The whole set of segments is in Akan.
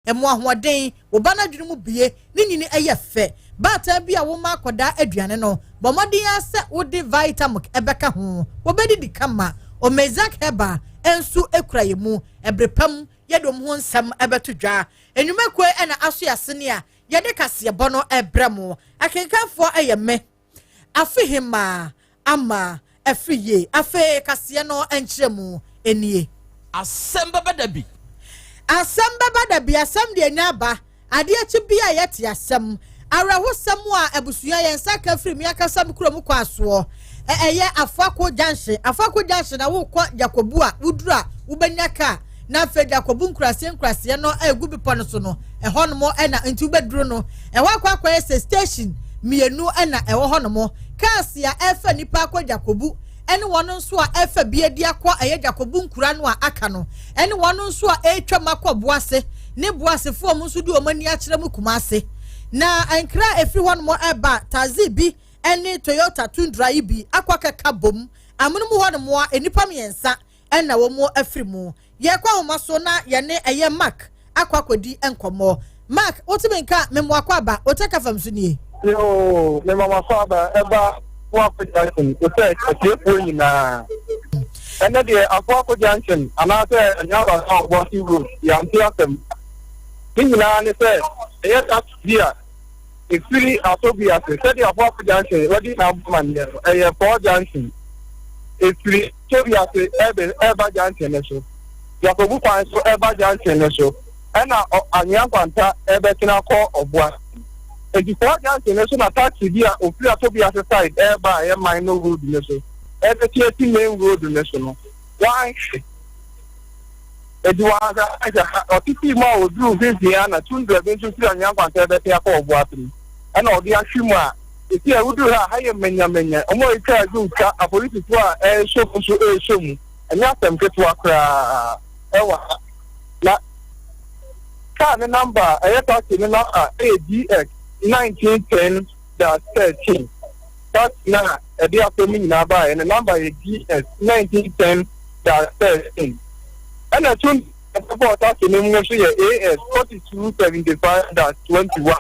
Ɛmo ahoɔden, wo ba no adwene mu bue, ne nyini yɛ fɛ. Baatan bi a woma akwadaa aduane no, bɔ mmɔden ara sɛ wode Vitamilk bɛka ho. Wɔbɛdidi kama. Omezak Herbal nso kura yɛn mu. Ɛbere pa mu, yɛde wɔn ho nsɛm bɛto dwa. Nnwumakuo yi na aso yɛn asene a yɛde kaseɛbɔ no rebrɛ mo. Akenkanfoɔ yɛ me, Afehemaa Ama Afriyie. Afei kaseɛ no nkyerɛmu nie. Asɛm bɛba da bi. Asɛm bɛba da bi, asɛm deɛ nya aba. Adeɛ kye bi a yɛte asɛm. Awerɛhosɛm a abusua yɛn nsa ka firi me ankasa me kurom kɔ asoɔ. Ɛyɛ Afoako junction. Afoako junction na wokɔ Jakobu a woduru a wobɛnya kaa. Na afei Jakobu nkuraseɛ nkuraseɛ no a ɛgu bepɔ no so no, ɛhɔnom na nti wobɛduru no. Ɛhɔ akɔ akɔyɛ sɛ station mmienu na ɛwɔ hɔnom. Cars a ɛrefa nnipa akɔ Jakobu ne wɔn nso a ɛrefa bi adi akɔ ɛyɛ Jakobu nkura no a aka no, ne wɔn nso a ɛretwam akɔ Boase ne Boasefoɔ a wɔn nso de wɔn ani akyerɛ mu Kumase. Na nkra a ɛfiri hɔnom ɛreba taxi bi ne Toyota Tundra yi bi akɔ akɛka bom. Amono mu hɔnom a nnipa mmiɛnsa na wɔn afiri mu. Yɛkɔ ahoma so na yɛne ɛyɛ Mark akɔ akɔdi nkɔmmɔ. Mark, wotumi nka me mmoakɔ aba, Oteka fam so nie. Yoo, me mama kɔ aba ɛba Afoako Junction sɛ atiefoɔ nyinaa. Ɛnɛ deɛ Afoako Junction anaasɛ Anyaba Ɔboase Road yɛante asɛm. Ne nyinaa ne sɛ ɛyɛ taxi bi a ɛfiri Asobi ase sɛdeɛ Afoako Junction wɔde na abɔ amaneɛ no ɛyɛ Four Junction. Ɛfiri Asobi ase ɛbɛ ɛba junction no so. Yakobu kwan so ɛba junction no so ɛna Anwea Nkwanta ɛbɛtena kɔ Ɔboase. Enti saa junction no so na taxi bi a ofiri Atobiase side ɛreba a ɛyɛ minor road no so ɛrebɛte asi main road no so no, wanhwɛ. Enti wanhwɛ anhwɛ ha, ɔtetee mu a ɔduruu mfimfini ara na Tundra bi nso firi Anwea Nkwanta ɛrebɛte akɔ Ɔboase no, ɛna ɔde ahwe mu a seesei a woduru ha a, ha yɛ manyamanya. Wɔn a ɛretwa adwo retwa, apolisifoɔ a ɛresɔ mu nso ɛresɔ mu. Ɛnyɛ asɛm ketewa koraa ɛwɔ ha. Na kaa ne number a ɛyɛ taxi ne number ɛyɛ DX 1910 dash 13. Taxi no a ɛde asɛm no nyinaa baeɛ ne number yɛ DX 1910 dash 13. Ɛna ɛto ɛbɛbɔɔ taxi no mu nso yɛ AS 4275 dash 21.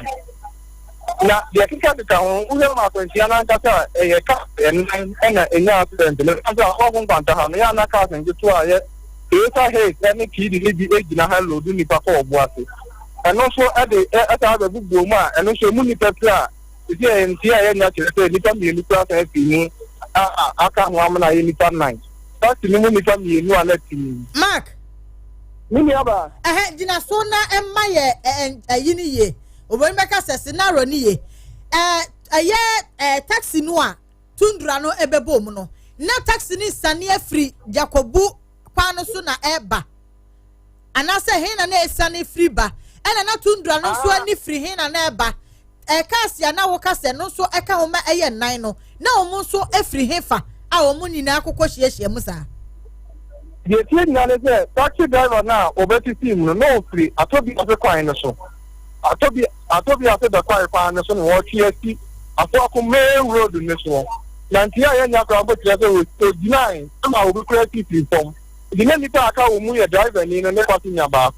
Na deɛ kekakeka ho, wohwɛ ma akwanhyia no ankasa a, ɛyɛ kaa ɛnan ɛna ɛnya accident no. Ɛsan sɛ Ahoafo Nkwanta ha no, yɛ ana cars nketewa a ɛyɛ Toyota Hiace ne Kidi no bi gyina ha loodu nnipa kɔ ɔbo ase. Ɛno nso de ɛsan bɛbobɔ mu a, ɛno nso emu nnipa pira a, seesei ɛyɛ nteɛ a yɛanya kyerɛ sɛ nnipa mmienu koraa san afiri mu a aka ho amena ayɛ nnipa nnan. Taxi no mu nnipa mmienu a na ɛte mu yi. Mark. Me nuabaa. Ɛhɛ, gyina so na ɛma yɛ ɛyi no yie. Oburoni bɛka sɛ scenario no ye. Ɛɛ ɛyɛ ɛɛ taxi no a tundra no ɛbɛbɔ mu no, na taxi no sane afiri Jakobu kwan no so na ɛreba. Anaasɛ he na na ɛsane firi ba. Ɛna na tundra no nso ani firi he na na ɛba. Ɛka a na woka sɛ no nso ɛka ho ma ɛyɛ nnan no, na wɔn nso afiri he fa a wɔn nyinaa akokɔ hyiahyia mu saa. Deɛ ɛtie nyinaa ne sɛ taxi driver no a wɔbɛsisii mu no, na ɔfiri Atɔbiase kwan no so. Atɔbi Atɔbiase Bɛkwae kwan no so na wɔretwe asi Afoako main road no soɔ. Na nteɛ a yɛnnya koraa mpo kyerɛ sɛ ɔgyinae ma obi koraa si firii fam. Nti na nnipa a aka wɔ mu yɛ driverni no ne passenger baako.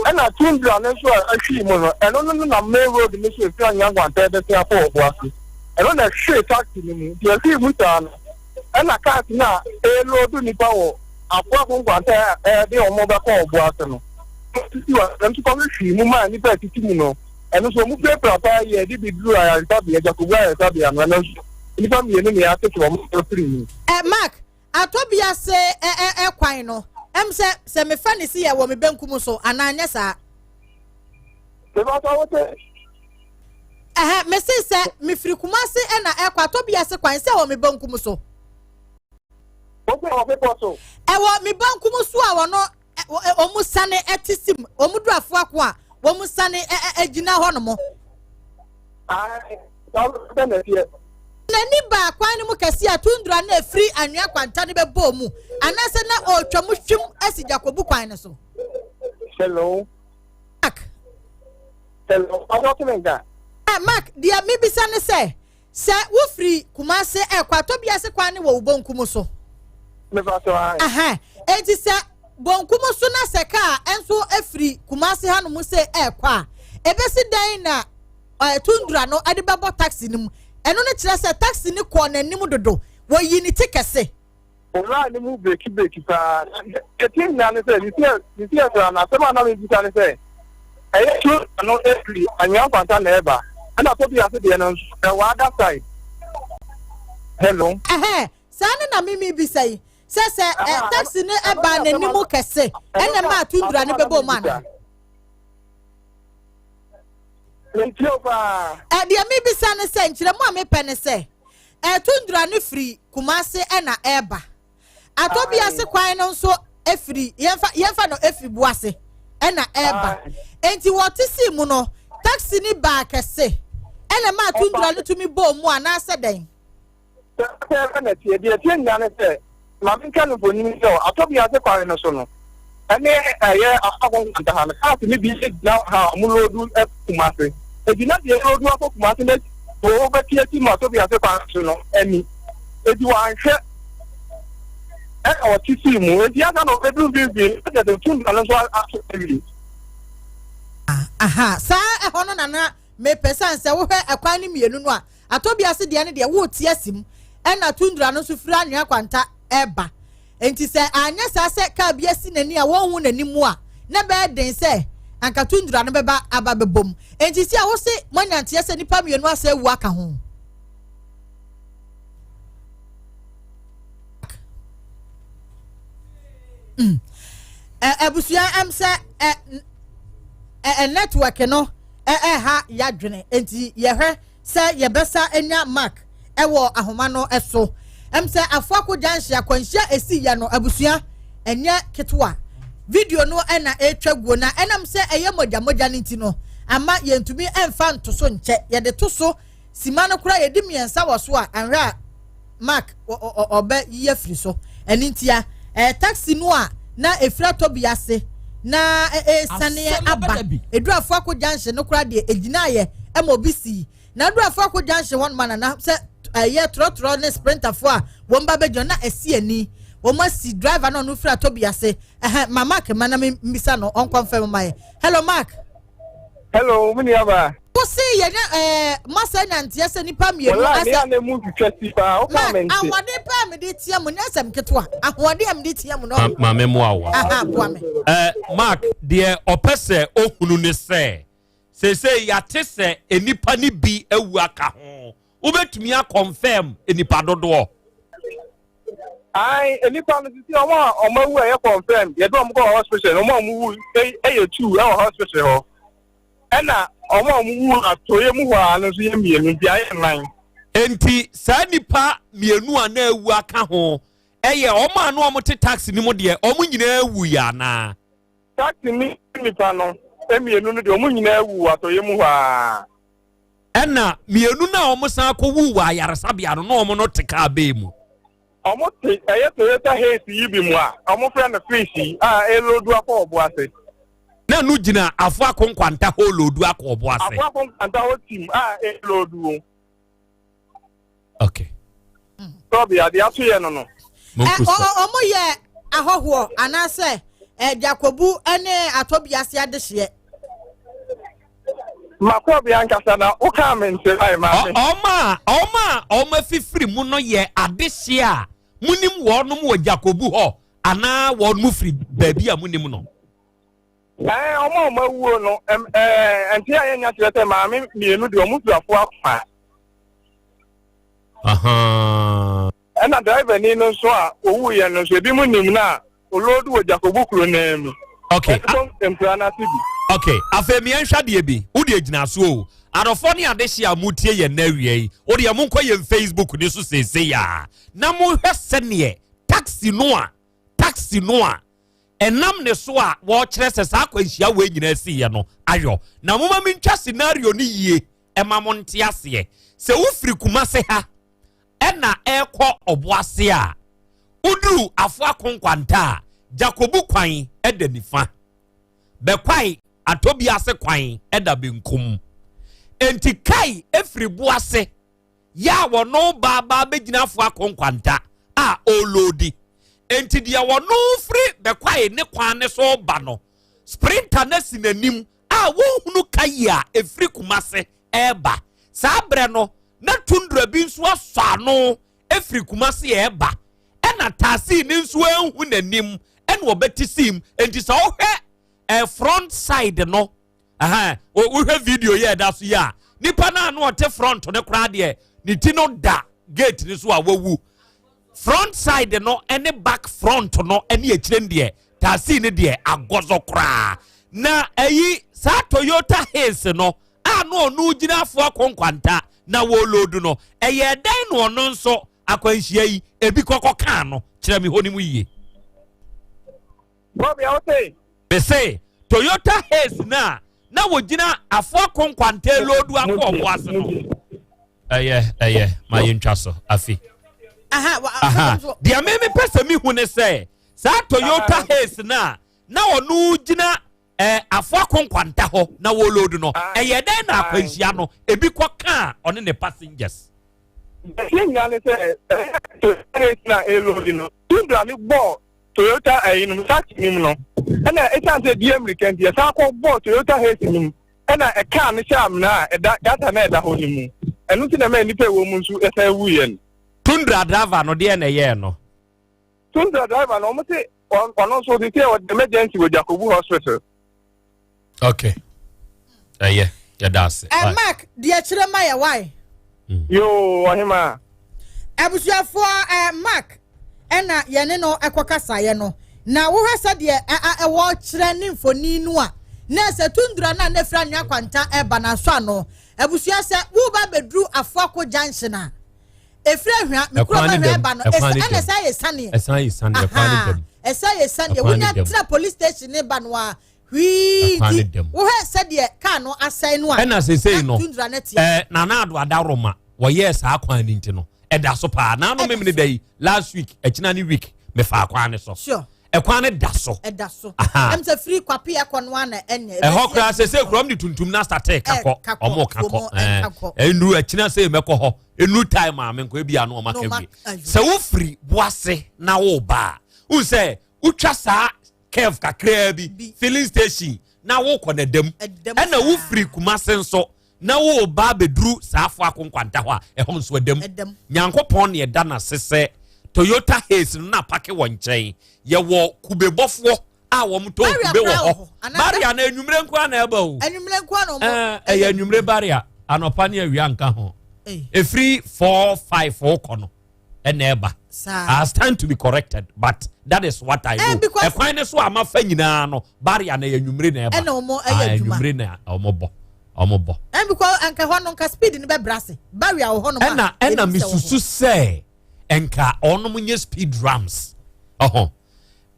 Ɛna Tundra no nso a ɛhwee mu no, ɛno no nenam main road no so ɛfiri Anwea Nkwanta ɛbɛsen akɔ Ɔboase. Ɛno na ɛhwee taxi no mu. Nti ɛhwee mu saa no, ɛna cars no a ɛreloadu nnipa wɔ Afoako Nkwanta a ɛde wɔn bɛkɔ Ɔboase no, sisi wɔ ɛno nso kɔhwehwee mu maa nnipa a ɛtete mu no, ɛno nso wɔn pirapira paa yie ɛde bi duru ayaresabea, Gyakobu ayaresabea no, ɛno nso nnipa mmienu na yɛatete wɔn afiri mu. Ɛ Mark, atɔ bi ase ɛ ɛ ɛ kwan no, ɛm sɛ sɛ mefa ne si yɛ wɔ me benkum so anaa nyɛ saa? Mebata wo sɛ. Ɛhɛ, mese sɛ mefiri Kumase ɛna ɛkɔ atɔ bi ase kwan sɛ wɔ me benkum so. Wosɛ wɔ bepɔ so. Ɛwɔ me benkum so a wɔno wɔn sane ɛte sim wɔn duru afoako a wɔn sane ɛgyina hɔ nom. N'ani baa kwan no mu kɛse a tundra na efiri anwea kwanta no bɛbɔɔ mu anaasɛ na ɔretwa mu hwim asi Jakobu kwan no so. Hello. Mark. Hello. Mark, deɛ mebisa ne sɛ, sɛ wofiri Kumase ɛkɔ Atɔbiase kwan ne wɔ wo bonkum so. Mefa so ayi. Enti sɛ bonkum so na sɛ kaa nso firi Kumasi hanom sɛ ɛrekɔ a, ɛbɛsi dɛn na eh, tundra no de bɛbɔ taxi no mu? Ɛno no kyerɛ sɛ taxi no kɔɔ n'anim dodo, wɔyii ne ti kɛse. Owura no mu breki breki paa. Ɛti nyinaa ne sɛ, sisi ɛsra no asɛm a na mebisa ne sɛ, ɛyɛ tundra no firi Anwea Nkwanta na ɛba, ɛna Tobias deɛ no nso ɛwɔ other side. Hello. Ɛhɛn, saa no na mimi bisa yi sɛ sɛ ɛ taxi no ɛbaa n'anim kɛse ɛna ɛmaa tundra no bɛbɔ mu anaa. Ɛ deɛ mebisa ne sɛ nkyerɛmu a mepɛ ne sɛ ɛ tundra no firi Kumase ɛna ɛreba atɔ bi ase kwan no nso efiri yɛnfa yɛnfa no efiri Buase ɛna ɛreba nti wɔte sii mu no taxi no baa kɛse ɛna ɛmaa tundra no tumi bɔɔ mu anaasɛ dɛn. Pɛpɛɛpɛ na ɛteɛ. Deɛ ɛteɛ nyinaa ne sɛ, ma menka no mfonini sɛ atɔ bi ase kwan no so no, ɛne ɛyɛ Afako Nkwanta ha no, cars no bi gyina ha a wɔloodu kɔ Kumase. Enti na deɛ ɛloodu akɔ Kumase no wɔbɛte asi mu atɔ bi ase kwan so no ani. Enti wɔanhwɛ ɛna wɔte sii mu. Enti ansa na wɔbɛduru mfimfini no, na kyerɛ sɛ tundra no nso ato awie. Aha, saa ɛhɔ no na na mepɛ sɛ sɛ wohwɛ ɛkwan no mmienu no a, Atɔ bi ase deɛ no deɛ wote asi mu ɛna tundra no nso firi anwea kwanta ɛba nti sɛ anyɛ saa sɛ kaa bi asi n'ani a wɔnhu n'anim mu a na ɛbɛyɛ den sɛ anka tundra no bɛba aba bɛbɔ mu nti si a wose moanya nteɛ sɛ nipa mmienu asɛ awu aka ho. Mm. Abusua ɛm sɛ ɛ ɛ network no ɛha yadwene nti yɛhwɛ sɛ yɛbɛsa anya Mark ɛwɔ ahoma no ɛso. Ɛm sɛ Afoako Junction akwanhyia esi yɛ no abusua ɛnyɛ ketewa. Video no ɛna ɛretwa guo na ɛnam sɛ ɛyɛ mogya mogya no nti no ama yɛntumi ɛmfa nto so nkyɛ. Yɛde to so sima no koraa yɛdi mmiɛnsa wɔ so a anhwɛ a Mark ɔbɛ yi afiri so. Ɛno ntia ɛɛ taxi no a na ɛfiri atɔ bi ase na ɛresane aba ɛduru Afoako Junction no koraa deɛ ɛgyinaeɛ ɛma obi sii na ɛduru Afoako Junction hɔ nom nana sɛ ɛyɛ trɔtrɔ ne sprinterfoɔ a wɔn ba bɛgyina na ɛsi ani wɔn asi driver no ɔno firi atɔ bi ase ɛhɛn ma Mark ma na mbisa no ɔnkɔ nfɛn ma yɛ. Hello Mark. Hello, me nua ba. Wo se yɛ nya ɛɛ masa nya nteɛ sɛ nipa mmienu asɛ. Wala ne anɛ mu twitwa si paa. Wo ka me nte. Ahoɔden paa me de tia mu nyɛ asɛm ketewa. Ahoɔden a me de tia mu no. Ma me moa wo. Aha boa me. Eh, Mark, deɛ ɔpɛ sɛ ohunu ne sɛ seesei yɛate sɛ nnipa no bi awu aka ho. Wobɛtumi akɔnfɛm nnipa dodoɔ? Ae, nnipa no sisi wɔn a wɔn awu a ɛyɛ confirm yɛde wɔn kɔ hospital no wɔn a wɔn wu yɛ two ɛwɔ hospital hɔ ɛna wɔn a wɔn wu atɔeɛ mu hɔ a no nso yɛ mmienu nti ayɛ nnan. Enti saa nnipa mmienu a na awu aka ho ɛyɛ wɔn a na wɔn te taxi no mu deɛ wɔn nyinaa wuiɛ anaa? Taxi ne nnipa no mmienu no deɛ wɔn nyinaa wu wɔ atɔeɛ mu hɔ a. Ɛna mmienu no a wɔsan kɔwuu wɔ ayaresabea no, na wɔn no te kaa bɛɛ mu. Wɔn te ɛyɛ Toyota Hiace yi bi mu a wɔfrɛ no Fish yi a ɛloodu akɔ ɔbo ase. Na ɛno gyina Afoako Nkwanta hɔ loodu akɔ ɔbo ase. Afoako Nkwanta hɔ tim a ɛloodu. Okay. Sɔbi adeɛ ato yɛ no no. Wɔn yɛ ahɔhoɔ anaasɛ Jakobu ne Atɔbiase adehyeɛ. Makɔ bea ankasa na wokaa me nte ae maame. Ɔma a ɔma a ɔma fifiri mu no yɛ adehyeɛ a monim wɔnom wɔ Jakobu hɔ anaa wɔn mu firi baabi a monim no. Ɛɛ ɔmo a ɔmo awuo no ɛɛ nte a yɛnya kyerɛ sɛ maame mmienu deɛ ɔmo firi afoa kwa. Ɛna driver ni no nso a owu yɛ no nso ebi mu nim no a oloodu wɔ Jakobu kuro naa mu. Okay. Ɛso nkura no ase bi. Okay. Afei mmea nhwɛ adeɛ bi. Wo deɛ gyina so o. Adɔfoɔ ne adehye a motie yɛn na awia yi. Wo deɛ monkɔ yɛn Facebook ne so seesei a na monhwɛ sɛneɛ taxi no a taxi no a ɛnam ne so a wɔkyerɛ sɛ saa akwanhyia wei nyinaa siiɛ no ayɔ. Na moma mentwa scenario no yie ɛma mo nte aseɛ. Sɛ wofiri Kumase ha ɛna ɛrekɔ Ɔboase a, woduru Afoako Nkwanta a, Jakobu kwan ɛda nifa. Bɛkwae Atɔbiase kwan ɛda benkum. Enti kai ɛfiri Boase yɛ a wɔno ba ba bɛgyina Afoako Nkwanta a ɔreloadi. Enti deɛ wɔno firi Bɛkwae ne kwan ne so ba no, Sprinter no asi n'anim a wɔnhunu ka yi a ɛfiri Kumase ɛreba. Saa berɛ no, na Tundra bi nso asɔ ano firi Kumase ɛreba, ɛna taxi no nso anhu n'anim ɛna ɔbɛte sim. Enti sɛ wohwɛ eh, front side no, wohwɛ video yi a ɛda so yi a, nipa no a na ɔte front no koraa deɛ ne ti no da gate no so a wawu. Front side no ne back front no ne akyire no deɛ taxi no deɛ agɔzɔ koraa. Na ayi saa Toyota Hiace no a na ɔno gyina afoa kɔ nkwanta na wɔlodu no, ɛyɛ dɛn na ɔno nso akwanhyia yi ebi kɔkɔ kaa no? Kyerɛ me hɔ no mu yie. Bɔbi a wote. Mese Toyota Hiace no a na wɔgyina afoa kɔ nkwanta lodu akɔ ɔbo ase no. Ɛyɛ ɛyɛ ma yɛntwa so afi. Aha deɛ me mepɛ sɛ mehu ne sɛ saa Toyota Hiace no a na ɔno gyina eh, afoa ko nkwanta hɔ na wɔload no, ɛyɛ dɛn na akwanhyia no ebi kɔ kaa ɔne ne passengers? Deɛ nyinaa ne sɛ ɛyɛ Toyota Hiace na ɛload no, Tundra no bɔɔ Toyota ɛyi no taxi no mu no, ɛna ɛsiane sɛ ɛdi mmirika nti ɛsan kɔ bɔɔ Toyota Hiace no mu, ɛna ɛkaa no hyɛ amena a ɛda gata na ɛda hɔ no mu. Ɛno nti na ɛma nnipa ɛwɔ mu nso ɛsan wuiɛ no. Tundra driver no deɛ na ɛyɛɛ no? Tundra driver no, wɔn se ɔno nso de sɛ ɔde emergency wɔ Jacobu hospital. Okay. Ɛyɛ yɛda ase. Ɛ Mark deɛ kyerɛ ma yɛ wae. Yoo ɔhema. Abusuafoɔ ɛ Mark ɛna yɛne no ɛkɔ kasaeɛ no na wohwɛ sɛdeɛ ɛwɔ kyerɛ ne mfoni no a na ɛsɛ tundra no a na ɛfiri anwea kwanta ɛba no asɔ ano. Abusua sɛ woba bɛduru Afoako junction a efiri ahwia me kuro ma hwɛ ba no ɛna ɛsan yɛ saneɛ ɛsan yɛ saneɛ ɛkwan ne dɛm ɛsan yɛ saneɛ wonya tena police station ne ba no a hwii nti wohwɛ sɛdeɛ kaa no asɛe no a ɛna sesei no ɛɛ nana ado adaroma wɔyɛɛ saa kwan ne nti no ɛda so paa naano memene da yi last week ɛkyina ne week mefaa kwan ne so sure ɛkwan no da so. Ɛda so. Ɛm sɛ firi kwape ɛkɔ no ana ɛnyɛ. Ɛhɔ koraa sɛ sɛ kurom de tuntum na sate kakɔ ɔmo kakɔ ɛnuru ɛkyina sɛ mɛkɔ hɔ ɛnuru time a menkɔ ebi ano ɔmo aka wie sɛ wofiri boase na woba a wohu sɛ wotwa saa curve kakraa bi filling station na wokɔ na dam ɛna wofiri kumase nso na woreba abɛduru saa afoako nkwanta hɔ a, ɛhɔ nso ɛdam. Nyankopɔn ne ɛda n'ase sɛ Toyota Haze no na apake wɔ nkyɛn. Yɛwɔ kubebɔfoɔ a wɔn tɔn kube wɔ hɔ. Baria na enwumere nko na ɛba o. Enwumere nko na wɔn. Ɛyɛ enwumere baria anɔpa ne awia nka ho. Efiri 4 5 kɔ no. Ɛna ɛba. I stand to be corrected, but that is what I know. Ɛkwan ne so a mafa nyinaa no, barrier na yɛ nwumire na ɛba. Ɛna wɔn ɛyɛ adwuma. Nwumire na wɔn bɔ. Wɔn bɔ. Ɛn because nka hɔ no nka speed no bɛ brase barrier wɔ hɔ nom. Ɛna misusu sɛ nka wɔn nyɛ speed ramps. Ɔhɔn.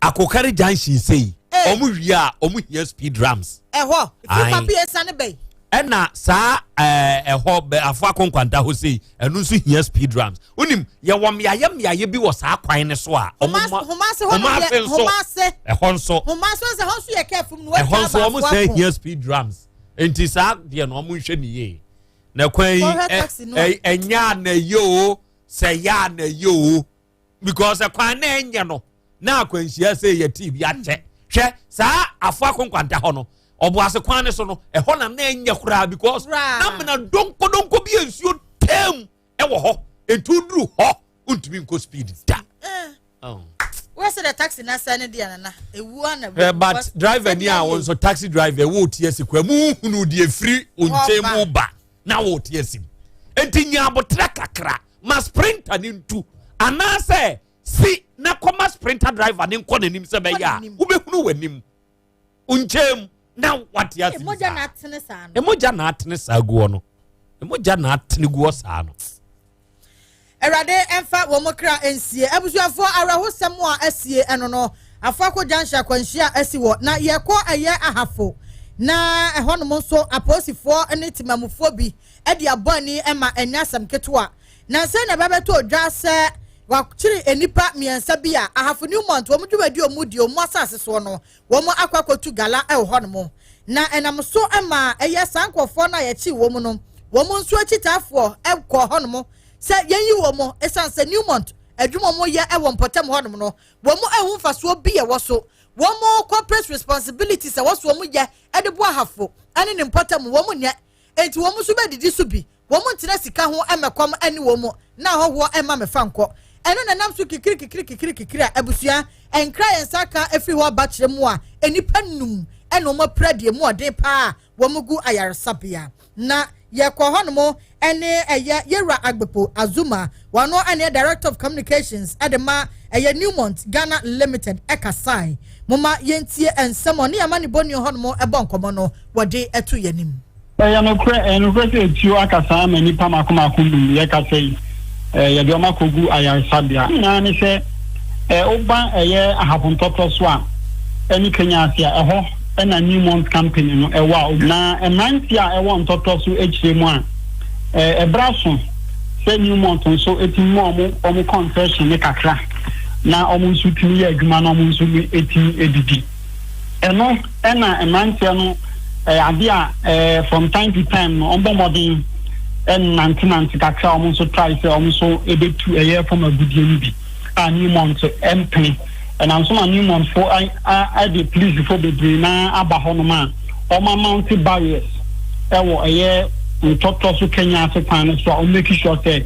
Akokari junction sei wɔn wie a wɔn hia speed ramps. Ɛhɔ fi papi esane bɛyi. Ɛna saa ɛɛ ɛhɔ bɛ afo akonkwanta hɔ sei ɛno nso hia speed ramps. Wonim yɛwɔ mmeayɛ mmeayɛ bi wɔ saa kwan ne so a. Ɔmo ma Homase hɔ no yɛ Homase. Ɛhɔ nso. Homase nso ɛhɔ nso yɛ kɛɛfo mu. Ɛhɔ nso wɔn sɛ hia speed ramps nti saa deɛ no wɔn nhwɛ ne yie na kwan yi ɛ ɛnyɛ ana yie o sɛ yɛ ana yie o. Because ɛkwan na ɛnyɛ no na akwanhyia sɛ yɛ tii bi akyɛ hwɛ saa afo akonkwanta hɔ no ɔboase kwan ne so no ɛhɔ na na ɛnyɛ koraa because na mena donkodonko bi nsuo tɛm ɛwɔ hɔ nti woduru hɔ wontumi nkɔ speed da. Wọ́n sɛ taxi na sɛ ne deɛ nana ewu ana. Eh, but driver ni a wɔn nso taxi driver wo ti esi kura mu hunu deɛ firi nkyɛn mu ba na wo ti esi mu nti nya abotrɛ kakra ma sprinter ne ntu anaasɛ si na kɔma sprinter driver ne nkɔ n'anim sɛ bɛyɛ a wobɛhunu w'anim nkyɛn mu na wate ase saa emogya na atene saa guɔ no emogya na atene guɔ saa no. Awurade mfa wɔn kra nsie. Abusuafoɔ, awerɛhosɛm a asie ɛno no, Afoako Junction akwanhyia a asi wɔ na yɛkɔ ɛyɛ Ahafo na ɛhɔnom nso apolisifoɔ ne temamufoɔ bi de abɔ ani ma ɛnyɛ asɛm ketewa. Nansa na ɛbɛbɛtɔ dwa sɛ wakyere nnipa mmiɛnsa bi a Ahafo Newmont wɔn dwumadi a wɔn di wɔn asase soɔ no wɔn akɔ akɔtu gala wɔ hɔnom. Na ɛnam so ma ɛyɛ saa nkurɔfoɔ no a yɛkyee wɔn no wɔn nso akyitaafoɔ kɔɔ hɔnom sɛ yɛnyi wɔn ɛsiane sɛ Newmont Adwuma wɔn yɛ wɔ mpɔtam hɔnom no, wɔn ehu mfasoɔ bi ɛwɔ so. Wɔn corporate responsibilities a wɔso wɔn yɛ de boa Ahafo ne ne mpɔtam, wɔn nyɛ. Nti wɔn nso bɛdidi so bi. Wɔn ntena sika ho mmɛkɔm ne wɔn na ahɔhoɔ mma mɛfa nkɔ. Ɛno na nam so kikiri kikiri kikiri kikiri a abusua nkra yɛn nsa ka efiri hɔ aba kyerɛ mu a, nnipa num ɛna wɔn apira deɛ mu ɔden paa, wɔn gu ayaresabea. Na yɛkɔ hɔnom ɛne ɛyɛ Yɛwura Agbepo Azuma, wɔn ɛne Director of Communications ɛde ma ɛyɛ Newmont Ghana Limited ɛkasae. Moma yɛntie nsɛm ɔne ama ne bɔnni hɔnom ɛbɔ nkɔmɔ no wɔde ɛto yɛn anim. Ɛyɛ nokorɛ sɛ etuo akasa ama nipa mako mako num. Yɛkasa yi, yɛde ɔmo akɔgu ayaresabea. Nyinaa ne sɛ woba ɛyɛ Ahafo Ntɔtɔ so a ɛne Kenya ase a, ɛhɔ ɛna Newmont company no ɛwɔ a, na mmeranteɛ a ɛwɔ Ntɔtɔ so akyire mu a ɛbra so sɛ Newmont nso etumi mu ɔmo concession ne kakra na ɔmo nso tumi yɛ adwuma na ɔmo nso etumi edidi. Ɛno ɛna mmeranteɛ no ade a from time to time no ɔmbɔ mmɔden ɛnantenante kakra. Ɔmo nso try sɛ ɔmo nso ebetu ɛyɛ fam agudie no bi a Newmont ɛmpene. Ɛnam so ma Newmont fo ɛde police fo bebree na aba hɔnom a ɔmo amount barriers ɛwɔ ɛyɛ Ntɔtɔ so Kenya ase kwan no so a ɔmo make sure sɛ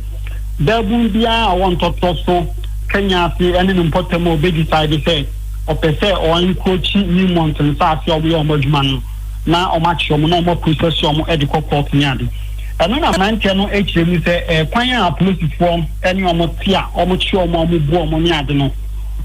bɛɛbun biara a ɔwɔ Ntɔtɔ so Kenya ase ɛne ne mpɔtam a ɔbɛ decide sɛ ɔpɛ sɛ ɔencroach Newmont nsaase a ɔmo yɛ ɔmo adwuma no na ɔmo akyerɛ ɔmo na ɔmo process ɔmo ɛde kɔ court ne ade. Ɛno na mmeranteɛ no akyerɛ mu sɛ ɛkwan a apolisifoɔ ɛne ɔmo te a ɔmo kye ɔmo a ɔmo bu ɔmo ne ade no,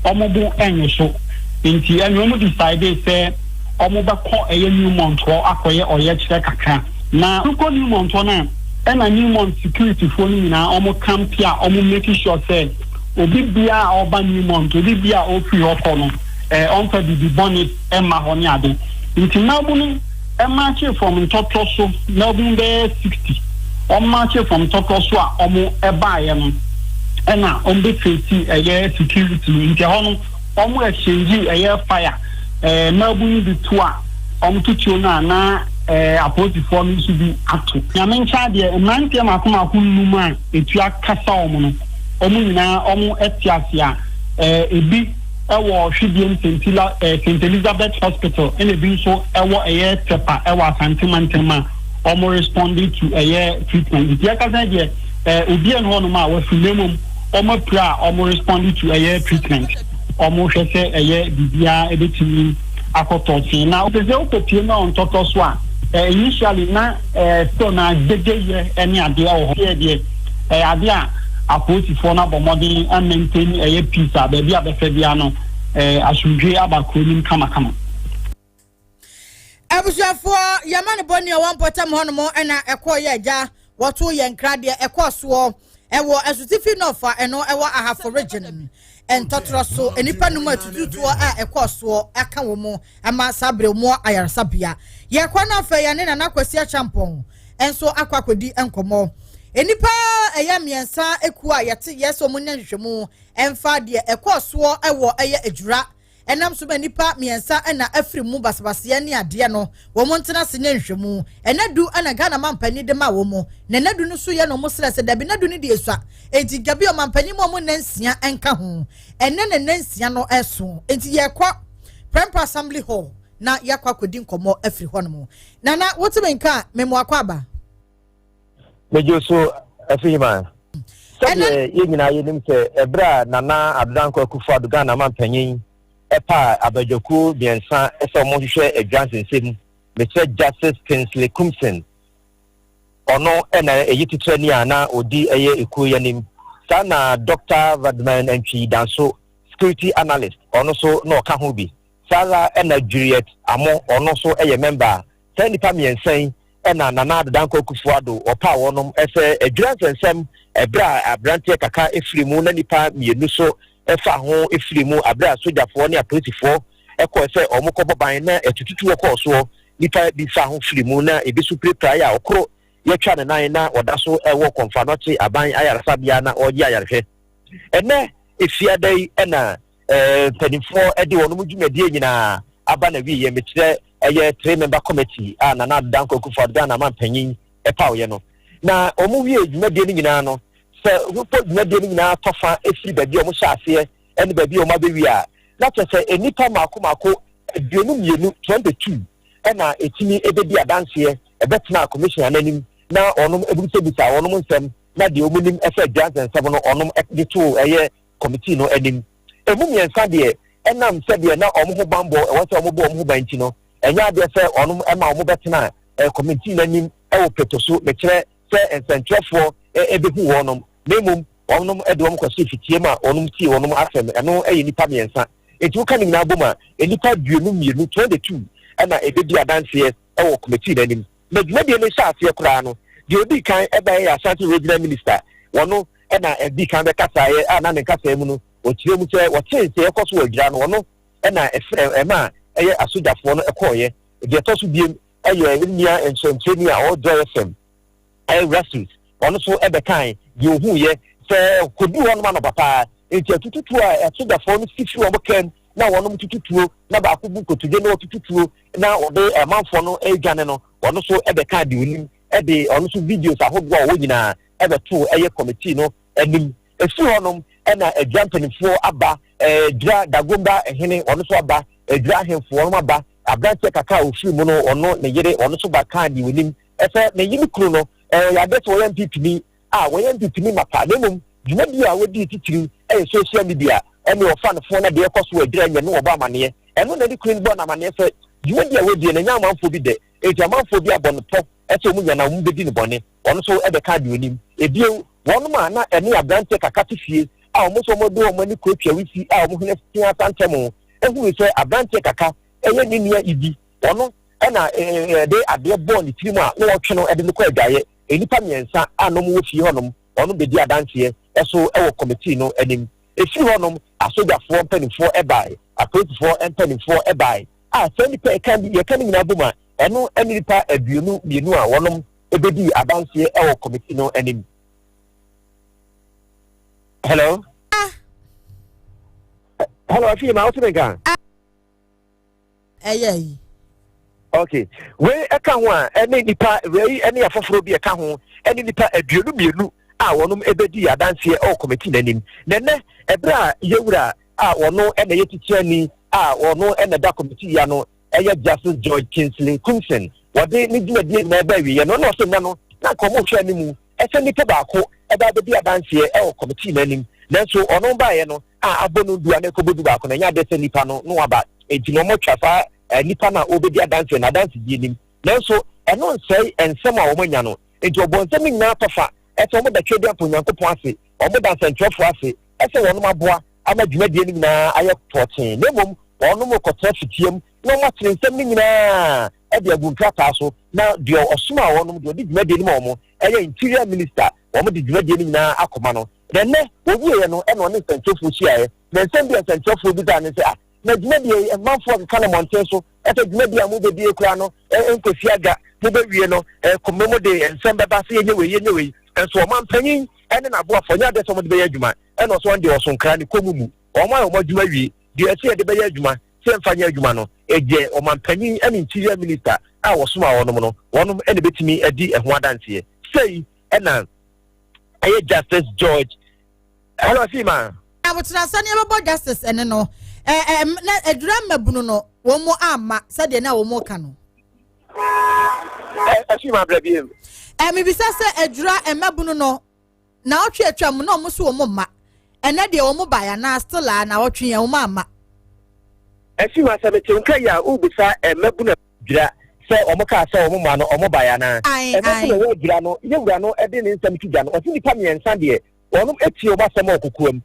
ɔmo bo ɛnyo so. Nti ɛne ɔmo decide sɛ ɔmo bɛkɔ ɛyɛ Newmont hɔ akɔyɛ ɔyɛkyerɛ kakra. Na nkɔ Newmont hɔ no a, ɛna Newmont security foɔ no nyinaa ɔmo camp a ɔmo make sure sɛ obi biara a ɔba Newmont, obi biara a ɔfiri hɔ kɔ no, ɔmfa biribi bɔne ɛma hɔ ne ade. Nti mmabu no ɛmaakye from Ntɔtɔ so, mmabu bɛyɛ 60, ɔmaakye from Ntɔtɔ so a ɔmo ɛbaeɛ no, ɛna ɔmo bɛ face ɛyɛ security no. Nti ɛhɔ no ɔmo exchange ɛyɛ fire. Mmabu no bi to a ɔmo tutuo no a, na apolisifoɔ no nso bi ato. Nyame nkyɛn adeɛ, mmeranteɛ mako mako nnum a etua kasa wɔn no, wɔn nyinaa wɔn te ase a ebi ɛwɔ Hwidiem St Elizabeth Hospital, ɛna ebi nso ɛwɔ ɛyɛ Tepa ɛwɔ Asante mantam a wɔn respond to ɛyɛ treatment. Nti ɛkasa deɛ, obi ɛn hɔnom a wɔfiri na mmom wɔn apira a wɔn respond to ɛyɛ treatment. Wɔn hwɛ sɛ ɛyɛ biribiara ɛbɛtumi akɔtɔ sen. Na sɛ wokɔpie no a Ntɔtɔ so a, initially na still na gbege yɛ ɛne adeɛ wɔ hɔ. Yɛ deɛ ɛyɛ adeɛ a apolisifoɔ no abɔ mmɔden amaintain ɛyɛ peace a baabi a bɛfɛ bia no, asomdwe aba kuro nim kamakama. Abusuafoɔ, yɛma ne bɔne a wɔn mpɔtam hɔnom ɛna ɛkɔɔ yɛ agya wɔto yɛn nkradeɛ ɛkɔɔ soɔ ɛwɔ Asutifi Nɔfa, ɛno ɛwɔ Ahafo Region, Ntɔtorɔ so, nnipa num atututuo a ɛkɔɔ soɔ ɛka wɔn mu ama saa abere mu ayaresabea. Yɛkɔ no afei yɛne Nana Kwasi Akyɛmpɔn nso akɔ akɔdi nkɔmmɔ. Nnipa ɛyɛ mmiɛnsa ekuo a yɛte yɛ sɛ wɔn nyɛ nhwehwɛmu ɛmfa deɛ ɛkɔɔ soɔ ɛwɔ ɛyɛ Adwira ɛnam so ma nipa mmiɛnsa ɛna afiri mu basabaseɛ ne adeɛ no, wɔn ntena ase nyɛ nhwɛmu. Ɛnɛ du ɛna Ghana mampanin de ma wɔn mu na ɛnɛ du no so yɛ na wɔn srɛ sɛ dabi, nɛ du no deɛ esua, eti gabi ɔmampanin mu a wɔn nna 6 ɛnka ho. Ɛnɛ na nna 6 no ɛso, eti yɛkɔ Prempeh Assembly Hall na yɛakɔ akɔdi nkɔmɔ afiri hɔnom. Nana, wotumi nka memo akɔ aba. Megye so, Afihima. Sɛdeɛ yɛn nyinaa yɛnim sɛ ɛberɛ a Nana Addo Dankwa Akufo Addo, Ghana mampanyin, ɛpa abadwakuo mmiɛnsa sɛ wɔhwehwɛ Adwira nsɛnsɛm, mekyerɛ Justice Kingsley Kumson, ɔno ɛna ɛyi titirani a na ɔdi ɛyɛ ekuo yi anim. Saa na Dr Vardman Antwi Danso, security analyst, ɔno nso na ɔka ho bi. Saa ara ɛna Juliet Amo, ɔno nso ɛyɛ member. Saa nnipa mmiɛnsa yi ɛna Nana Addo Dankwa Akufo Addo ɔpa wɔnom ɛsɛ Adwira nsɛnsɛm ɛberɛ a aberanteɛ kaka efiri mu na nipa mmienu so ɛfa ho efiri mu aberɛ a sogyafoɔ ne apolisifoɔ ɛkɔɔ sɛ wɔn kɔbɔ ban na ɛtututu kɔɔ soɔ, nipa bi fa ho firi mu na ebi so pirapira a ɔkoro yɛtwa ne nan na ɔda so ɛwɔ Kɔmfo Anɔkye aban ayaresabea na ɔregye ayarehwɛ. Ɛnɛ efiada yi ɛna mpanimfoɔ ɛde wɔn dwumadie nyinaa aba na wie yɛ, mekyerɛ ɛyɛ three member committee a Nana Addo Dankwa Akufo Addo, Ghana mampanyin, ɛpaoyɛ no, na wɔn wie dwumadie no nyinaa no. Sɛ wopɔ dwumadie no nyinaa tɔ fa firi baabi a wɔhyɛ aseɛ ne baabi a wɔabɛwie a, na kyerɛ sɛ nnipa mmaako mmaako 22, 22, na ɛtumi bɛdi adanseɛ bɛtenaa commissioner no anim na wɔnom bisabisa wɔnom nsɛm na deɛ wɔnim sɛ adwira nsɛnsɛm no wɔnom de too ɛyɛ committee no anim. Ɛmu mmiɛnsa deɛ ɛnam sɛdeɛ na wɔn ho banbɔ ɛwɔ sɛ wɔbɔ wɔn ho ban nti no, ɛnyɛ adeɛ sɛ wɔnom ma wɔn bɛtena committee no anim wɔ pɛtɔ so, mekyerɛ sɛ nsɛntwerɛfoɔ bɛhu wɔnom, na mmom wɔnom de wɔn kɔhyɛ fitie ma wɔnom tie wɔnom asɛm. Ɛno yɛ nnipa mmiɛnsa. Enti woka ne nyinaa bom a, nnipa 22, 22, na ɛbɛdi adanseɛ wɔ kɔmitii no anim. Na dwumadie no hyɛ aseɛ koraa no, deɛ ɔdii kan baeɛ yɛ Ashanti Regional Minister. Ɔno na ɛdii kan bɛkasaeɛ a na ne nkasaeɛ mu no, ɔkyerɛ mu sɛ wɔtee sɛ ɛkɔ so wɔ Adwira no, ɔno na ɛfrɛ ɛma ɛyɛ asogyafoɔ no kɔeɛ. Deɛ ɛtɔ so biem yɛ nua nsɛnkyerɛni a ɔwɔ Joy FM, Erastus, ɔno nso bɛkae deɛ ɔhuiɛ sɛ kɔduu hɔnom anɔpa paa, enti atututuo a asogyafoɔ no si firi wɔn kaa mu na wɔnom tutu tuo na baako bu nkotodwe na ɔtutu tuo na ɔde amanfoɔ no redwane no, ɔno nso bɛkaa deɛ ɔnim de ɔno nso videos ahodoɔ a ɔwɔ nyinaa bɛtoo ɛyɛ kɔmitii no anim. Ɛfiri hɔnom na Adwira mpanimfoɔ aba, Adwira Dagomba hene ɔno nso aba, Adwira ahemfo wɔnom aba, aberanteɛ kakra a ɔfiri mu no ɔno ne yere ɔno nso ba kaa deɛ ɔnim sɛ ne yere kunu no ɔyɛ adeɛ sɛ ɔyɛ NPP ni a wɔyɛ NPP ni mapa na mmom dwumadie a wɔdii titiriw yɛ social media ɛne ɔfa no fon na deɛ ɛkɔ so wɔ adwira nyɛ ne wɔbɔ amaneɛ. Ɛno na ne kunu no bɔɔ no amaneɛ sɛ dwumadie a wɔdie no ɛnyɛ amanfoɔ bi dɛ enti amanfoɔ bi abɔ no pɔ sɛ wɔn nya na wɔn bɛdi no bɔne. Ɔno nso bɛkaa deɛ ɔnim. Ebio wɔnom a na ɛne abranteɛ kaka te fie a wɔn nso wɔde wɔn ani kuatua wisi a wɔn hwene tea santam hunuu sɛ abranteɛ kaka yɛ ne nua Ibi. Ɔno na ɛde adeɛ bɔɔ ne tirim a na wɔtwe no de no kɔ adwaeɛ. Nnipa mmiɛnsa a na wɔwɔ fie hɔnom, wɔn bɛdi adanseɛ so wɔ kɔmitii no anim. Ɛfiri hɔnom, asogyafoɔ mpanimfoɔ baeɛ, apolisifoɔ mpanimfoɔ baeɛ, a saa nnipa yɛka yɛka no nyinaa bom a, ɛno ne nnipa 22 a wɔnom bɛdii adanseɛ wɔ kɔmitii no anim. Hello? Hello, afei ma wote me nka? ɛyɛ yi. Okay, wei ɛka ho a ɛne nipa wei ɛne afoforɔ bi ɛka ho ɛne nipa 22 a wɔnom ɛbɛdi adanseɛ ɛwɔ kɔmiti n'anim. Na ɛnɛ ɛberɛ a yɛwura a wɔno ɛna ɛyɛ titiani a wɔno ɛna ɛda kɔmiti yi ano ɛyɛ Justice George Kingsley Koomson wɔde ne dwumadie nyinaa ɛbɛ awieɛ no na ɔsɛ nnɛ no na nka wɔn hwɛ anim ɛsɛ nipa baako ɛbɛ abɛdi adanseɛ ɛwɔ kɔmiti n'anim, nanso ɔno baeɛ no a abɔ no du a na ɛkɔbɔ 11 no, ɛnyɛ adeɛ sɛ nipa no na waba, enti na wɔatwa saa nipa no a ɔrebɛdi adanseɛ no adansedie nim. Nanso ɛno nsɛe nsɛm a wɔanya no. Enti wɔbɔ nsɛm no nyinaa tɔfa sɛ wɔda Tweaduampɔ Onyankopɔn ase, wɔda nsɛntwerɛfoɔ ase sɛ wɔnom aboa ama dwumadie no nyinaa ayɛ tɔɔtee, na mmom wɔnom rekɔtena fitiam na wɔakyere nsɛm no nyinaa de agu nkrataa so, na deɛ ɔsomaa wɔnom, deɛ ɔde dwumadie no ma wɔn, ɛyɛ Interior Minister, wɔde dwumadie no nyinaa akɔma no. Na ɛnnɛ, wɔwieeɛ no, ɛna ɔne nsɛnkyerɛfoɔ hyiaeɛ. Na nsɛm bi a nsɛnkyerɛfoɔ bisaa no sɛ, Ah, na dwumadie yi, mmanfoɔ keka no mmɔnten so sɛ dwumadie a mobɛdie koraa no nkɔsi aga, mobɛwie no, kɔmɛ mu de nsɛm bɛba sɛ yɛnyɛ wei, yɛnyɛ wei. Nso ɔmanpanyin ne n'aboafoɔ nyɛ adeɛ sɛ wɔde bɛyɛ adwuma. Ɛna ɔsɛ wɔn deɛ ɔso nkra ne kɔn mu mu. Wɔn ayɛ wɔn adwuma wie. Deɛ ɛsɛ yɛde bɛyɛ adwuma sɛ yɛmfa nyɛ adwuma no, ɛdeɛ ɔmanpanyin ne interior minister a wɔsomaa wɔnom no, wɔnom na ɛbɛtumi adi ɛho adanseɛ. Sei ɛna ɛyɛ Justice George. Hello, Sima. Abotrasa ne ɛbɛbɔ Justice ɛne no ɛɛ na adura mmabunu no wɔn mu ama sɛdeɛ na wɔn ka no. Ɛsima abira bi mu. Mibisa sɛ adura mmabunu no na ɔtwe atwa mu na wɔn so wɔn mma ɛnɛ deɛ wɔn ba ya na still a na ɔtwe yɛn wɔn ama. Ɛsima sɛ mete nka yi a wobisa mmabunu dwira sɛ wɔn kaa sɛ wɔn mma no wɔn baeɛ anaa? Ɛno nso na ɛwɔ adwira no, yɛ wura no de ne nsɛm to dwa no, ɔse nnipa mmiɛnsa deɛ wɔnom atie wɔn asɛm wɔ kokoam.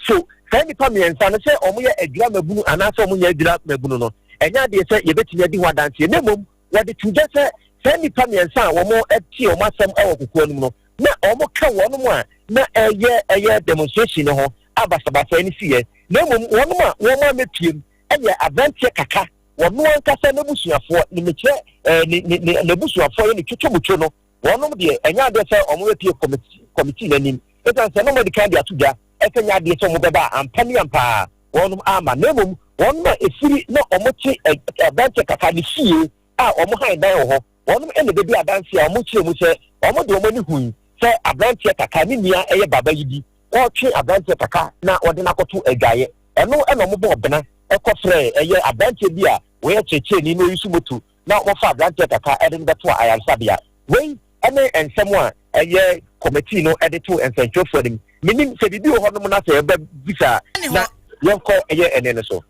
So saa nnipa mmiɛnsa no sɛ wɔn yɛ adwira mmabunu anaasɛ wɔn nyɛ adwira mmabunu no, ɛnyɛ adeɛ sɛ yɛbɛtumi adi ho adanseɛ, na mmom wɔde to dwa sɛ saa nnipa mmiɛnsa a wɔn atie wɔn asɛm wɔ kokoa no mu no, na wɔn ka wɔnom a na ɛyɛ ɛyɛ demonstration no ho a basabasayɛ no siiɛ, na mmom wɔnom a wɔn ammɛpiem yɛ aberanteɛ kaka Wɔn ankasa n'abusuafoɔ, ne mekyerɛ ɛɛ ne ne ne n'abusuafoɔ yɛ ne twotwomutwo no, wɔnom deɛ ɛnyɛ adeɛ sɛ wɔn bɛpie kɔmiti kɔmitii n'anim, ɛsiane sɛ na wɔn adi kan de ato dwa sɛ nyɛ adeɛ sɛ wɔn bɛba a ampa ne ampa ara wɔnom amma, na mmom wɔnom a ɛfiri na wɔn te ɛ aberanteɛ kaka ne fie a wɔn han dan wɔ hɔ, wɔnom na ɛbɛdi adanseɛ a wɔn kyerɛ mu sɛ wɔn de wɔn ani hui. sɛ aberanteɛ Kaka ne nua yɛ Baba Yidi ɔretwe aberanteɛ Kaka na ɔde no akɔto adwaeɛ. Ɛno na wɔbɔɔ bena kɔ frɛɛ ɛyɛ aberanteɛ bi a ɔyɛ kyerɛkyerɛni na ɔyi so moto na wɔfaa aberanteɛ Kaka de no bɛtoo ayaresabea. Wei ne nsɛm a ɛyɛ kɔmitii no de too nsɛntwerɛfoɔ anim. Mennim sɛ biribi wɔ hɔnom na sɛ yɛbɛbisa a na yɛnkɔ ɛyɛ ɛnne no so.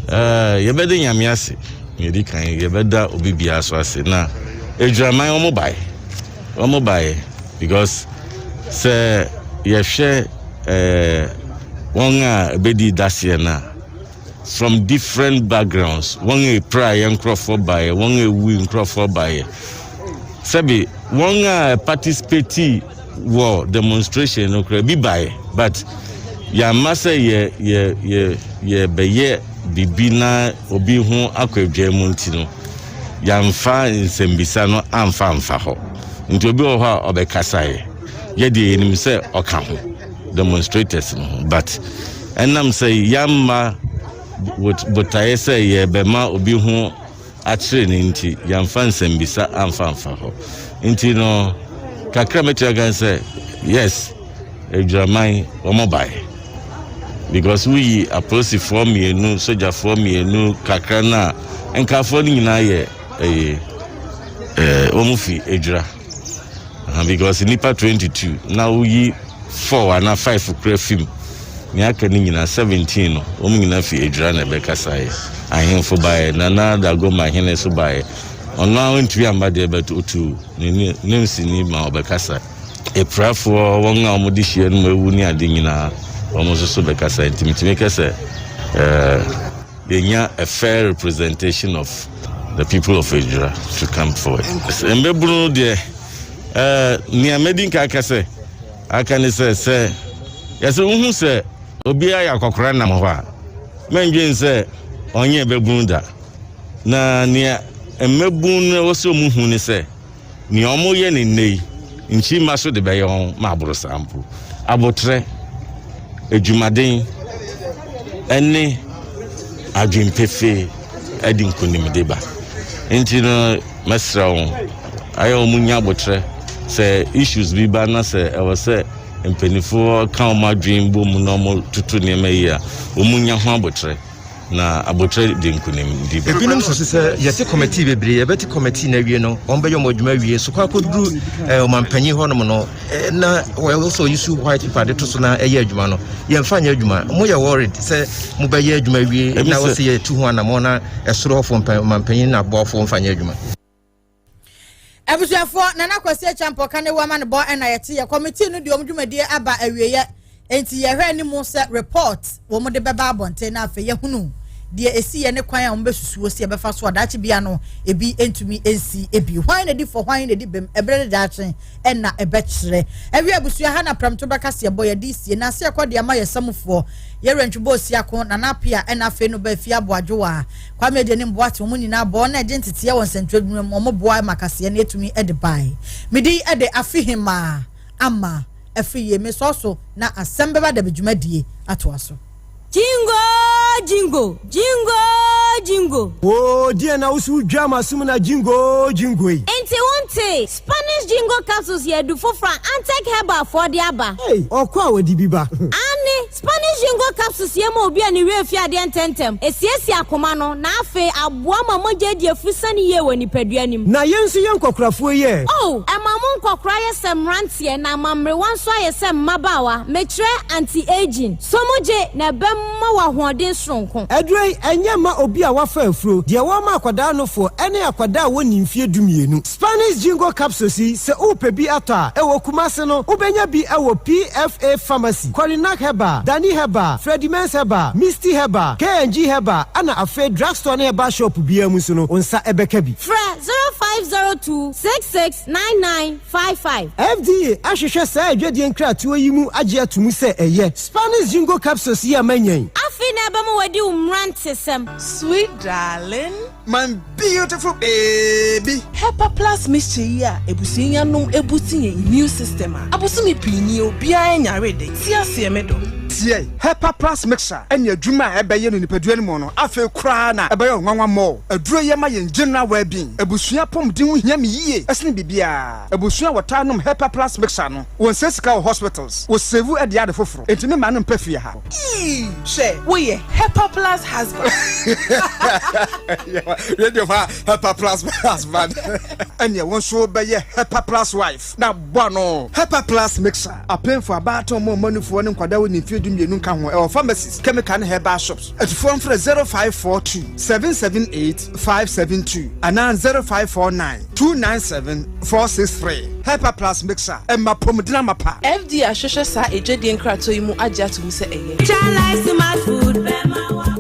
Yɛbɛda Nyame ase, nea edi kan yɛbɛda obi biara so ase na Adwiraman wɔn bae, wɔn baeɛ because sɛ yɛhwɛ eh, wɔn a ɛbɛdi daseɛ no a from different backgrounds wɔn a ɛpiraeɛ nkorɔfoɔ baeɛ, wɔn a ɛwui nkorɔfoɔ baeɛ, sɛbe wɔn a participate wɔ demonstration no koraa bi baeɛ but yɛamma sɛ yɛ yɛ yɛ yɛbɛyɛ biribi na obi ho akɔ adwa mu nti no yɛamfa nsɛmbisa no amfa amfa hɔ nti obi wɔ hɔ a ɔbɛkasaeɛ yɛ deɛ yɛnim sɛ ɔka ho demonstrators no ho but ɛnam sɛ yɛamma botaeɛ sɛ yɛbɛma obi ho akyere no nti, yɛamfa nsɛmbisa amfa amfa hɔ. Nti no, kakra a mɛtumi aka ne sɛ, yes, Adwiraman, wɔn baeɛ. Because woyi apolisifoɔ mmienu, sogyafoɔ mmienu, kakra no a, nkafoɔ no nyinaa yɛ ɛyɛ ɛɛ wɔn fi Adwira. Aha, because nnipa 22 na woyi 4 anaa 5 kura fi mu. Nea aka no nyinaa 17 no, wɔn nyinaa fi Adwira na ɛbɛkasaeɛ. Ahemfo baeɛ, Nana Dagomba hene nso baeɛ. Ɔno ara ntumi amma deɛ but otu ne nemsini ma ɔbɛkasa. Apirafoɔ, wɔn a wɔde hyia no mu awu ne ade nyinaa, wɔn nso so bɛkasa. Nti metumi ka sɛ eh, Yɛnya a fair representation of the people of Ejura to come forward. Mbɛbunu no deɛ, eh, nea mɛdi nka aka sɛ, aka ne sɛ, sɛ yɛsɛ wohu sɛ obiara yɛ akɔkora nam hɔ a, mɛndwen sɛ ɔnyɛ bɛbunu da. Na nea mmabunu no ɛwɔ sɛ wɔn hu ne sɛ, Nea wɔyɛ no nnɛ yi, nkyirimma so de bɛyɛ wɔn ma aboro saa mpo. Aboterɛ, adwumaden, ne adwene pefee de nkonimdi ba. Nti no, mɛsrɛ wɔn, ayɛ wɔn nya aboterɛ. Sɛ issues bi ba na sɛ ɛwɔ sɛ mpanimfoɔ ka wɔn adwene bɔ mu na wɔtoto nneɛma yie a, wɔn nya ho aboterɛ. Na aboterɛ de nkonimdi ba. Ebinom susu sɛ yɛte kɔmɛtii bebree, yɛbɛte kɔmɛtii no awie no, wɔbɛyɛ wɔn adwuma awie. So kɔ akɔduru eh, ɔmampanyin hɔnom no, eh, na wɔwɔ sɛ ɔyi su white paper de to so na ɛyɛ adwuma no, yɛmfa nyɛ adwuma. Moyɛ worried sɛ mobɛyɛ adwuma awie na wɔsɛ yɛtu ho anammɔn na ɛsoro hɔfoɔ ɔmampanyin na aboafoɔ mfa nyɛ adwuma. Abusuafoɔ, Nana Kwasi Acheampong ka ne wama no bɔ ɛna yɛte yɛ committee no deɛ wɔn dwumadie aba awieɛ enti yɛhwɛ anim sɛ report wɔn de bɛba abɔnten na afei yɛhunu deɛ esi yɛ ne kwan a wɔn bɛsusuo si ɛbɛfa so a daakye bia no ebi ntumi nsi ebi hwan na di fɔ hwan na di bem ɛbrɛ ne daakye ɛna ɛbɛkyerɛ ɛwi abusua ha na prɛmto bɛka se ɛbɔ yɛde sie na ase ɛkɔ de ama yɛ samufoɔ yɛwura ntwebɔ osiako Nana Apia ɛna afei no ba afie aboadwowa Kwame Agyenim Boateng wɔn nyinaa bɔ wɔn a ɛgye nteteɛ wɔ nsɛntwerɛ adwuma mu, wɔn boa ma kaseɛ no ɛtumi de bae. Me din de Afihemaa Ama Afriyie, mesɔɔ so na asɛm bɛba da me dwumadie atoa so. Jingo jingo, jingo jingo. Oo deɛn na wo so wo dwa m'asom na jingo jingo yi. Nti wo ntee? Spanish Jingo capsules yɛ adu foforɔ a Antec Herbal foɔ de aba. Ei ɔkɔ a wɔde bi ba. Aane, Spanish Jingo capsules yɛ ma obi a ne werɛ fi adeɛ ntɛmntɛm, ɛsiesie akoma no, na afei aboa ma mogya adi afurusane yie wɔ nipadua no mu. Na yɛn nso yɛn nkɔkorafoɔ yi ɛ? Oh, ɛma mo nkɔkora yɛ sɛ mmeranteɛ na ama mmerewa nso ayɛ sɛ mmabaawa, mekyerɛ anti-aging. So mogye, na ɛbɛma wo ahoɔden soronko. Aduro yi, ɛnyɛ mma obi a wafa afuro, deɛ wɔma akwadaa nofoɔ, ɛne akwadaa a wɔnni mfeɛ dumienu. Spanish Jingo capsules yi, sɛ worepɛ bi atɔ a, ɛwɔ Kumasi no, wobɛnya bi wɔ PFA Pharmacy, Korinak Herbal, Dani Herbal, Fredimens Herbal, Misty Herbal, K&G Herbal, ɛna afei drugstore ne herbal shop biara mu nso no, wo nsa bɛka bi. Frɛ 0502 66 99 55. FDA ahwehwɛ saa adwadie nkratoɔ yi mu agye ato mu sɛ ɛyɛ. Spanish Jingo capsules yi a manya yi. Afei na ɛbɛma woadi wo mmerantesɛm. Sweet darling. My beautiful baby. Hepa Plus mixture yi a abusua yi anom abusti yɛn immune system a, abosome pii nie obiara nyaree da. Te aseɛ me dɔ. Tie, Hepa Plus Mixture ne adwuma a ɛbɛyɛ no nipadua no mu no, afei koraa na ɛbɛyɛ wo nwanwa more. Aduro yi ma yɛn general well-being. Abusua apɔmuden ho hia me yie sene biribiara. Abusua a wɔtaa nom Hepa Plus Mixture no, wɔnsɛe sika wɔ hospitals, wɔsave de yɛ ade foforo. Enti me mma no mpɛ fie ha. Eii hwɛ woyɛ Hepa Plus husband. Radio fa Hepa Plus husband. Ɛneɛ wo nso wobɛyɛ Hepa Plus wife na bɔ ano. Hepa Plus Mixture, Apemfo, abaatan, mma mmanufoɔ ne nkwadaa a wɔnni mfeɛ 12 nka ho, ɛwɔ pharmacies, chemical ne herbal shops. Atufoɔ mfrɛ 0542 778 572 anaa 0549 297 463. Hepa Plus Mixture, ɛma apɔmuden amapa. FDA ahwehwɛ saa adwadie nkratoɔ yi mu agye ato mu sɛ ɛyɛ.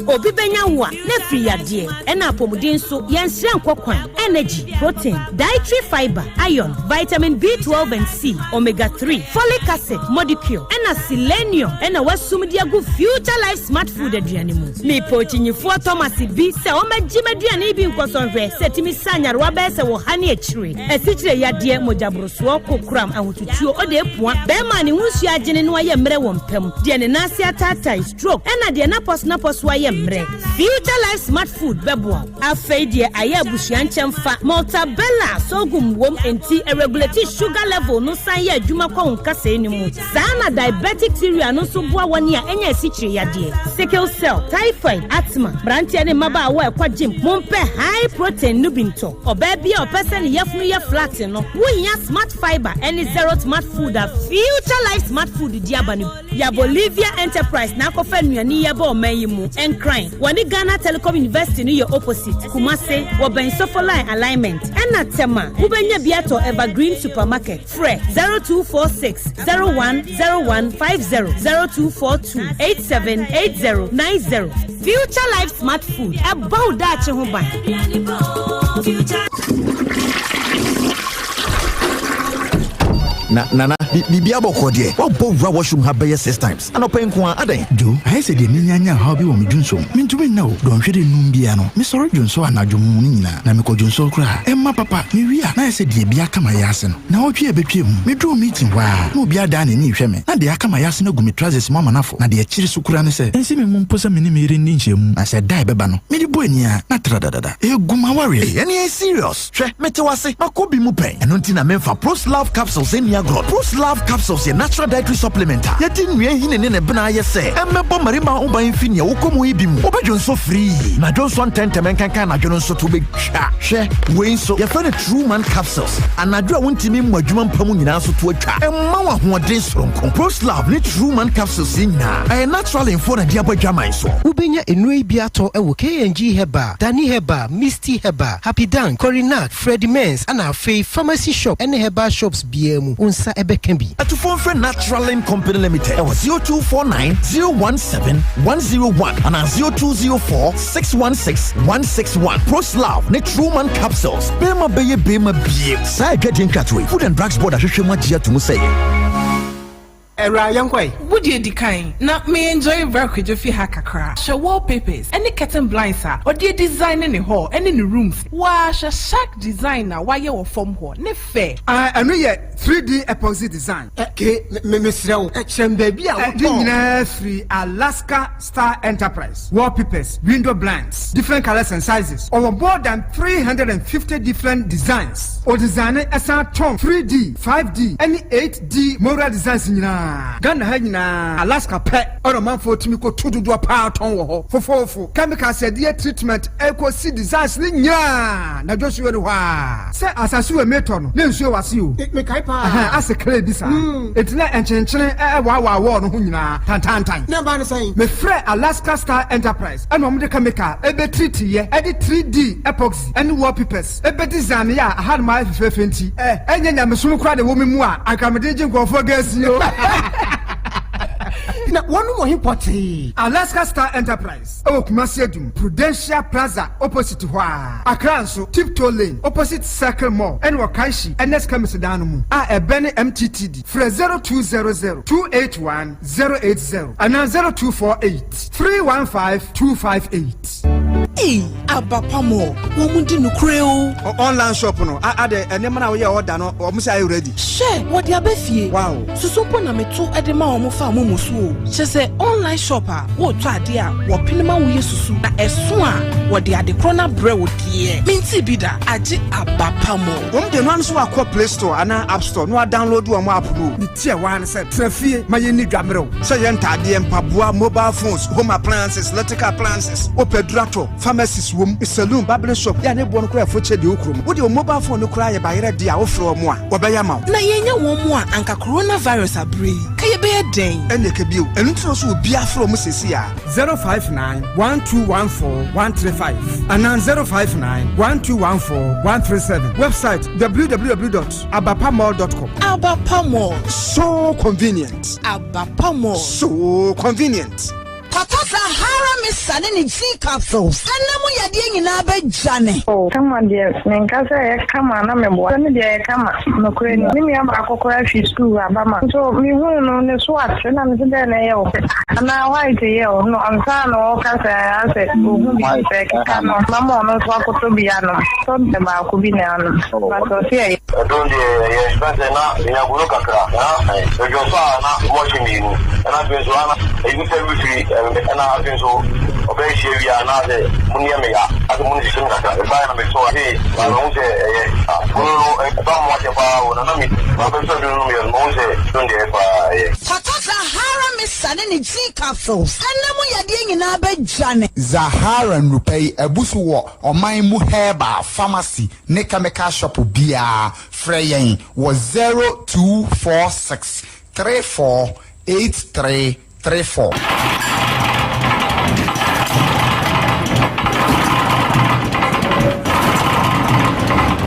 Obi bɛnya wo a, na afiri yadeɛ, ɛna apɔmuden nso, yɛnsrɛ nkɔ kwan. Energy, protein, dietary fiber, iron, vitamin B12 and C, omega 3, folic acid, modicure, ɛna selenium ɛna wasum de agu Future Life Smart Food aduane mu. Mepɛ okyinyifoɔ Thomas bi sɛ ɔmmɛgye m'aduane yi bi nkɔsɔ nhwɛ sɛ ɛtumi sa nyarewa bɛyɛ sɛ wɔ ha ne akyire. Asikyire yadeɛ, mogyaborosoɔ, kokoram, ahotutuo, ɔde apua, bɛrima a ne ho nsuo agyene no ayɛ mmerɛ wɔ mpam, deɛ ne nan ase ataatae, stroke, ɛna deɛ n'apɔso ayɛ mmerɛ. Future Life Smart Food bɛboa wo. Afei deɛ ayɛ abusua nkyɛn fa Maltabella sorghum wom nti ɛregulate sugar level no san yɛ adwuma kɔ wo nkasɛɛ no mu. Saa na diabetic cereal no nso boa wɔn a ɛnyɛ asikyire yadeɛ, sickle cell, typhoid, asthma, mmeranteɛ ne mmabaawa a ɛkɔ gym, mompɛ high protein no bi ntɔ. Ɔbaa bi a ɔpɛ sɛ ne yafunu yɛ flat no, wohia Smart Fiber ɛne Zero Smart Food a Future Life Smart Food di aba no bi. Ya Bolivia Enterprise na akɔfa nnuane yi aba ɔman yi mu. Nkran, wɔne Ghana Telecom University no yɛ opposite. Kumase, wɔbɛn Sofoline alignment. Ɛna Tema, wobɛnya bi atɔ Evergreen Supermarket. Frɛ 0246 010150, 0242 878090. Future Life Smart Food, ɛbɔ wo daakye ho ban. Na nana, biribi abɔkɔ deɛ, woabɔ wura washroom ha bɛyɛ six times anɔpa yi nko ara, adɛn? Joe, ayɛ sɛ deɛ menyanya haw bi wɔ me dwonsɔ mu. Mentumi nna o. Dɔnhwere num biara no, mesɔre dwonsɔ anadwo mu no nyinaa, na mekɔ dwonsɔ koraa a, ɛmma papa. Mewie a, na ayɛ sɛ deɛ bi aka m'ayaase no. Naawɔtwe a ɛbɛtwaam mu, meduruu meeting hɔ ara, na obiara dan n'ani rehwɛ me. Na deɛ aka m'ayaase no agu me trousers mu ama no afɔ. Na deɛ ɛkyere so koraa ne sɛ, ɛnsi me mu mpo sɛ me ne me yere nni nhyiamu. Na sɛ da a ɛbɛba no, mede bɔ ani ara, na tradadada, ɛregu m'awareɛ. Ei, ɛnneɛ ɛyɛ serious. Hwɛ, mete wo ase, makɔ bi mu pɛn. Ɛno nti na memfa Proslav capsules nni agorɔ no. Proslav capsules yɛ natural dietary supplement a yɛde nnua nhini ne ne bena ayɛ sɛ ɛmmɛbɔ mmarima ho ban mfi nea wokɔ mu yi bi mu. Wobɛdwonsɔ firii, na dwonsɔ ntɛmntɛm nkanka anadwo no nso to bɛtwa. Hwɛ, wei nso, yɛfrɛ no True Man capsules. Anadwo a wontumi mmɔ adwuma mpa mu nyinaa nso to atwa. Ɛmma wo ahoɔden soronko. Proslav ne True Man capsules yi nyinaa, ɛyɛ Naturalin foɔ na de abɔ adwaman soɔ. Wobɛnya nnuro yi bi atɔ wɔ KNG Herbal, Dani Herbal, Misty Herbal, Happy Dan, Corinat, Freddy Mens ɛna afei pharmacy shop ɛne herbal shops biara mu wo nsa ɛbɛka bi. Atufoɔ mfrɛ Naturalin Company Limited ɛwɔ 0249 017 101 anaa 0204 616 161. Proslav ne Truman Capsules, bɛrima bɛyɛ bɛrima biem. Saa adwadie nkratoɔ yi, Food and Drugs Board ahwehwɛ mu agye ato mu sɛ ɛyɛ. Awuraa, yɛnkɔ ɛ. Wo deɛ di kan na me enjoy bra Kwadwo fie ha kakra. Hwɛ wallpapers ɛne curtain blinds a ɔde adesign ne hall ɛne ne rooms. Waa hwɛ shark design a wayɛ wɔ fam hɔ, ne fɛ. Ah, ɛno yɛ 3D epoxy design. Ke, me, mesrɛ wo, kyerɛ me baabi a wotɔɔ. Ne nyinaa firi Alaska Star Enterprise. Wallpapers, window blinds, different colours and sizes. Ɔwɔ more than 350 different designs. Ɔdesigne ɛsan tɔn 3D, 5D ɛne 8D mural designs nyinaa. Ghana ha nyinaa, Alaska pɛ ɛna ɔmanfoɔ tumi kɔtu dodoɔ paa tɔn wɔ hɔ. Fofoofo, chemicals a yɛde yɛ treatment ɛkɔsi designs no nyinaa na Joshua ni hɔ ara. Sɛ asase wɔ metɔ no na nsuo wɔ ase o. Mekae paa. Ɛhɛn, ase clay bi saa. Enti na nkyenenkyene ɛwaawaa wall no ho nyinaa tantaantan. Na ɛbaa no sɛn? Mefrɛɛ Alaska Star Enterprise ɛna wɔde chemical ɛbɛtreatiiɛ ɛde 3D epoxy ɛne wallpapers ɛbɛdesignee a ahanom ayɛ fɛfɛɛfɛ nti ɛnyɛ nyamesom koraa na ɛwɔ me mu a anka mede regye nkurɔfoɔ gas yi o. Na wɔnom wɔ he pɔtee? Alaska Star Enterprise ɛwɔ Kumasi Adum, Prudential Plaza opposite hɔ ara. Accra nso, Tiptoe Lane opposite Circle Mall ɛne wɔ Kanshi Ernest Chemist dan no mu a ɛbɛne MTTD. Frɛ 0200 281 080 anaa 0248 315 258. Ei aba pa mɔ wɔn di nokorɛ o. Online shop no adɛ nneɛma no a woyɛ order no wɔn sɛ ayɛ ready. Hwɛ wɔde aba fie. Wow. Susu mpo na meto de ma wɔn fa momo so o. Kyerɛ sɛ online shop a wotɔ adeɛ a wɔpene ma woyɛ susu na ɛso a wɔde ade korɔ no abrɛ wo deɛ mentee bi da agye aba pa mɔ. Wɔn deɛ no ara nso wakɔ play store anaa app store na wadownload wɔn app no o. Ne ti a ɛwɔ ha ne sɛ tena fie ma yɛnni dwa mmerɛw. Sɛ ɛyɛ ntaadeɛ, mpaboa, mobile phones, home appliances, electrical appliances, wopɛ aduru atɔ, pharmacies wom, saloon, barbering shop, yɛ a ne boɔ no koraa ɛfo kyɛ deɛ ɛwɔ kurom. Wode wo mobile phone no koraa yɛ bayerɛ deɛ a wofrɛ wɔn a, wɔbɛyɛ ama wo. Na yɛanya wɔn mu a anka coronavirus aberɛ yi, ka yɛbɛyɛ dɛn? Ɛnneɛ ka bio. Ɛno nti na ɔsɛ obiara frɛ wɔn seesei ara. 059 1214 135 anaa 059 1214 137. Website www.abapamall.com. Abapa Mall. So convenient. Abapa Mall. So convenient. Kɔtɔ Sahara Mixture ne ne G capsules ɛna mu yadeɛ nyinaa bɛdwane. Oh kama deɛ menka sɛ ɛyɛ kama na meboa sɛ me deɛ ɛyɛ kama nokorɛ ni me nua baako koraa firi sukuu aba ma nso mehuu no ne so ate na mese dɛn na ɛyɛ wo anaa white yɛ wo no ansa na ɔka sɛ asɛ ɔhu bi sɛ ɛkeka no mama ɔno nso akɔtɔ bi anom tɔ baako bi na anom but ɔse ɛyɛ. Ɛdon deɛ ɛyɛ ɛfɛn sɛ na menya gono kakra na medwo nso a na mɔhye mmienu ɛna afei nso ana ebi sɛ wifiri ɛna afei nso ɔbɛ hyia wie a na sɛ mo nneɛ me ya asɛ mo nsisi me kakra ɛbaeɛ na metɔ afei na mehu sɛ ɛyɛ gono no ɛba mo akyɛ paa o na na me mabɛsɔ duro no meyɛ no mahu sɛ don deɛ ɛyɛ paa ɛyɛ. Kɔtɔ Zahara Mixture ne ne G capsules ɛna mu yadeɛ nyinaa bɛdwane. Zahara nnurupɛ yi abu so wɔ ɔman mu herbal pharmacy ne chemical shop biara, frɛ yɛn wɔ 0246 34 83 34.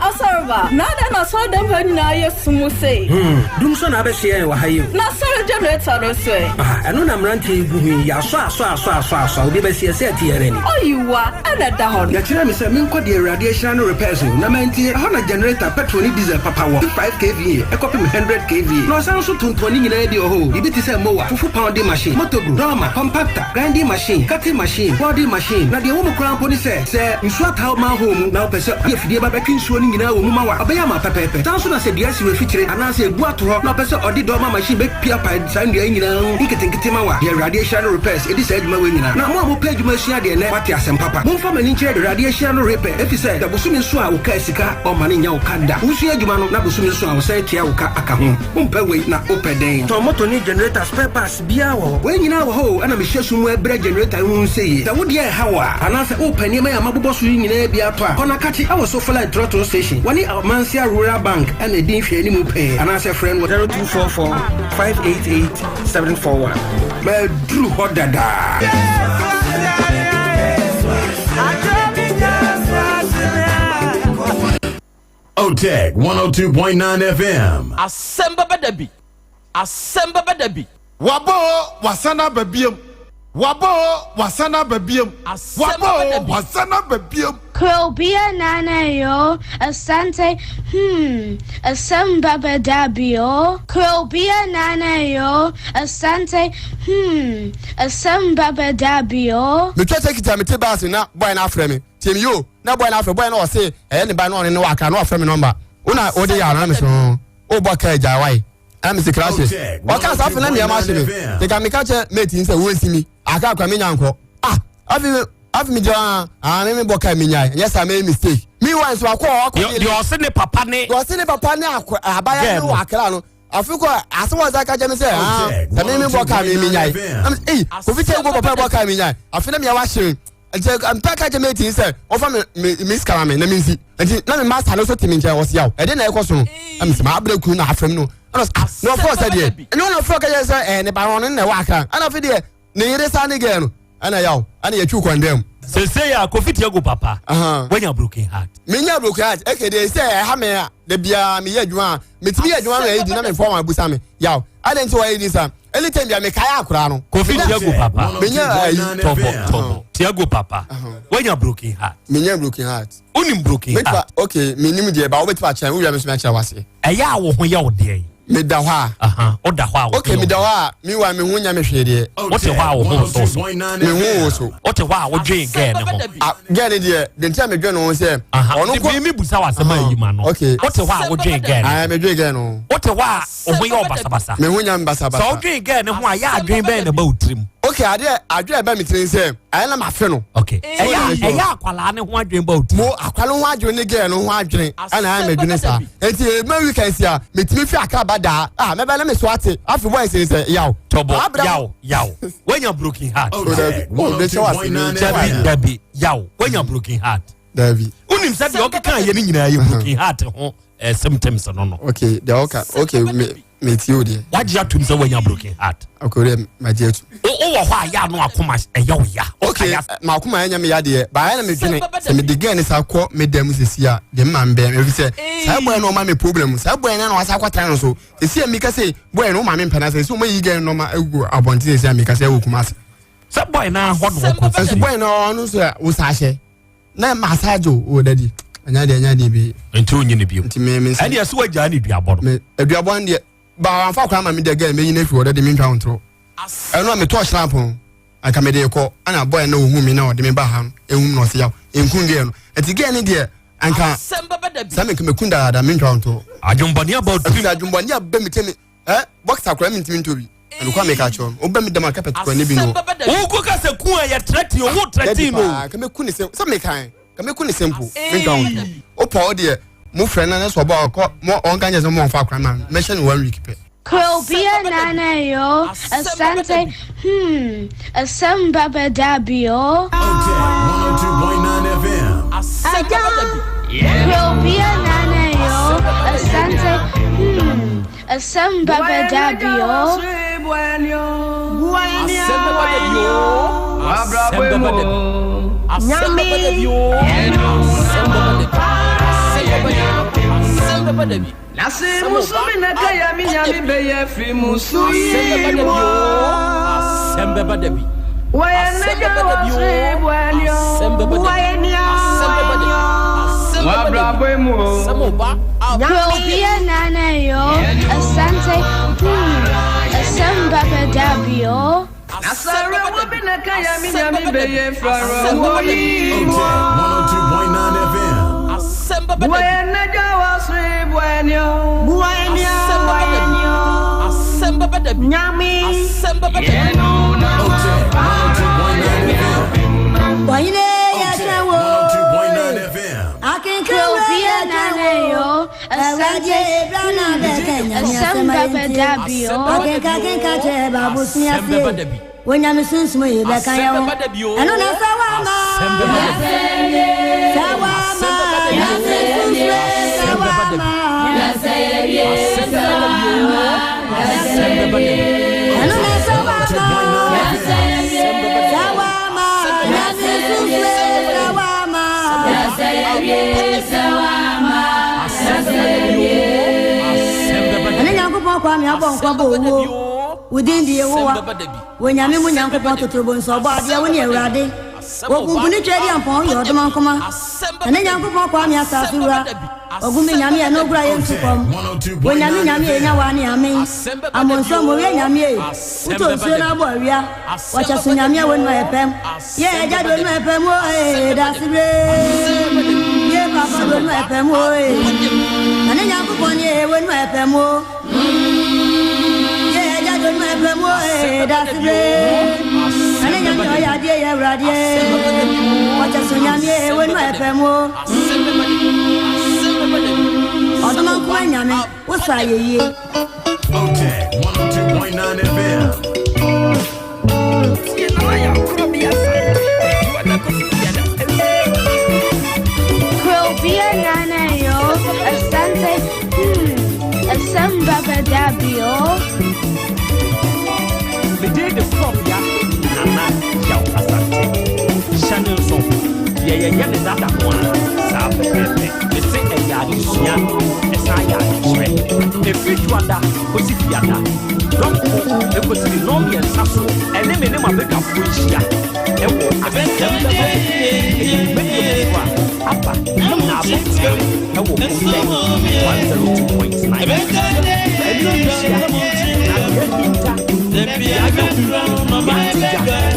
Asɔreba, na adɛn na asɔredan ha nyinaa yɛ sum sei? Hmm, dum so na abɛsoɛ yɛn wɔ ha yi o. Na asɔre generator no nso ɛ? Ah, ɛno na mmeranteɛ yi gu ho yi, yɛasɔ asɔ asɔ asɔ asɔ a, obi bɛsi ɛsɛ ɛte yɛn ani. Oyiwa, na ɛda hɔ no. Yɛkyerɛɛ me sɛ menkɔ deɛ Awurade ahyira no repairs o, na mantie. Ɛhɔ na generator, petrol ne diesel papa wɔ, fi 5 kva kɔpem 100 kva. Na ɔsan nso tontɔn ne nyinaa bi wɔ hɔ o, biribi te sɛ mower, fufu pounding machine, motobro, dɔɔma, compactor, grinding machine, cutting machine, boarding machine. Na deɛ ɛwɔ mu koraa mpo ne sɛ, sɛ nsuo ataa wo manhole mu na wopɛ sɛ ɔde afidie ba bɛtwe nsuo no nyinaa wɔ mu ma wo a, ɔbɛyɛ ama wo pɛpɛɛpɛ. Saa nso na sɛ dua si w'afikyire anaasɛ ebu ato hɔ na wopɛ sɛ ɔde dɔɔma machine bɛpiapae saa nnua yi nyinaa ho nketenkete ma wo a, deɛ Awurade ahyira no repairs di saa adwuma wei nyinaa. Na mo a mopɛ adwuma asua deɛ nnɛ moate asɛm papa. Momfa mo ani nkyerɛ Awurade ahyira no repɛ, efisɛ sɛ bosome nso a wo kaa sika ɔmma no nnya wo ka da. Wosua adwuma no na bosome nso a ɔsan tua wo ka aka ho. Wompɛ wei na wopɛ dɛn? Tɔn moto ne generator spare parts biara wɔ hɔ. Wei nyinaa wɔ hɔ o, ɛna mehyɛ sum mu ɛbrɛ generator yi ho sɛ yie. Sɛ wo deɛ ɛha wo a, anaasɛ wopɛ nneɛma yi a mabobɔ so yi nyinaa bi atɔ a, kɔ Nakakye ɛwɔ Sofoline Trɔtrɔ Station. Wɔne Amansia Rural Bank na ɛdi nhwɛanimu pɛɛ, anaasɛ frɛ no wɔ 0244 588 741. Maduru hɔ dada. Otec 102.9 FM. Asɛm bɛba da bi. Asɛm bɛba da bi. Waba o, wasan aba biom. Waba o, wasan aba biom. Asɛm Waba bɛba da o, bi. wasan aba biom. Krobea Nana yoo, Asante hmm, asɛm bɛba da bi o. Krobea Nana yoo, Asante hmm, asɛm bɛba da bi o. Metwa tekiti a mete bus na boy no afrɛ me tie me yoo na boy no afrɛ boy no ɔse ɛyɛ ne ba na ɔne no wɔ akra na wafrɛ me number wo na wode yɛ ano na me so o bɔ kaa gya wae ɛna me se crashes ɔka saa afei na nneɛma ahye me nka meka kyɛ mate n sɛ wɔnsi mi aka akora menya nkɔ ah afei afei me gyina ah me me bɔ kaa menyae ɛnyɛ saa mɛyɛ mistake meanwhile nso akɔ ɔkɔ deɛ ɔse ne papa ne deɛ ɔse ne papa ne akɔ abaya ne wɔ akra no afei kɔ asɛm a ɔsan ka kyerɛ me sɛ ah sɛ me me bɔ kaa me menyae ei kofi kyɛ wo papa bɔ kaa menyae afei na meɛ wahye me nti mpa ka kyerɛ me ti sɛ ɔfa me me me sika ma me na me nsi nti na me master no so te me nkyɛn ɔsi aw ɛde na ɛkɔ so no ɛmi sɛ maa abirɛ kunu na afɛm no ɛna ɔsɛ ah na ɔfɔ sɛ deɛ ɛna ɔna ɔfɔ kɛyɛ sɛ ɛɛ ne ba no ɔno na ɛwɔ akra ɛna afei deɛ ne yere saa ne gɛɛ no ɛna yaw ɛna yɛtwi kɔndɛm. Sese yɛ Kofi Tiago papa wanya broken heart. Menya broken heart ɛkɛ deɛ sɛ ɛha me a da biara meyɛ adwuma a metumi yɛ adwuma ma ɛdi na mefɔ wɔn abusa me yaw adɛn nti wɔyɛ di sa anytime bia mekae akora no. Kofi Tiago papa menya ayi tɔbɔ tɔbɔ Tiago papa wanya broken heart. Menya broken heart. Wonim broken heart. Okay menim deɛ ba wobɛtumi akyerɛ wowia me so meakyerɛ wase. Ɛyɛ a wo ho yɛ wo deɛn. Meda hɔ a. Woda hɔ a. Ok, meda hɔ a, meanwhile me ho nya me hwee deɛ. Wote hɔ a wo ho nso so. Me ho wo so. Wote hɔ a wodwen gɛɛ ne ho. Ah, gɛɛ ne deɛ, deɛ nti a medwen ne ho sɛ. Ɔno kɔ. Mi busa wa asɛm a yi ma no. Ok. Wote hɔ a wodwen gɛɛ ne ho. Ah, medwen gɛɛ no. Wote hɔ a wo ho yɛ ɔbasabasa. Me ho nya me basabasa. Sɛ wodwen gɛɛ ne ho a, yɛ adwen bɛn na ɛba wo tirim? Ok, adeɛ adwen a ɛba me tirim sɛ, ayɛ na mafe no. Ok, ɛyɛ ɛyɛ akwalaa ne ho adwen ba wo tirim. Mo akwalaa ho adwen ne gɛɛ no ho adwen ɛna ayɛ medwene saa. Nti ema weekends a metumi fi Accra ba daa a mɛbɛ na me so ate afi boys ne sɛ yaw. Tɔbɔ yaw yaw wanya broken heart. Dabi dabi yaw wanya broken heart. Dabi. Wonim sɛ deɛ ɔkeka yɛ no nyinaa yɛ broken heart ho eh, symptoms no no. Okay deɛ ɔka okay me me ti o deɛ. Wagye atum sɛ wanya broken heart. Okay o deɛ magye atum. Wowɔ hɔ a yɛ ano akoma ɛyɛ wo ya. Okay m'akoma ɛnyɛ me ya deɛ ba ayɛ na me dwene sɛ me de gɛn ne sa kɔ me dan mu sisi a deɛ me maame bɛyɛ me efi sɛ saa bɔyɛ no ɔma me problem saa bɔyɛ no na wasa akɔtena no so sisi a mika sɛ bɔyɛ no ɔma me mpɛ na sɛ sɛ ɔma yi gɛn no ma egu abɔnten sisi a mika sɛ ɛwɔ Kumasi. Sɛ bɔyɛ no ahɔ na ɔkɔ. Ɛso bɔyɛ no ɔno nso a wosa ahyɛ na massage o o dadi ɛnya deɛ ɛnya deɛ bi. Nti o nye ne bio. Nti me me nsa. Ɛni ɛsɛ wagyaa ne duabɔ no. Me aduabɔ no deɛ ba wanfa koraa ma me deɛ gɛn meyi no afi hɔ dadi me ntwa ho ntorɔ. Ɛno a metɔɔ hyramp no anka mede rekɔ ɛna bɔyɛ no ohun mi na ɔde me ba ha no ehum na ɔse yaw nkun gɛn no nti gɛn no deɛ anka sɛ menka mekun dadaada mentwa ho ntorɔ. Adwembɔne aba otirim. Adwembɔne aba mi tɛmi ɛ boxer koraa mentumi ntɔ bi. Ɛno kwa meka kyerɛ no wobɛ me dɛm a carpet koraa ne bi no. Woko ka sɛ ku a yɛ trɛti o wo trɛti no. Ka meku ne sɛ sɛ meka ka meku ne sɛ mpo mentwa wo ntorɔ. Wopɔ wo deɛ mo frɛ no ne sɛ ɔbɔ ɔkɔ mo ɔnka nyɛ sɛ mo ɔmfa akora ma mɛhyɛ no one week pɛ. Krobia Nana yo, Asante, hmm, asɛm ba bɛda bi o. 102.9 FM. Agya, Krobia Nana yo, Asante, hmm, asɛm ba bɛda bi o. Asɛm bɛba da bi o. Asɛm bɛba da bi. Asɛm bɛba da bi o. Asɛm bɛba da bi. Asɛm bɛba da bi. Asɛm bɛba da bi. Nase musu mi na kaya mi nyame bɛyɛ firi musu yi mu. Asɛm bɛba da bi. Wɔyɛ Asɛm nɛgya bɛba da bi wɔ o. sere bualio. Asɛm bɛba da bi. Asɛm bɛba da bi. Asɛm bɛba da bi. Asɛm ɔba. Krobia Nana yo, Asante, hmm, asɛm ba bɛda bi o. Nasare wo bi na kaya mi nyame bɛyɛ firi wɔ yi mu. 102.9 FM. Asɛm bɛba da bi. Wɔyɛ nɛgya wɔ sere bualio. Asɛm bɛba da bi. Asɛm bɛba da bi. Asɛm bɛba da bi. 102.9 FM. Wanyine yɛhyɛ wo 102.9 FM. Krobia Nana yo, Asante, asɛm ba bɛda bi o. Akenka kyerɛ baabosua Asɛm bɛba da se bi. wonyame sunsum yi bɛka yɛ Asɛm ho bɛba da bi o. ɛno na sɛ woama Asɛm bɛba da bi. sɛ woama nyame sunsum sɛ Asɛm bɛba da bi. woama Asɛm bɛba da bi o. Asɛm bɛba da bi. ɛno na sɛ woama Asɛm bɛba da sɛ bi. woama nyame sunsum sɛ woama Asɛm bɛba da bi o. Asɛm bɛba da ɛne bi. nyankopɔn kwa me abɔ nkwa bɔ owuo wo din de yehowa Asɛm bɛba da bi. wonyame mu nyankopɔn totorobo nso ɔbɔ adeɛ wo ne awurade wɔkunkuni twɛ di ampɔn yɛ ɔdoma nkoma ɛne nyankopɔn kwa me asase wura ɔgumi nyame ɛno ogura yɛ nsu kɔm wonyame nyame ɛnya wa ne amen amonso mowie nyame e wotɔ nsuo no abɔ awia wɔkyɛ so nyame a wɔnuma yɛ pɛm yɛ agya de onuma yɛ pɛm o ee dasebere yɛ papa de onuma yɛ pɛm o ee ɛne nyankopɔn ne ee wɔnuma yɛ pɛm o yɛ agya de onuma yɛ pɛm o ee dasebere ɛne nyame ɔyɛ adeɛ yɛ awuradeɛ wɔkyɛ so nyame ee wɔnuma yɛ pɛm o Asɛm bɛba da bi. Asɛm bɛba da bi. ɔdoma nkoma nyame wosɔ ayɛyie Otech 102.9 FM. Krobia Nana yo, Asante, asɛm ba bɛda bi o. Mede de sɔbea Nana Yaw Asante. Hyɛ ne nso deɛ yɛyɛ ne dada ho a saa pɛpɛɛpɛ. Mese ɛyɛ adesua ɛsan yɛ adekyerɛ. Ɛfiri dwoada kɔsi fiada. Dɔnko ɛkɔsi ne nnɔn mmiɛnsa so ɛne me ne m'abadwafoɔ nhyia ɛwɔ asɛm bɛba da bi. Ɛyɛ dwumadie foforɔ a aba na abɔfra. ɛwɔ Otec 102.9 Ɛne yɛnhyia na deɛ ahinta, deɛ ayɛ hu,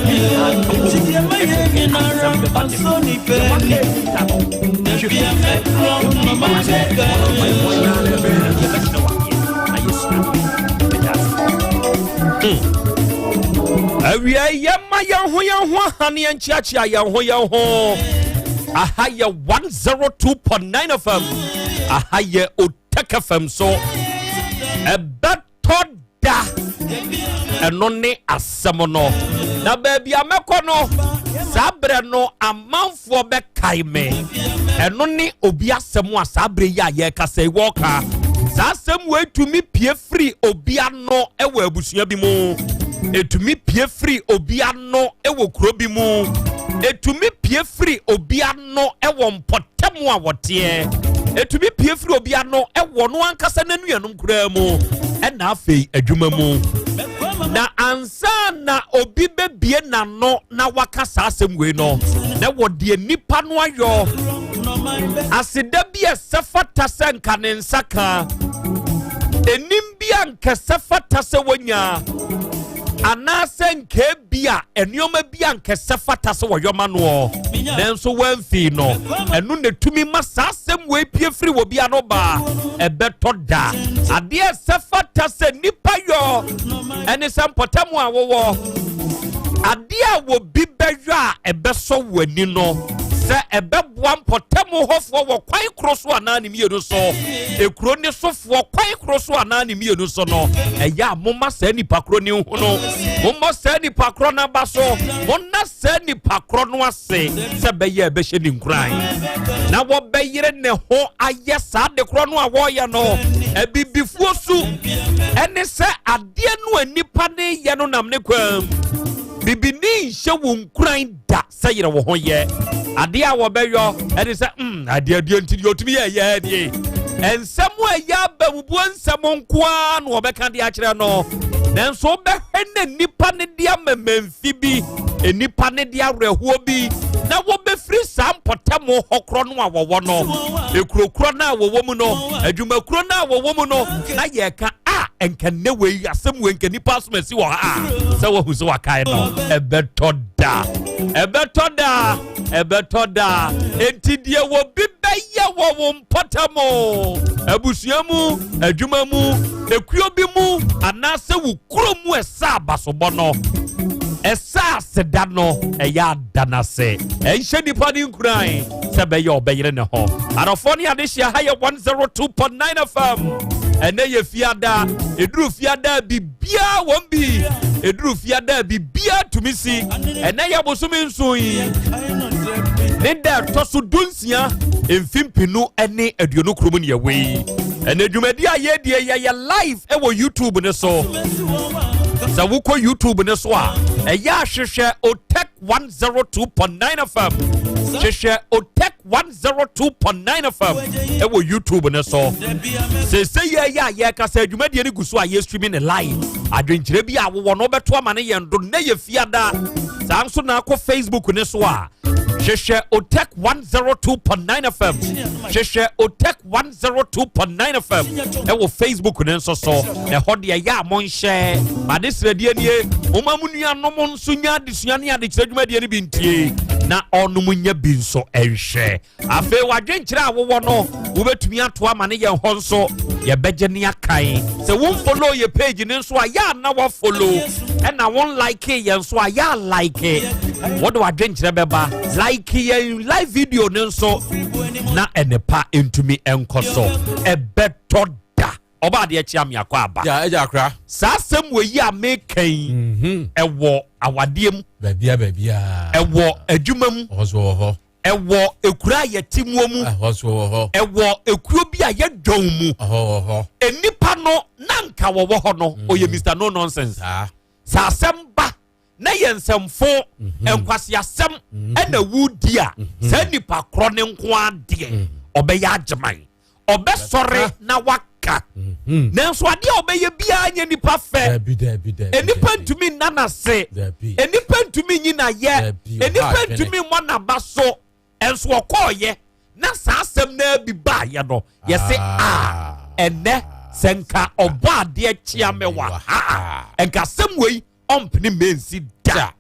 deɛ ato gya ne nyinaa ka bɔ mu ɛde asɛm bɛba dɛm. Deɛ waka ahinta no, hwɛ hu sɛ wodi Otec 102.9 FM yɛbɛkyerɛ wo adeɛ na yɛsua adeɛ. Meda ase. Awia yɛma yɛn ho yɛn ho aha ne yɛnkyeakyea yɛn ho yɛn ho. Aha yɛ 102.9 FM. Aha yɛ Otec FM so. Ɛbɛtɔ da. Ɛno ne asɛm no. Na baabi a mɛkɔ no, saa berɛ no amanfoɔ bɛkae me. Ɛno ne obi asɛm a saa berɛ yi a yɛrekasa yi wɔreka. Saa asɛm wei tumi pie firi obi ano wɔ abusua bi mu. Ɛtumi pie firi obi ano wɔ kuro bi mu. Ɛtumi pie firi obi ano wɔ mpɔtam a wɔteɛ. Ɛtumi pie firi obi ano wɔ no ankasa n'anuanom koraa mu ɛna afei adwuma mu. Na ansa na obi bɛbie n'ano na waka saa asɛm wei no, na wɔ deɛ nipa no ayɔ aseda bi a ɛsɛ fata sɛ nka ne nsa ka, enim bi a nka ɛsɛ fata sɛ wonya, anaasɛ nka ebi a nneɛma bi a nka ɛsɛ fata sɛ wɔyɔ ma noɔ nanso wɔamfii no, ɛno na etumi ma saa asɛm wei pie firi wɔ bi ano ba. Ɛbɛtɔ da adeɛ ɛsɛ fata sɛ nipa yɔ ɛne sɛ mpɔtam a wɔwɔ adeɛ a wɔbi bɛyɔ a ɛbɛsɔ wɔ ani no, sɛ ɛbɛboa mpɔtam hɔfoɔ wɔ kwan koro so anaa ne mmienu so, ekuro ne sofoɔ kwan koro so anaa ne mmienu so no, ɛyɛ a momma saa nipa koro ne ho no, mommɔ saa nipa korɔ no aba so, monna saa nipa korɔ no ase sɛ bɛyɛ ɛbɛhyɛ ne nkuran na wɔbɛyere ne ho ayɛ saa de korɔ no a wɔreyɛ no. Abibifoɔ su ɛne sɛ adeɛ no a nipa ne yɛ no nam ne kwan mu. Bibini nhyɛ wo nkuran da sɛ yere wo ho yɛ adeɛ a wɔbɛyɔ ɛne sɛ adeɛ adeɛ nti deɛ ɔtumi yɛ yɛ deɛ nsɛm a ɛyɛ abamubuo nsɛm nko ara na wɔbɛka de akyerɛ no. Nanso wobɛhwɛ na nipa ne de amamamfi bi, nipa ne de awerɛhoɔ bi na wɔbɛfiri saa mpɔtam hɔ korɔ no a wɔwɔ no, ekurokurɔ no a wɔwɔ mu no, adwumakuro no a wɔwɔ mu no, na yɛka a nka nnɛ wei asɛm wei nka nipa asom asi wɔ ha a sɛ wahu sɛ wakae no. Ɛbɛtɔ da, ɛbɛtɔ da, ɛbɛtɔ da. Enti deɛ wɔbi bɛyɛ wɔ wo mpɔtam, abusua mu, adwuma mu, ekuo bi mu, anaasɛ wo kuro mu, ɛsɛ abasobɔ no, ɛsɛ aseda no, ɛyɛ ada no ase, ɛnhyɛ nipa ne nkuran sɛ bɛyɛ ɔbɛyere ne ho. Adɔfoɔ ne adehyia, ha yɛ 102.9 FM. Ɛnɛ yɛ fiada. Ɛduru fiada biribiaa wɔn bi, ɛduru fiada biribiaa tumi si. Ɛnɛ yɛ bosome nson yi ne da ɛtɔ so 16 mfimfinu ne 20 kurom ne yɛwɔ yi. Ɛnɛ dwumadi a yɛdie yɛyɛ live ɛwɔ YouTube ne so. Sɛ wokɔ YouTube ne so a, ɛyɛ ahwehwɛ Otec 102.9 FM, hwehwɛ Otec 102.9 FM ɛwɔ YouTube ne so. Sese yɛyɛ a yɛkasa adwumadie no gu so a yɛ streaming ne live. Adwenkyerɛ bi a wowɔ no wobɛto ama ne yɛn do. Nnɛ yɛ fiada saa nso na akɔ Facebook ne so a, hwehwɛ Otec 102.9 FM, hwehwɛ Otec 102.9 FM ɛwɔ Facebook ne nso so. Ɛhɔ deɛ ɛyɛ a monhyɛ ade srɛdeɛ nie, moma mo nuanom nso nya adesua ne adekyerɛ dwumadie no bi ntie na ɔnom nya bi nso ɛnhwɛ. Afei wadwenkyerɛ a wowɔ no wobɛtumi ato ama ne yɛn hɔ nso yɛbɛgye ne akan. Sɛ wom follow yɛ page ne nso a, yɛ a na wa follow, ɛna won like yɛn nso a, yɛ a like. Wode wadwenkyerɛ bɛba, like yɛn live video ne nso na ɛnepa ntumi nkɔ so. Ɛbɛtɔ da ɔba adeɛ kyea meakɔ aba. Ya ɛgya akora. Saa asɛm wɔ yi a meka yi, ɛwɔ awadeɛ mu, baabia baabia, ɛwɔ adwuma mu, ɔhɔ so wɔ hɔ, ɛwɔ ekura a yɛte muo mu, ɛhɔ so wɔ hɔ, ɛwɔ ekuo bi a yɛdɔn mu. Ɛhɔ wɔ hɔ. Enipa no na nka wɔwɔ hɔ no, ɔyɛ Mr No Nonsense. Saa asɛm ba na yɛ nsɛmfo nkwasiasɛm ɛna wudi a, saa nipa korɔ ne nko adeɛ ɔbɛyɛ agyeman, ɔbɛsɔre na waka. Nanso adeɛ a ɔbɛyɛ biara nyɛ nipa fɛ. Dabi dabi dabi. Nipa ntumi nna n'ase, Dabi. nipa ntumi nyi n'ayɛ, Dabi, nipa ɔha adwene. ntumi mmɔ n'aba so. Ɛnso ɔkɔɔyɛ. na saa asɛm naa bi baayɛ no yɛse a ɛnɛ sɛ nka ɔbɔ adeɛ kyea me wɔ ha a nka asɛm wei ɔmpene mmensi da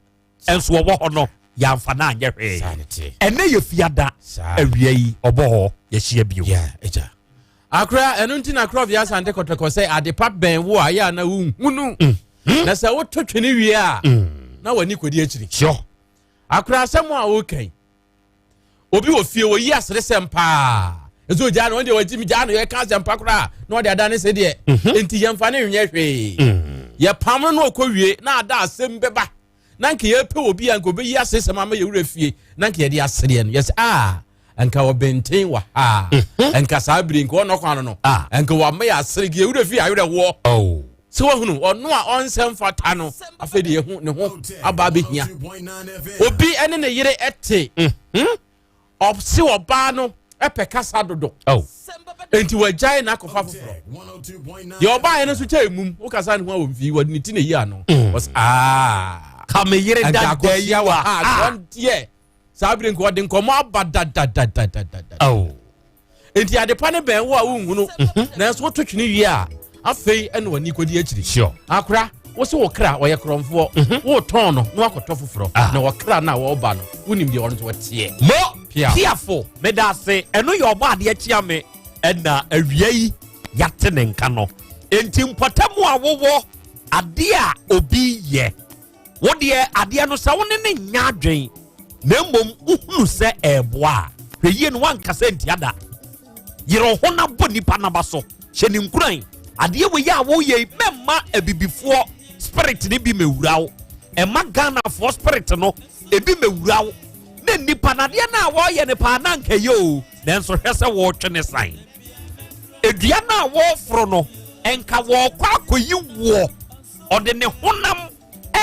ɛnso ɔwɔ hɔ no yɛamfa no anyɛ hwee ɛnɛ yɛ fiada awia yi ɔbɔ hɔ yɛhyia bio akora ɛno nti na korɔbea asante kɔtɔkɔ sɛ adepa bɛn wo a yɛ a na wonhunu mm. na sɛ woto twene wie a mm. na w'ani kɔdi akyiri akora asɛm a woka yi obi wɔ fie wɔyi aseresɛm paa nso ogyaa no ɔno deɛ wagyi mi gyaa no yɛka asɛmpa koraa na ɔde ada ne se deɛ mhm. nti yɛmfa ne nyɛ hwee mm. yɛpam no na ɔkɔ wie na ada asɛm bɛba na nka yɛpɛ obi a nka ɔbɛyi aseresɛm ama yɛwura fie na nka yɛde asereɛ no yɛsɛ a nka ɔbɛnten wɔ ha mhm. nka saa bere nka ɔnɔ kwan no no ah. nka wama yɛ asere yɛwura fie awerɛhoɔ oh. Sɛ wahunu ɔno a ɔnsɛ mfata no, afei de yɛhu ne ho aba abɛhia. Obi ne ne yere te, mhm. ɔse ɔbaa no pɛ kasa dodo. Oh. Enti wagyae na akɔfa foforɔ. Deɛ ɔbaeɛ no nso kyɛ emum, wokasa ne ho a wɔmfii, wɔde ne ti na eyi ano. Mm. Ɔse aa. Ka me yere dada yi wɔ ha. Deɛ saa bere nka ɔde nkɔmmɔ aba dadadadadada oh. nti adepa no bɛn wo a wonhunu mhm. nanso woto twene wie a afei ɛna w'ani kɔdi akyiri sure. akora wo sɛ wo kra ɔyɛ korɔmfoɔ mhm. wotɔn no na wakɔtɔ foforɔ ah. na wɔkra no a wɔba no wonim deɛ ɔno nso wɔteɛ mo piafo meda ase ɛno yɛ ɔbɔ adeɛ kyea me ɛna awia yi yɛate ne nka no enti mpɔtam a wowɔ adeɛ a obi yɛ Wo deɛ, adeɛ no sɛ wo ne no nyɛ adwen na mmom wohunu sɛ ɛreboa a, hwɛ yie no woankasa ntia da. Yere wo ho na bɔ nipa naba so. Hyɛ ne nkuran. Adeɛ wei a woyɛ yi, mɛmma abibifoɔ spirit no bi mɛwura wo. Ɛma Ghanafoɔ spirit no ebi mɛwura wo. Na nipa no adeɛ no a wɔreyɛ no paa na anka ɛyɛ o, nanso hwɛ sɛ wɔretwe ne san. Edua no a wɔreforo no, nka wɔrekɔ akɔyi woɔ. Ɔde ne honam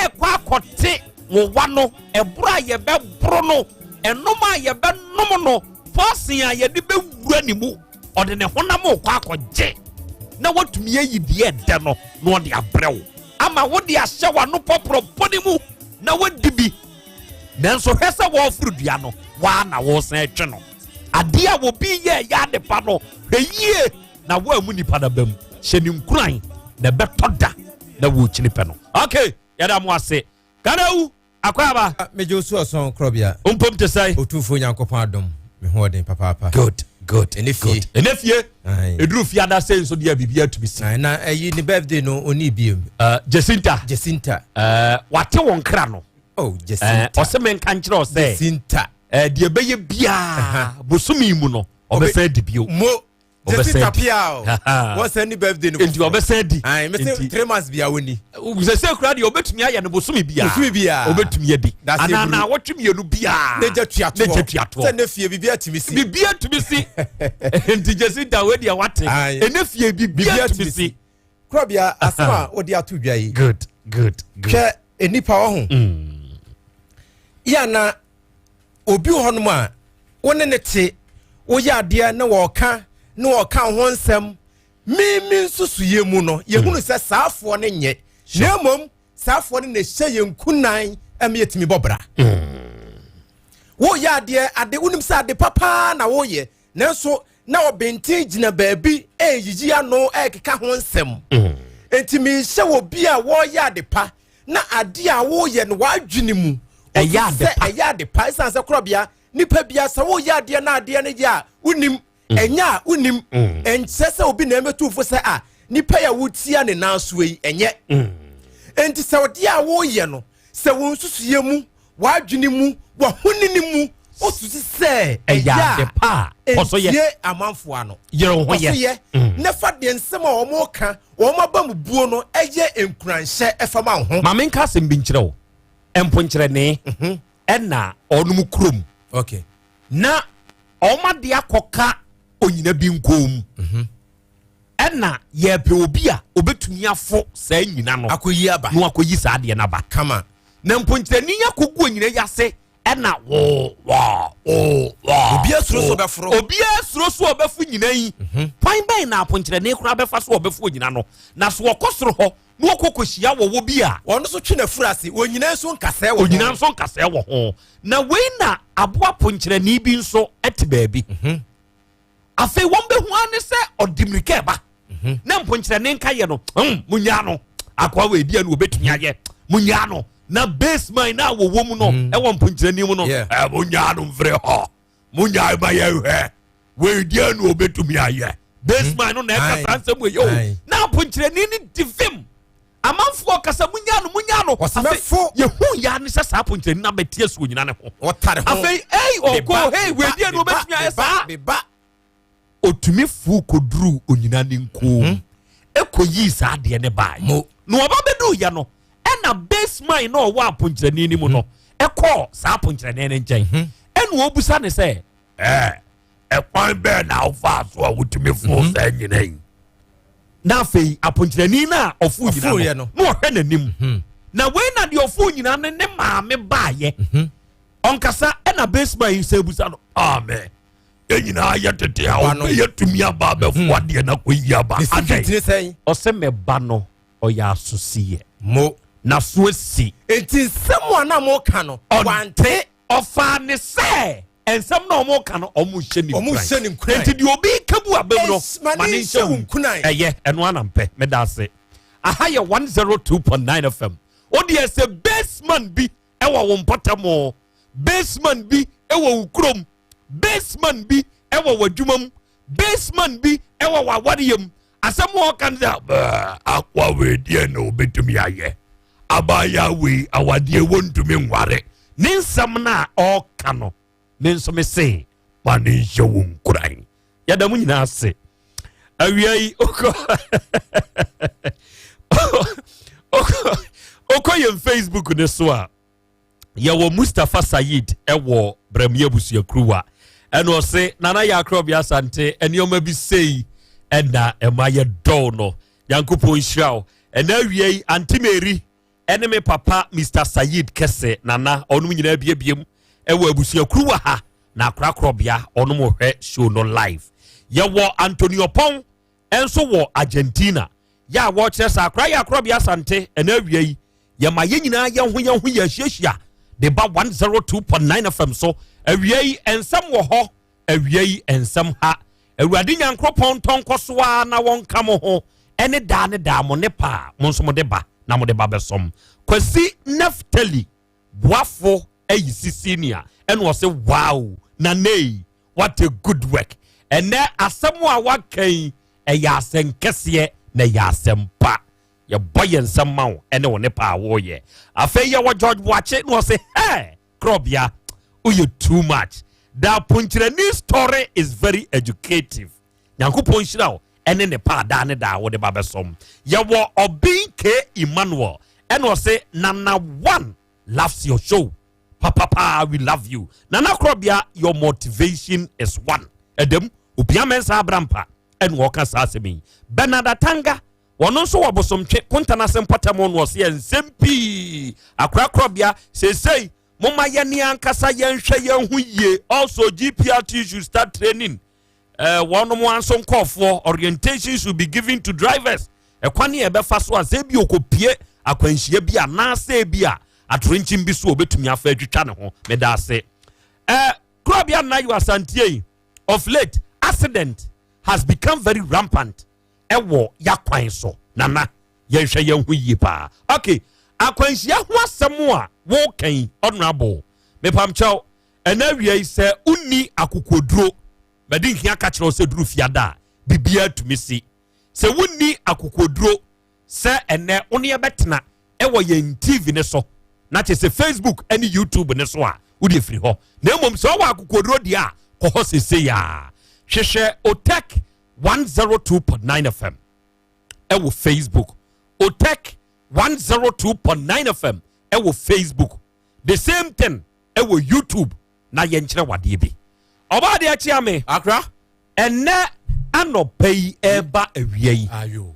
rekɔ akɔte wowa no, ɛboro a yɛbɛboro no, ɛnom a yɛbɛnom no, pɔsen a yɛde bɛwura ne mu. Ɔde ne honam rekɔ akɔgye na watumi ayi deɛ ɛdɛ no na ɔde abrɛ wo ama wode ahyɛ w'ano pɔporɔpɔ ne mu na wadi bi. Nanso hwɛ sɛ wɔreforo dua no, waa na wɔresan atwe no. Adeɛ a obi yɛ ɛyɛ adepa no, hwɛ yie na woammu nipa no aba mu hyɛ ne nkuran na ɛbɛtɔ da na wokyini pɛ no ok yɛda mo ase kanawu akwaaba ah, megye wo so ɔsɔn korɔbea mpom te sɛ ɔtumfoɔ nyankopɔn adom me ho ɔden papaapa good good ɛne fie ɛne fie ɛduru fie ada sɛ nso deɛ biribi atumi si na ɛyi ne birthday no ɔne biem uh, Jacinta Jacinta uh, wate wɔn kra no oh Jacinta uh, ɔsɛ menka nkyerɛ ɔsɛ Jacinta uh, deɛ ɛbɛyɛ biara bosome mu no ɔbɛsɛ adi bio mo jesi tapia o wɔsɛn ni birthday no nti ɔbɛsɛn di ayi mɛ sɛ three months bia woni sɛ sɛ kura deɛ ɔbɛtumi ayɛ no bosome bia bosome bia ɔbɛtumi adi anaa na awɔtwe mmienu bia ne gya tua toɔ ne gya tua toɔ sɛ ne fie bibi atumi si bibi atumi si nti jesi da wei deɛ wate ɛne fie bibi atumi si kura bia asɛm a wɔde ato dwa yi good good good hwɛ nipa wɔ ho yɛ na obi wɔ hɔnom a wo ne ne te woyɛ adeɛ na wɔka na wɔka ho nsɛm mimi nsusuyɛ mu no yɛhunu hmm. sɛ saafoɔ no nyɛ na mmom saafoɔ no na ɛhyɛ yɛn nkunan ma yɛtumi bɔ bra hmm. woyɛ adeɛ ade wonim sɛ ade papaa na woyɛ nanso na ɔbɛnten gyina baabi ɛreyiyi ano ɛrekeka ho nsɛm hmm. nti mehyɛ wɔ bi a wɔreyɛ ade pa na adeɛ a woyɛ no w'adwene mu ɛyɛ ade pa ɛyɛ ade pa ɛsan sɛ korɔbea nipa bia sɛ woyɛ adeɛ na adeɛ no yɛ a wonim mm. ɛnyɛ a wonim mm. ɛnkyɛ sɛ obi na ɛmɛtu fo sɛ a nipa yɛ wotia ne nan so yi ɛnyɛ mm. nti sɛ ɔdeɛ a woyɛ no sɛ wo nsusuyɛ mu w'adwene mu w'ahonini mu osusu sɛ ɛyɛ ade pa a ɛntie amanfoɔ ano yere ho yɛ ne fa deɛ nsɛm a wɔn ka wɔn aba mu buo no ɛyɛ nkuranhyɛ ɛfa ma wo ho. Maame nka asɛm bi nkyerɛ wo mponkyerɛnee mhm. ɛna ɔnom kurom okay. na wɔn adeɛ akɔka onyina bi nkɔn mu mhm. ɛna yɛpɛ obi a obetumi afo saa nyina no akɔyi aba na wakɔyi saa adeɛ no aba kama na mponkyerɛni akɔgu onyina yi ase ɛna wo wɔ wo wɔ. Obiara suro sɛ ɔbɛforo. Obiara suro sɛ ɔbɛfo nyina yi. Mhm. Kwan bɛn na aponkyerɛne koraa bɛfa so ɔbɛfo onyina no? Na so ɔkɔ soro hɔ na wɔkɔ kɔhyia wɔwɔ bi a. Ɔno nso twe n'afuru ase, onyina nso nkasɛɛ wɔ ho. Onyina nso nkasɛɛ wɔ ho. Na wei na aboa ponkyerɛni bi nso te baabi. Mhm. Afei wɔn bɛhu ara ne sɛ ɔde mmirika ɛba. Mhm. Na mponkyerɛni nka yɛ no, hmm, munyaa no. Akoa wɔ edi ɛna obetumi ayɛ. Munyaa no. Na basement na wɔwɔ mu no, mhm. ɛwɔ mponkyerɛni mu no, ɛ munyaa no mfiri hɔ. Munyaa ma yɛhwɛ. Wei deɛ na obetumi ayɛ. Basement no na ɛka saa nsɛm wɔ yɛ o. Na mponkyerɛni no di vim. Amanfoɔ kasa munya no munya no. Ɔsɛmɛfo. Yehu ya ne sɛ saa ponkyerɛni no abɛte asuo nyina ne ho. Ɔtare ho. Afei ei ɔkɔ hei wei deɛ na obetumi ayɛ saa. Otumi fuu kɔduruu onyina ne nkɔn mu ɛkɔyii saa adeɛ no bae. Na ɔba bɛduu yɛ no ɛna baseman na ɔwɔ aponkyerɛni no mu no ɛkɔɔ saa aponkyerɛni no nkyɛn ɛna ɔbusa ne sɛ ɛɛ ɛkwan bɛɛ na wofaa so a wotumi foo mhm. saa nyina yi na afei aponkyerɛni no a ɔfoo nyina no na ɔhwɛ n'anim mhm. na wei na deɛ ɔfoo nyina no ne maame baayɛ mhm. ɔnkasa ɛna basema yi sɛ busa no amen yɛn nyinaa yɛ tete a ɔbɛyɛ tumi aba abɛfo adeɛ no akɔyi aba adɛn ɔsɛ mɛba no ɔyɛ asosiyɛ mo na so asi enti nsɛm a na moka no wante Ɔfaa ne sɛ nsɛm na wɔn ka no wɔn nhyɛ ne nkuran. Wɔn ne nkuran. Nti deɛ obi ka bu abam no ma ne nhyɛ wo nkuran. Ɛyɛ ɛno ana mpɛ meda ase. Aha yɛ 102.9 FM. O deɛ sɛ baseman bi ɛwɔ wo mpɔtam baseman bi ɛwɔ wo kurom baseman bi ɛwɔ w'adwuma mu baseman bi ɛwɔ w'awareɛ mu asɛm a ɔka no sɛ akoa wei deɛ na obɛtumi ayɛ abaayewa wei awadeɛ wɔntumi nware ne nsɛm no a ɔka no me nso me se ma ne nhyɛ wo nkuran yɛda mu nyinaa ase awia yi okɔ okɔ yɛn facebook ne so a yɛwɔ mustapha sayid ɛwɔ brɛmi abusuakuruwa ɛna ɔse nana yɛ akorɔbea asante nneɛma bi sei ɛna ɛma yɛ dɔw no nyankopɔn nhyira wo ɛna awia yi ante mary ɛne me papa mr sayid kɛse nana ɔnom nyinaa biabia mu ɛwɔ abusuakuruwa ha na akorakorɔbea ɔnom hwɛ show no live yɛwɔ antonio pɔn nso wɔ Argentina yɛ a wɔkyerɛ sɛ akora yɛ akorɔbea Asante ɛna awia yi yɛma yɛn nyinaa yɛn ho yɛn ho yɛ ahyiahyia de ba 102.9 FM so awia yi nsɛm wɔ hɔ awia yi nsɛm ha awurade nyankoropɔn ntɔnkɔ so a na wɔnka mo ho ɛne daa ne daa mo ne paa mo nso mo de ba na mo de ba bɛsɔm Kwasi Neftali boafo ayi sisi nea ɛna ɔse wow nanei what a good work ɛnɛ asɛm a waka yi ɛyɛ asɛm kɛseɛ na ɛyɛ asɛm pa yɛbɔ yɛn nsɛm ma wo ɛne wo ne pa a woyɛ afei yɛwɔ George Boakye na ɔse hɛ krɔbea woyɛ too much the aponkyerɛni story is very educative nyankopɔn nhyira wo ɛne ne pa daa ne daa wode ba bɛsɔm yɛwɔ ɔben k emmanuel ɛna ɔse nana one loves your show papapaa we love you nana korɔbea your motivation is one ɛdɛm obia mɛnsa abrampa ɛna ɔka saa asɛm yi bernard atanga wɔn nso wɔ bosomtwe kontanase mpɔtam no ɔse nsɛm pii akora korɔbea seesei moma yɛne ankasa yɛnhwɛ yɛn ho yie also gprt should start training eh, wɔnom nso nkɔɔfoɔ orientation should be given to drivers ɛkwan a ɛbɛfa so a sɛ bi okopie akwanhyia bi anaasɛ bi a atorenkyim bi so obetumi afa atwitwa ne ho meda ase eh, kurabea nna yɛ asantie yi of late accident has become very rampant ɛwɔ yakwan so nana yɛnhwɛ yɛn ho yie paa okay akwanhyia ho asɛm a wɔka yi honorable mepamkyɛw Ɛna awia yi sɛ wonni akokoduro, mɛde nhia ka kyerɛ wo sɛ duru fiada a, biribiara tumi si. Sɛ wonni akokoduro sɛ ɛnɛ wo ne yɛbɛtena ɛwɔ yɛn TV ne so, na kyerɛ sɛ Facebook ne YouTube ne so a, wode afiri hɔ. Na mmom sɛ wowɔ akokoduro deɛ a, kɔ hɔ seesei a. Hwehwɛ Otec 102.9 FM ɛwɔ Facebook. Otec 102.9 FM ɛwɔ Facebook. The same thing ɛwɔ YouTube na yɛnkyerɛ wadeɛ bi. Ɔbaa deɛ kyea me. Akra. Ɛnɛ anɔpa yi ɛreba awia yi. Ayo.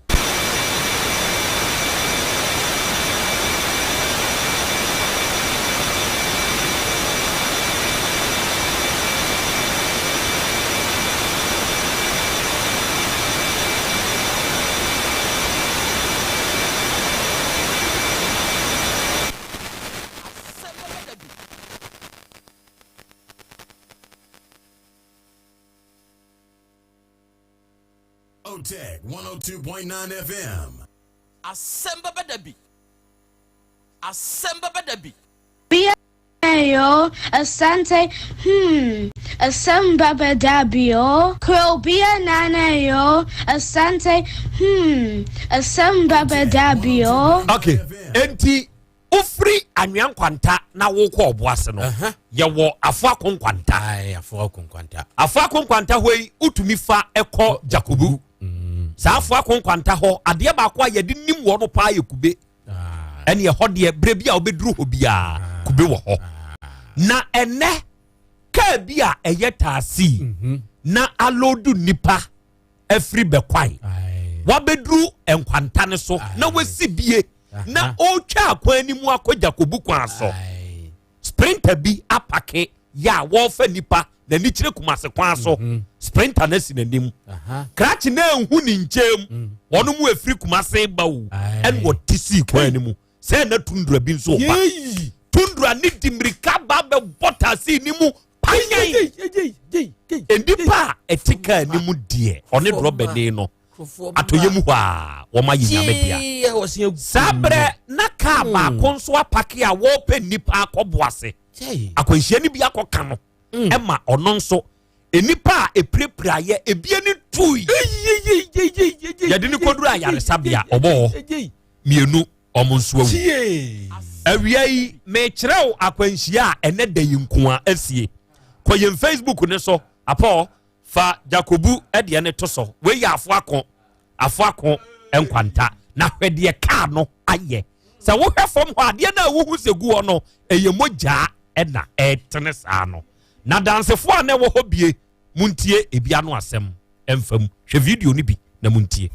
Otec 102.9 FM. Asɛm bɛba da bi. Asɛm bɛba da bi. Bia yo, Asante, hmm, asɛm bɛba da bi o. Kuro bia nana yo, Asante, hmm, asɛm bɛba da bi o. Okay, enti wofiri anwea nkwanta na wokɔ ɔboase no yɛwɔ afoako nkwanta afoako nkwanta afoako nkwanta hɔ yi wotumi fa ɛkɔ jakobu mm. saa afoako nkwanta hɔ adeɛ baako a yɛde nim wɔ no paa yɛ kube ah. ɛne ɛhɔ deɛ berɛ bi a wobɛduru hɔ biara ah. kube wɔ hɔ ah. na ɛnɛ kaa bi a ɛyɛ taasii mhm. na alodu nipa afiri bɛkwae wabɛduru nkwanta no so na wasi bie na ɔretwa akwan no mu akɔ Jakobu kwan so sprinter bi apake yɛ a wɔrefa nipa n'ani kyerɛ Kumase kwan so mhm. sprinter no asi n'anim krakye na ehu ne nkyɛn mu mm. wɔn mu efiri Kumase ba o ɛna wɔte sii kwan no mu sɛ na tundra bi nso ba tundra ne di mirika ba bɛbɔ taxi ne mu panyan nnipa a ɛte kaa ne mu deɛ ɔne drɔbani no atɔyɛ mu hɔ a wɔn ayɛ nyame dea saa berɛ na kaa hmm. baako nso apake a wɔrepɛ nnipa akɔbo ase akwanhyia no bi akɔka no hmm. ɛma ɔno nso nnipa a ɛpirapiraeɛ ebi ani tui yɛde no kɔduru ayaresabea ɔbɔ hɔ mmienu wɔn nso awu awia yi mekyerɛ wo akwanhyia a ɛnɛ da yi nko a asie kɔ yɛn facebook ne so apɔ fa jakobu deɛ ne to so wei yɛ afo ako afo ako nkwanta na hwɛ deɛ kaa no ayɛ sɛ wohwɛ fam hɔ adeɛ no a wohu sɛ gu hɔ no ɛyɛ mogyaa ɛna ɛtene saa no na dansefoɔ a na ɛwɔ hɔ bie Montie ebi ano asɛm mfa mu. Hwɛ video no bi na montie.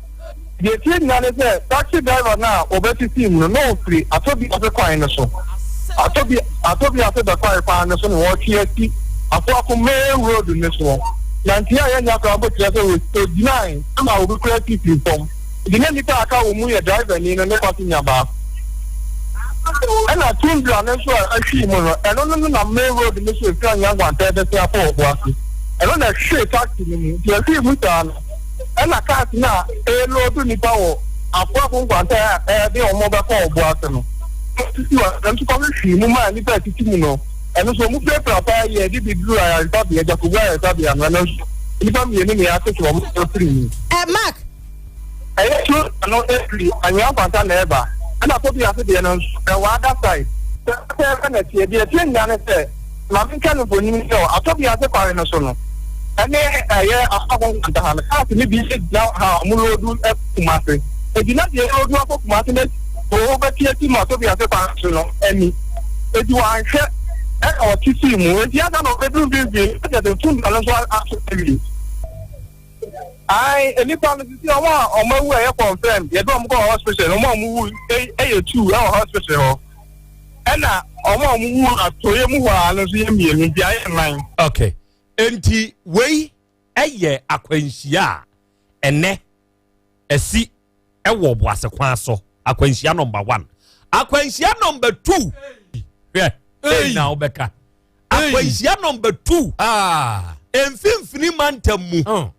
Deɛ ɛteɛ nyinaa ne sɛ, taxi driver no a wɔbɛsisii mu no, na ɔfiri Atɔbiase kwan no so. Atɔbi Atɔbiase Bɛkwae kwan no so na wɔretwe asi Afoako main road no soɔ. Na nteɛ a yɛanya koraa mpo kyerɛ sɛ ɔgyinae ma obi koraa si firii fam. Nti na nnipa a aka wɔ mu yɛ driverni no ne passenger baako. Ɛna Tundra no nso a ɛhwee mu no, ɛno no nenam main road no so ɛfiri Anwea Nkwanta ɛbɛsen akɔ Ɔboase. Ɛno na ɛhwee taxi no mu. Nti ɛhwee mu saa no, ɛna cars no a ɛreload nnipa wɔ Afoako Nkwanta a ɛde wɔn bɛkɔ Ɔboase no, sisi hɔ. Ɛno nso kɔhwehwee mu maa nnipa a ɛtete mu no, ɛno nso wɔn pirapira paa yie ɛde bi duruu ayaresabea, Jakobu ayaresabea no, ɛno nso nnipa mmienu na yɛatete wɔn afiri mu. Eh, Mark. Ɛyɛ Tundra no firi Anwea Nkwanta na ɛreba, ɛna Tobias deɛ no nso ɛwɔ other side. Pɛpɛɛpɛ na ɛteɛ. Deɛ ɛteɛ nyinaa ne sɛ, ma menka no mfonini sɛ wɔ Atobiase kware no so no, ɛne ɛyɛ Asafo Nkwanta ha no, cars no bi gyina ha a wɔloodu kɔ Kumasi. Enti na deɛ ɛloodu akɔ Kumasi no wobɛte asi mu Atobiase kwan so no ani. Enti wanhwɛ ɛna ɔte sii mu. Enti ansa na ɔbɛduru mfimfini no, na kyerɛ sɛ Tundra no nso aso awie. Ae, nnipa no sisi wɔn a wɔn awu a ɛyɛ confirmed yɛde wɔn kɔɔ hospital no wɔn a wɔn wu yɛ two ɛwɔ hospital hɔ ɛna wɔn a wɔn wu atɔeɛ mu hɔ a no nso yɛ mmienu nti ayɛ nnan. Okay, nti wei ɛyɛ akwanhyia a ɛnɛ ɛsi ɛwɔ ɔboase kwan so akwanhyia number one akwanhyia number two hwɛ ɛyi na wobɛka akwanhyia number two ah. mfimfini mantam mu oh.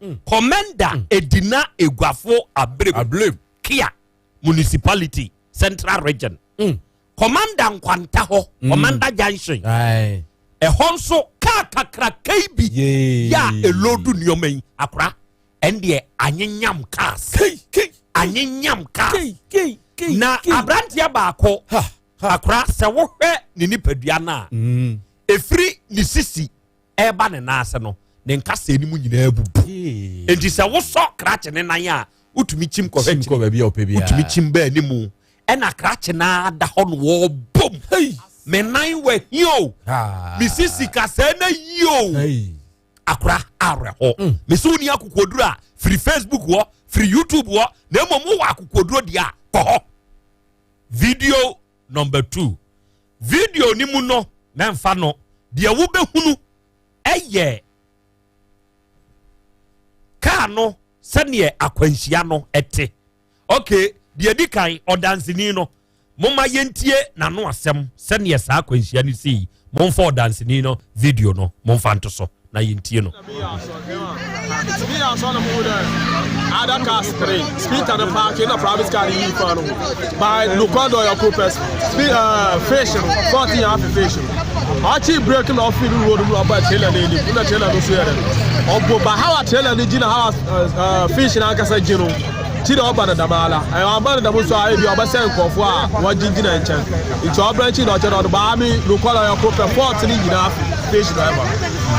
mm. commander mm. edina eguafo abrem kia municipality central region mm. commander nkwanta hɔ mm. commander junction ɛhɔ nso kaa kakraka yi bi yɛ a elodu nneɛma yi akora ɛndeɛ anyenyam cars anyenyam cars na aberanteɛ baako akora sɛ wohwɛ ne nipadua no a mm. ɛfiri ne sisi ɛreba ne nan ase no ne nkasɛɛ no mu nyinaa bubu nti sɛ wosɔ krakye ne nan a wotumi kyim kɔhwɛ akyiri wotumi kyim baa anim ɛna krakye no ada hɔ no wɔbom me nan wɔ hi o me sisi kasɛɛ no yi o akora awerɛhɔ mm. mesi wo ni akokoduro a firi facebook hɔ firi youtube hɔ na mmom wowɔ akokoduro deɛ a kɔ hɔ video number two video ni mu no mɛmfa no deɛ wobɛhunu ɛyɛ kaa no sɛdeɛ akwanhyia no ɛte okay deɛ di kan ɔdanseni no Momma yɛntie n'ano asɛm sɛdeɛ saa akwanhyia no sii. Momfa ɔdanseni no video no momfa nto so na yɛntie no. Nti meyɛ asɔr na muhu dɛ Other cars 3. Sprinter no park na private car no yii kwan no ho. By nokwar dɛ ɔyɛ kor pɛ spe uh, fish no 14 afe fish no. Ɔkye break na ɔfii no road mu na ɔbaa trailer no anim na trailer no so yɛ dɛ ɔbɔ ba how a trailer no gyina how a uh, fish no ankasa gye no ti na ɔba no dɛm ara ɛyɛ ɔba no dɛm nso a ebi ɔbɛsɛn nkurɔfoɔ a wɔgyinagyina nkyɛn nti ɔbrɛ nkyi na ɔkyɛ na ɔde baa mi nokwar ɔyɛ kor pɛ fault no nyinaa fish driver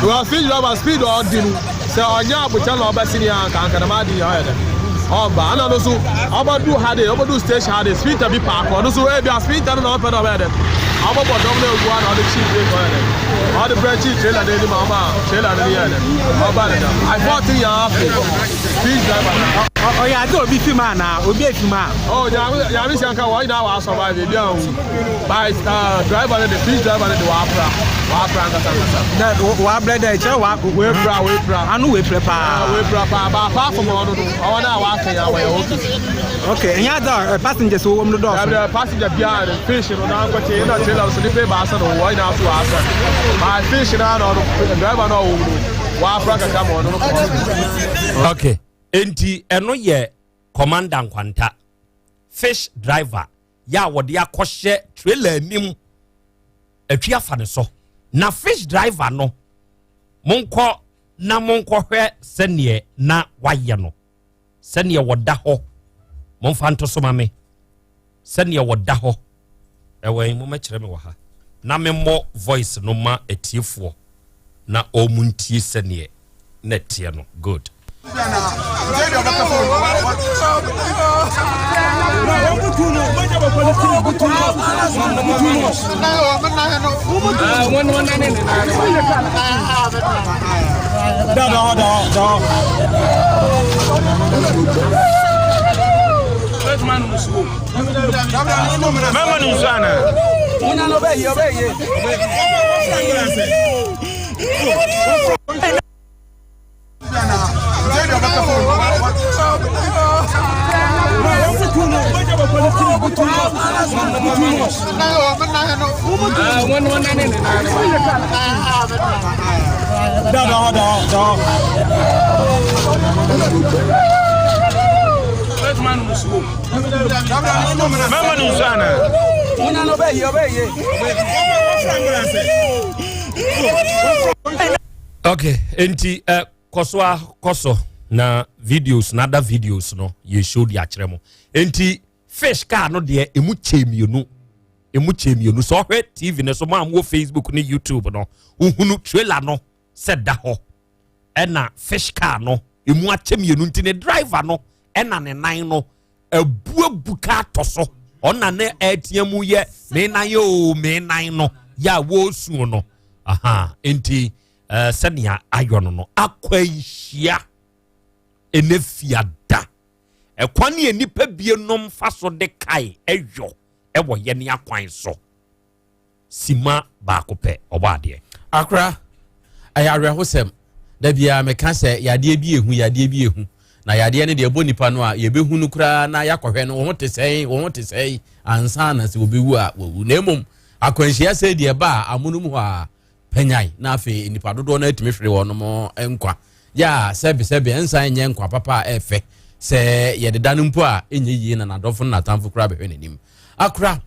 because fish driver speed ɔdi no Sɛ ɔnnyɛ abotar na ɔbɛsen yi a anka anka dɛm ade yi ɔyɛ dɛn ɔmmba. Ana no so ɔbɔdu ha de ɔbɔdu station ha de sprinter bi paake ɔno so ebia sprinter no na ɔpɛ dɛ ɔbɛyɛ dɛn ɔbɔbɔ dɔm no egu ha na ɔde kyi brake ɔyɛ dɛn ɔde brɛ kyi trailer no enyim a ɔma trailer no yɛ dɛn ɔba ne dɛm. I fault nyinaa fi speed driver no. Ɔyɛ adze a obi fi mu anaa? Obi efi mu a? Oh Nyame Nyame hyɛ nka wɔn nyinaa wɔa survive ebi anwu. But uh, driver no de fish driver no de wapra wapra ankasa ankasa. Dɛ wabrɛ dɛ kyerɛ wa. Wepra wepra. Ano wepra paa. Wepra paa ba apart from ɔno no ɔwɔ no a waka yi awɔyɛ okay. Okay ɛnyɛ adze a eh, passengers wɔ mu no dɔɔso. Dabi dabi passenger biara no fish no n'ankɔkye ɛna trailer so nipa ebaasa na wɔn nyinaa so wasa. But fish no ano ɔno driver no a ɔwɔ mu no wapra kakra ma ɔno no kɔ. Okay enti ɛno yɛ commander nkwanta fish driver. yɛ a wɔde akɔhyɛ trailer anim atwi afa ne so na fish driver no monkɔ na monkɔhwɛ sɛneɛ na wayɛ no sɛneɛ wɔda hɔ momfa nto so ma me sɛneɛ wɔda hɔ ɛwɔ yi momɛkyerɛ me wɔ ha na memmɔ voice no ma atiefoɔ na ɔmu ntie sɛneɛ na ɛteɛ no good. Mama ni nsu ana? Mama ni nsu ana? Okay, enti eh, kɔ so a kɔ so na videos na ada videos no yɛ show de akyerɛ mo. Enti fish car no deɛ emu kyɛ mmienu emu kyɛ mmienu sɛ ɔhwɛ tv no so mo a mo wɔ facebook ne youtube no wohunu trailer no sɛ da hɔ ɛna fish car no emu akyɛ mmienu nti ne driver no ɛna ne nan no abuabu ka atɔ so ɔna ne ɛteɛ mu yɛ me nan yɛ o me nan no yɛ a wɔresuo no aha nti ɛɛ sɛnea ayɔ no no akwanhyia ɛnɛ fiada ɛkwan yɛ nipa bienom fa so de kae ɛyɔ ɛwɔ yɛ ne akwan so. Simma baako pɛ, ɔbɔ adeɛ. Akora, ɛyɛ awerɛhosɛm. Da biara meka sɛ yadeɛ bi ehu, yadeɛ bi ehu. Na yadeɛ no deɛ ɛbɔ nipa no a, yɛbɛhu no koraa na yɛakɔhwɛ no, wo ho te sɛn, wo ho te sɛn, ansa na sɛ wɔbɛwu a wawu. Na mmom, akwanhyia sɛ deɛ ɛba a, amonom hɔ a, panyan na afei nnipa dodoɔ no atumi hwere wɔn nkwa. Yɛ a sɛbesɛbe ɛnsan nyɛ nkwa papa a ɛfɛ sɛ yɛdeda no mpo a ɛnyɛ yie na n'adɔfo ne n'atamfo koraa bɛhwɛ n'anim. Akora,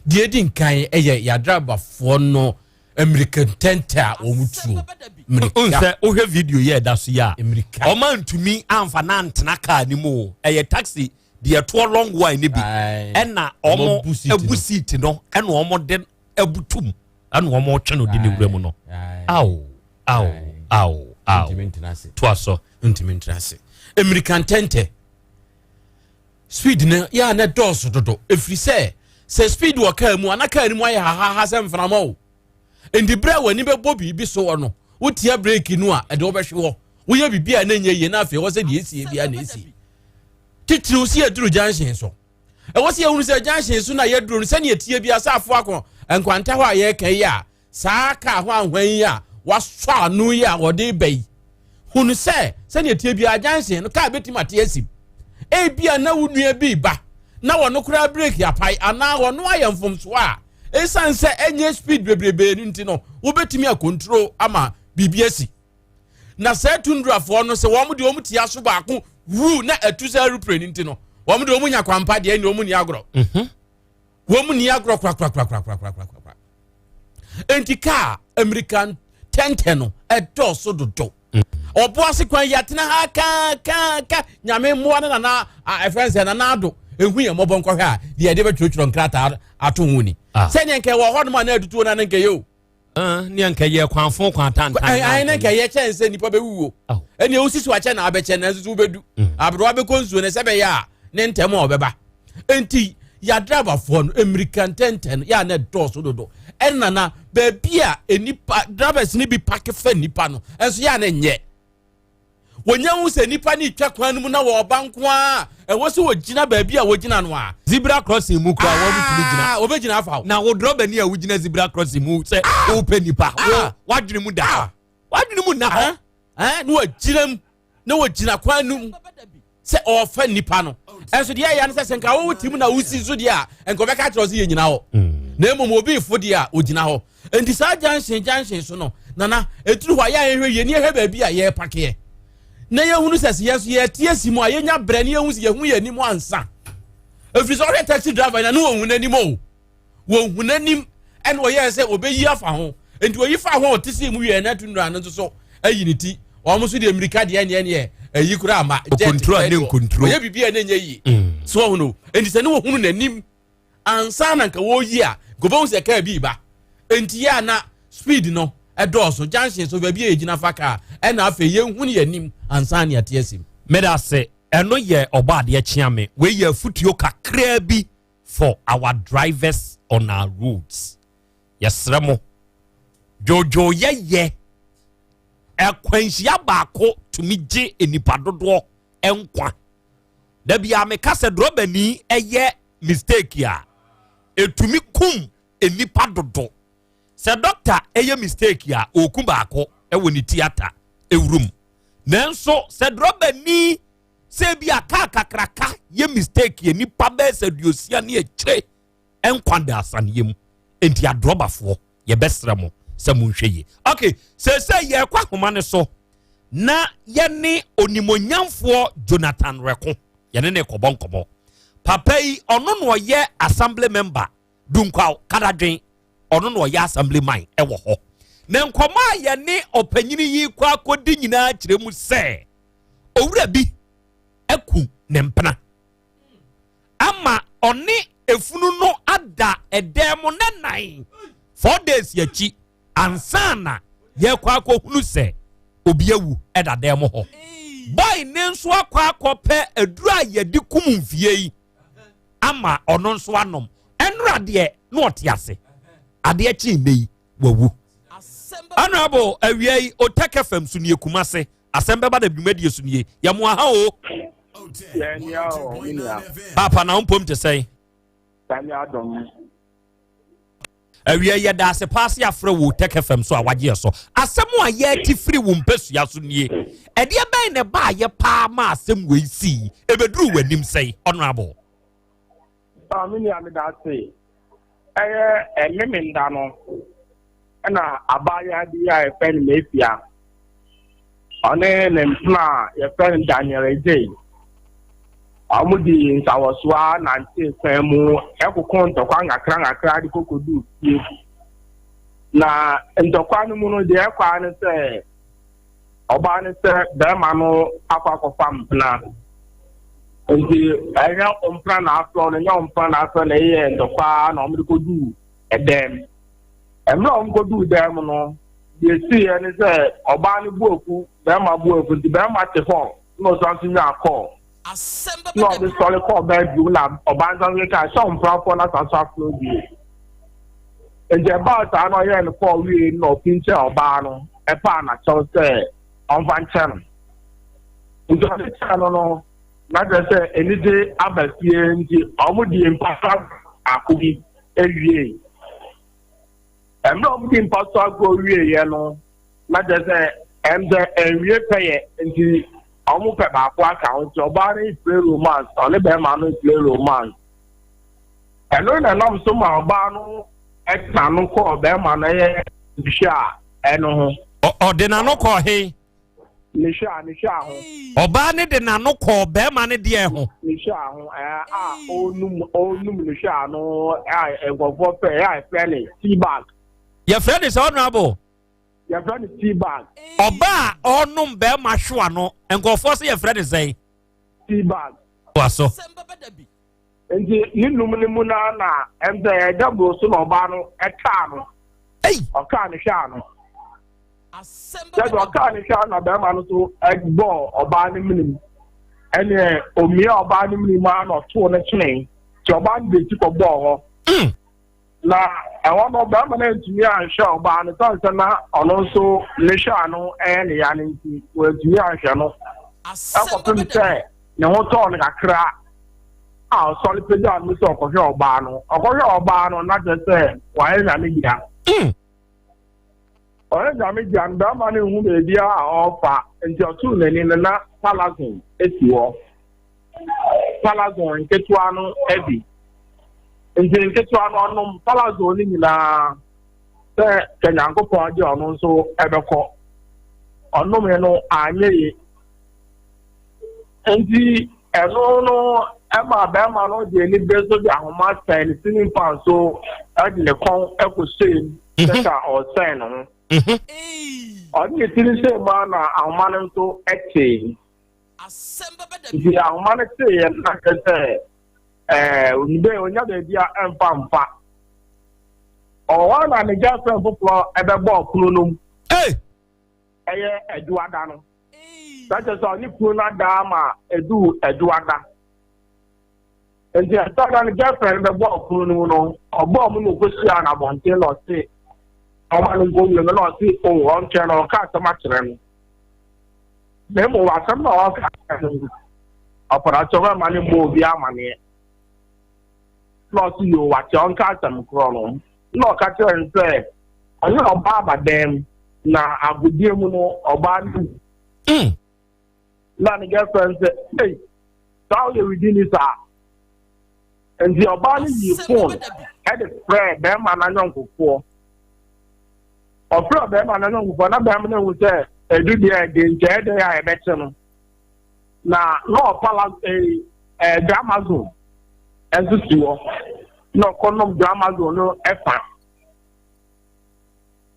deɛ ɛdi nkan ɛyɛ yɛadrabafoɔ no mmirika ntɛntɛ a wɔn tuo. Mmirika. Sɛ wohwɛ video yi a ɛda so yi a, wɔn antumi amfa no antena kaa no mu o. Ɛyɛ taxi deɛ ɛtoɔ long wine no bi ɛna wɔn abu seat no ɛna wɔn de abutum ɛna wɔn retwe no de ne wura mu no. Aw aw aw aw. Toa so. Ntumi ntena ase. Mmirika ntɛntɛ. Speed no yɛ a na ɛdɔɔso dodo ɛfiri sɛ sɛ speed wɔ kaa mu a na kaa no mu ayɛ hahaha sɛ mframa o nti berɛ a w'ani bɛbɔ biribi so wɔ no wotia breki no a ɛde wobɛhwe hɔ woyɛ biribi a na ɛnyɛ yie na afei ɛwɔ sɛ deɛ ɛsie biara na ɛsie titiriw sɛ yɛduru junction so ɛwɔ sɛ yɛhunu sɛ junction so na yɛduru no sɛdeɛ ɛtie biara sɛ afoa ko nkwanta hɔ a yɛreka yi a Saa kaa hwanhwan yi a wasɔ ano yi a wɔde reba yi, hunu sɛ sɛnea ɛteɛ biara junction no kaa bɛtumi ate asim. Ebia na wo nua bi reba na wɔno koraa breki apae anaa wɔno ayɛ mfomsoɔ a ɛsiane sɛ ɛnyɛ speed bebrebe no nti no wobɛtumi akontro ama biribi asi. Na saa tundrafoɔ no sɛ wɔn de wɔn tia so baako wuu na ɛtu sɛ aeroplane nti no, wɔn de wɔn nya kwampa deɛ ɛne wɔn ni agorɔ. Mhm. Wɔn ni agorɔ korakorakorakorakorakorakora. Enti kaa mmirika ntɛntɛn no ɛdɔɔso dodo. Mm. Ɔbo ase kwan yi atena ha kaakaaka nyame mmoa ne nana ɛfɛn sɛ nana ado ehu yɛn mmɔbɔ nkɔhwɛ a deɛ yɛde bɛtwerɛtwerɛ nkrataa ato ho ni. Ah. Sɛdeɛ nkɛ wɔ hɔ nom a na adutuo no ne nkɛyɛ o. Ah, ne anka yɛ kwanfo kwan tantan. Ayi ne nka yɛ kyɛn sɛ nipa bɛwuo. Ɛnna ewu sisi wakyɛ na abɛkyɛ nanso so wobɛdu. Mm. Aberewa bɛkɔ nsuo no sɛ bɛyɛ a ne ntɛm a ɔbɛba. Nti yadrabafoɔ no mmirika ntɛntɛn yɛ a na ɛdɔɔso dodo. Ɛnna na baabi a nipa drivers no bi pake fa nipa no nso yɛ a na nyɛ. Wɔnya hu sɛ nnipa no retwa kwan no mu na wɔreba nko ara a, ɛwɔ sɛ wɔgyina baabi a wɔgyina no a. Zebra crossing mu koraa wɔn tumi gyina. Ah, wɔbɛgyina afa wo. Na wo drɔbani a wogyina zebra crossing mu sɛ ah! wopɛ nipa, wo ah! wadwene mu da hɔ. Wadwene mu nna hɔ. Ah, na wɔgyina mu, na wɔgyina kwan no mu sɛ ɔrefa nnipa no. Ɛnso deɛ ɛyɛ no sɛ sɛ nka wowo ti mu na wosi so deɛ a, nka ɔbɛka kyerɛ wo sɛ yɛnyina hɔ. Hmm. Na mmom obi fo deɛ a, ɔgyina hɔ. Nti saa junction junction so no nana ɛturu hɔ a yɛ a yɛhwɛ yie ne yɛhwɛ baabi a yɛrepakeɛ na yɛhunu sɛ sɛ yɛn so yɛte asi mu a yɛnya brɛ ne yɛhu sɛ yɛhu yɛn anim ansa ɛfiri sɛ ɔhwɛ taxi driver na ne wɔhu n'anim o wɔhu n'anim ɛna ɔyɛɛ sɛ ɔbɛyi afa ho nti ɔyi fa ho a ɔte sɛ mu wie na atu nnura no nso so ayi ne ti wɔn nso deɛ mmirika deɛ neɛ neɛ ayi koraa ama jet ɔyɛ biribi a ɛnyɛ yie mm. so ɔhono nti sɛ ne wɔhunu n'anim Ansa na nka wɔreyi a, nka wɔbɛhu sɛ kaa bi reba. Enti yɛ a na speed no ɛdɔɔso. Junction so baabi a yɛgyina fa kaa, ɛna afei yɛnhunu yɛn anim ansa na yɛate asim. Meda ase. Ɛno yɛ ɔbɔ adeɛ kyea me. Wei yɛ afutuo kakraa bi for our drivers on our roads. Yɛsrɛ mo. Dwoodwoo yɛyɛ. Ɛkwanhyia baako tumi gye nnipa dodoɔ nkwa. Da biara meka sɛ drɔbani yɛ mistake a ɛtumi kum nnipa dodo. Sɛ dɔkta yɛ mistake a ɔku baako wɔ ne tiata ewurum. Nanso sɛ drɔbani sɛ bi a kaa kakraka yɛ mistake a nnipa bɛyɛ sɛ aduosia ne akyire nkwa da asaneɛ mu. Enti adrɔbafoɔ yɛbɛsrɛ mo sɛ monhwɛ yie. Ok, seesei yɛrekɔ ahoma no so na yɛne onimonyamfoɔ Jonathan Reko yɛne ne kɔbɔ nkɔmmɔ. Papa yi ɔno na ɔyɛ assembly member Dunkwaw Kadadwen, ɔno na ɔyɛ assembly man ɛwɔ hɔ. Na nkɔmmɔ a yɛne ɔpanyini yi kɔ akɔdi nyinaa kyerɛ mu sɛ owura bi aku ne mpena. ama ɔne efunu no ada ɛdan mu ne nan four days akyi ansa na yɛkɔ akɔhunu sɛ obi awu ɛda dan mu hɔ boy ne nso akɔ akɔpɛ aduru a yɛde kum mfie yi ama ɔno nso anom ɛnora deɛ na ɔte ase adeɛ kye nne yi wawu honorable awia yi otɛkɛ fam so nie kumase asɛm bɛba da dwumadie so nie yɛ mo aha o papa na wo mpom te sɛn awia yɛ da ase paa se afrɛ wo tech fm so a wagye yɛ so asɛm a yɛte firi wo mpasua so nie ɛdeɛ bɛn na ɛbaayɛ paa ma asɛm wei sii ɛbɛduru w'anim sɛn honorable Ah, me nua meda ase. Ɛyɛ ɛmemenda no ɛna abaayewa bi a yɛfrɛ no Mefia. Ɔne ne mpena a yɛfrɛ no Daniel Adjei. Wɔn di nsawɔsoa nante kwan mu ɛkoko ntɔkwa nkakra nkakra de kɔkɔduu fie. Na ntɔkwa no mu no deɛ ɛkɔ ara ne sɛ Ɔbaa no sɛ bɛrima no akɔ akɔfa mpena. Nti ɛnyɛ mpena na afrɛ no, ɛnyɛ mpena na afrɛ no, ɛyɛ ntɔkwa na wɔde kɔduu ɛdɛm. Mmerɛ a wɔkɔduu dɛm no, deɛ ɛsiiɛ ne sɛ ɔbaa no bu afu, bɛrima bu afu, nti bɛrima te hɔ na ɔsan so nyaa kɔɔ. Na ɔde sɔre kɔɔ bedroom na ɔbaa no san so kaa sɛ ɔmprafoɔ no asan so afrɛ bio. Nti ɛbaa saa na ɔyɛɛ no kɔɔ wie na ɔpinkyɛɛ ɔbaa no ɛpaa n'akyɛw sɛ ɔmfa nkyɛ no. Nti ɔde kyɛɛ no no, na kyerɛ sɛ anigye aba fie nti wɔn dii mpa so baako bi wiei. Mmerɛ wɔn dii mpa so agorɔ wieeɛ no, na kyerɛ sɛ ɛm sɛ ɛnwie pɛyɛ nti wɔn pɛ baako aka ho nti ɔbaa no play romance, ɔne bɛrima no play romance. Ɛno na ɛnam so ma ɔbaa no de n'ano kɔɔ barima no yɛ nhwɛ a ɛno ho. Ɔde n'ano kɔɔ he? Ne hwɛ a, ne hwɛ a ho. Ɔbaa no de n'ano kɔɔ bɛrima no deɛ ho. Ne hwɛ a ho, ɛɛ a ɔnum ɔnum ne hwɛ a no a nkurɔfoɔ fɛ a yɛfrɛ ne tea bag. Yɛfrɛ ne sɛ honourable. Yɛfrɛ no tea bag. Ɔbaa a ɔnom bɛrima hwewa no nkurɔfoɔ sɛ yɛfrɛ ne sɛn? Tea bag. Wa so. Nti ne num no mu na na ɛm sɛ ɛda buro so na ɔbaa no ɛkaa no. Ɔkaa ne hwɛ ano. Sɛdeɛ ɔkaa ne hwɛ ano na bɛrima no so ɛbɔɔ ɔbaa no menem. Ɛneɛ omia ɔbaa no menem a na ɔtoo no kyene. Nti ɔbaa no de ti kɔbɔɔ hɔ. Na ɛhɔ no bɛrima no antumi anhwɛ ɔbaa no sane sɛ na ɔno nso ne hwɛ ano ɛyɛ ne ya no nti wantumi anhwɛ no ɛkɔpem sɛ ne ho tɔɔ no kakra a ɔsɔre pagyaa no sɛ ɔkɔhwɛ ɔbaa no ɔkɔhwɛ ɔbaa no na kyerɛ sɛ wayɛ nyame dea ɔyɛ nyame dea no bɛrima no nhu baabi a ɔrefa nti ɔtoo n'ani no na palazon si hɔ palazon nketewa no bi. Nti nketewa no ɔnom palazon no nyinaa sɛ sɛ Nyankopɔn gye ɔno nso ɛbɛkɔ. Ɔnomee no anyɛ ye. Nti ɛno no ɛma bɛrima no de anibere so de ahoma sɛn ne ceiling fan so ɛde ne kɔn ɛkɔhyɛɛ mu sɛ ka ɔresɛn ne ho. Ɔde ne tiri hyɛɛ mu a na ahoma no nso ɛtee. Nti ahoma no teeɛ no na kyerɛ sɛ ɛɛ onibɛ onya baabi a ɛmfa mfa. Ɔwɔ hɔ na ne girlfriend foforɔ ɛbɛbɔ ɔpono no mu. Ɛyɛ adwoada no. Na kyerɛ sɛ ɔne kunu no ada ama edu adwoada. Nti ɛsɛ na ne girlfriend bɛbɔ ɔpono no mu no, ɔbɔɔ mu na ɔkɔhyia no abɔnten na ɔse ɔma no nkɔ wura mu na ɔse o ɔntwɛn no ɔka asɛm akyerɛ no. Na mmom asɛm no a ɔka no ɔparakyɛ ɔbɛma no mmɔ obi amaneɛ. Na ɔse yoo wate ɔnka asɛm korɔ no. Na ɔka kyerɛ no sɛ ɔne ɔbaa aba dan mu na agodie mu no ɔbaa no wu. Mm. Na ne girlfriend sɛ ei saa woyɛ widi ni saa. Nti ɔbaa no yii phone ɛde frɛɛ bɛrima no anyɔnkofoɔ. Ɔfrɛɛ bɛrima no anyɔnkofoɔ na bɛrima no ahu sɛ ɛdu deɛ ɛde nti ɛyɛ dɛn a yɛbɛkye no. Na na ɔpa ɛɛ ɛɛ Gramazone ɛnso si hɔ na ɔkɔnom Gramazone no ɛfa.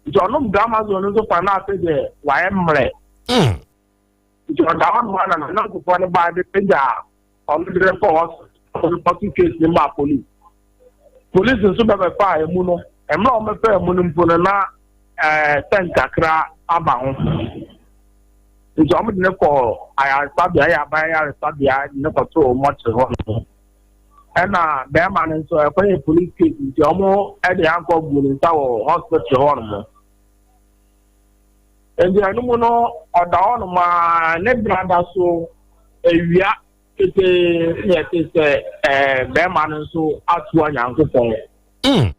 Nti ɔnom Gramazone no nso fa na afei deɛ wayɛ mmerɛ. Hmm. Nti ɔda hɔ nom ana n'anyɔnkofoɔ no baa bɛpagyaa ɔno de no kɔɔ hospital repɔto case no maa police. Police nso bɛbɛfaa emu no, mmerɛ a wɔbɛfaa emu no mpo no na ɛɛ sɛn kakra aba ho. Nti wɔde no kɔɔ ayaresabea, ɛyɛ aban ayaresabea de no kɔtoo mɔkyere hɔ nom. Ɛna bɛrima no nso ɛkɔyɛ police case nti wɔde ankɔ guu ne nsa wɔ hospital hɔ nom. Nti ɛno mu no ɔda hɔnom a ne brada so awia ketee na ɛte sɛ ɛɛ bɛrima no nso atoa Nyankopɔn mm.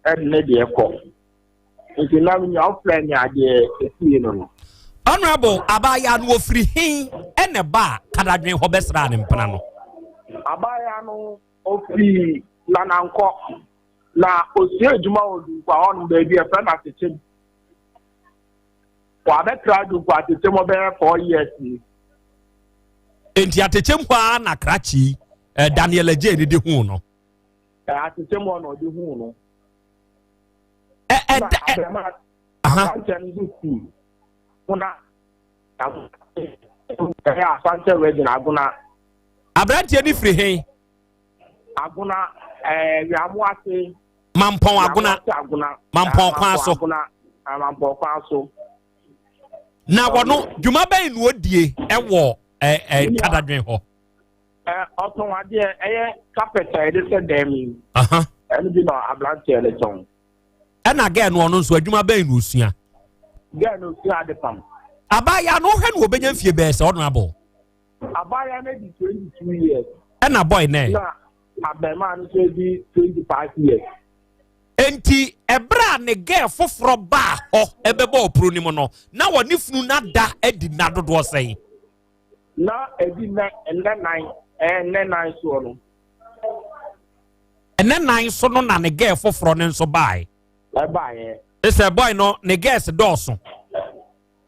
ɛde ne deɛ kɔ. Nti na nea ɔfrɛ ne adeɛ esie no no. Honorable abaayaa no wɔfiri he ɛna ɛba a kadadwen hɔ bɛsraa ne mpena no? Abaayaa no ofiri Nanankɔ na osua adwuma wɔ Dunkwa hɔnom baabi a ɛfrɛ no Atekyem. Wabɛtra Dunkwa Atekyem ɔbɛyɛ four years ni. Enti Atekyem hɔ ara na krakye yi eh, Daniel Agyei ne de huu no. Eh, Atekyem hɔ na ɔde huu no. Ɛ ɛ da ɛ. Aberanteɛ no nso fi Agona. Ɛyɛ Asante region Agona. Aberanteɛ no firi he? Agona ɛɛ Wiamo ase. Mampɔn Agona. Mampɔn kwan so. Mampɔn kwan so. Na wɔno dwuma bɛn na odie ɛwɔ ɛɛ ɛɛ kadadwen hɔ? Ɛ ɔtɔn adeɛ ɛyɛ carpet a yɛde sɛ dan mu. Ɛno bi na aberanteɛ no tɔn. Ɛna gɛɛ no ɔno nso adwuma bɛn na osua? Gɛɛ no osua ade pam. Abaayewa no wohwɛ no obenya mfie bɛyɛ sɛ ɔno abɔ. Abaayewa no di 22 years. Ɛna boy nɛ. Na abɛɛmaa no nso di 25 years. Enti ɛberɛ a ne gɛɛ foforɔ baa hɔ ɛbɛbɔ ɔpono no mu no, na wɔne funu no ada adi nna dodoɔ sɛn? Na ɛdi nnɛ nnɛ nan ɛɛ nnɛ nan soɔ no. Ɛnɛ nan so no na ne gɛɛ foforɔ no nso baeɛ. Ɛbaeɛ. Sɛ boy no ne gɛɛs dɔɔso.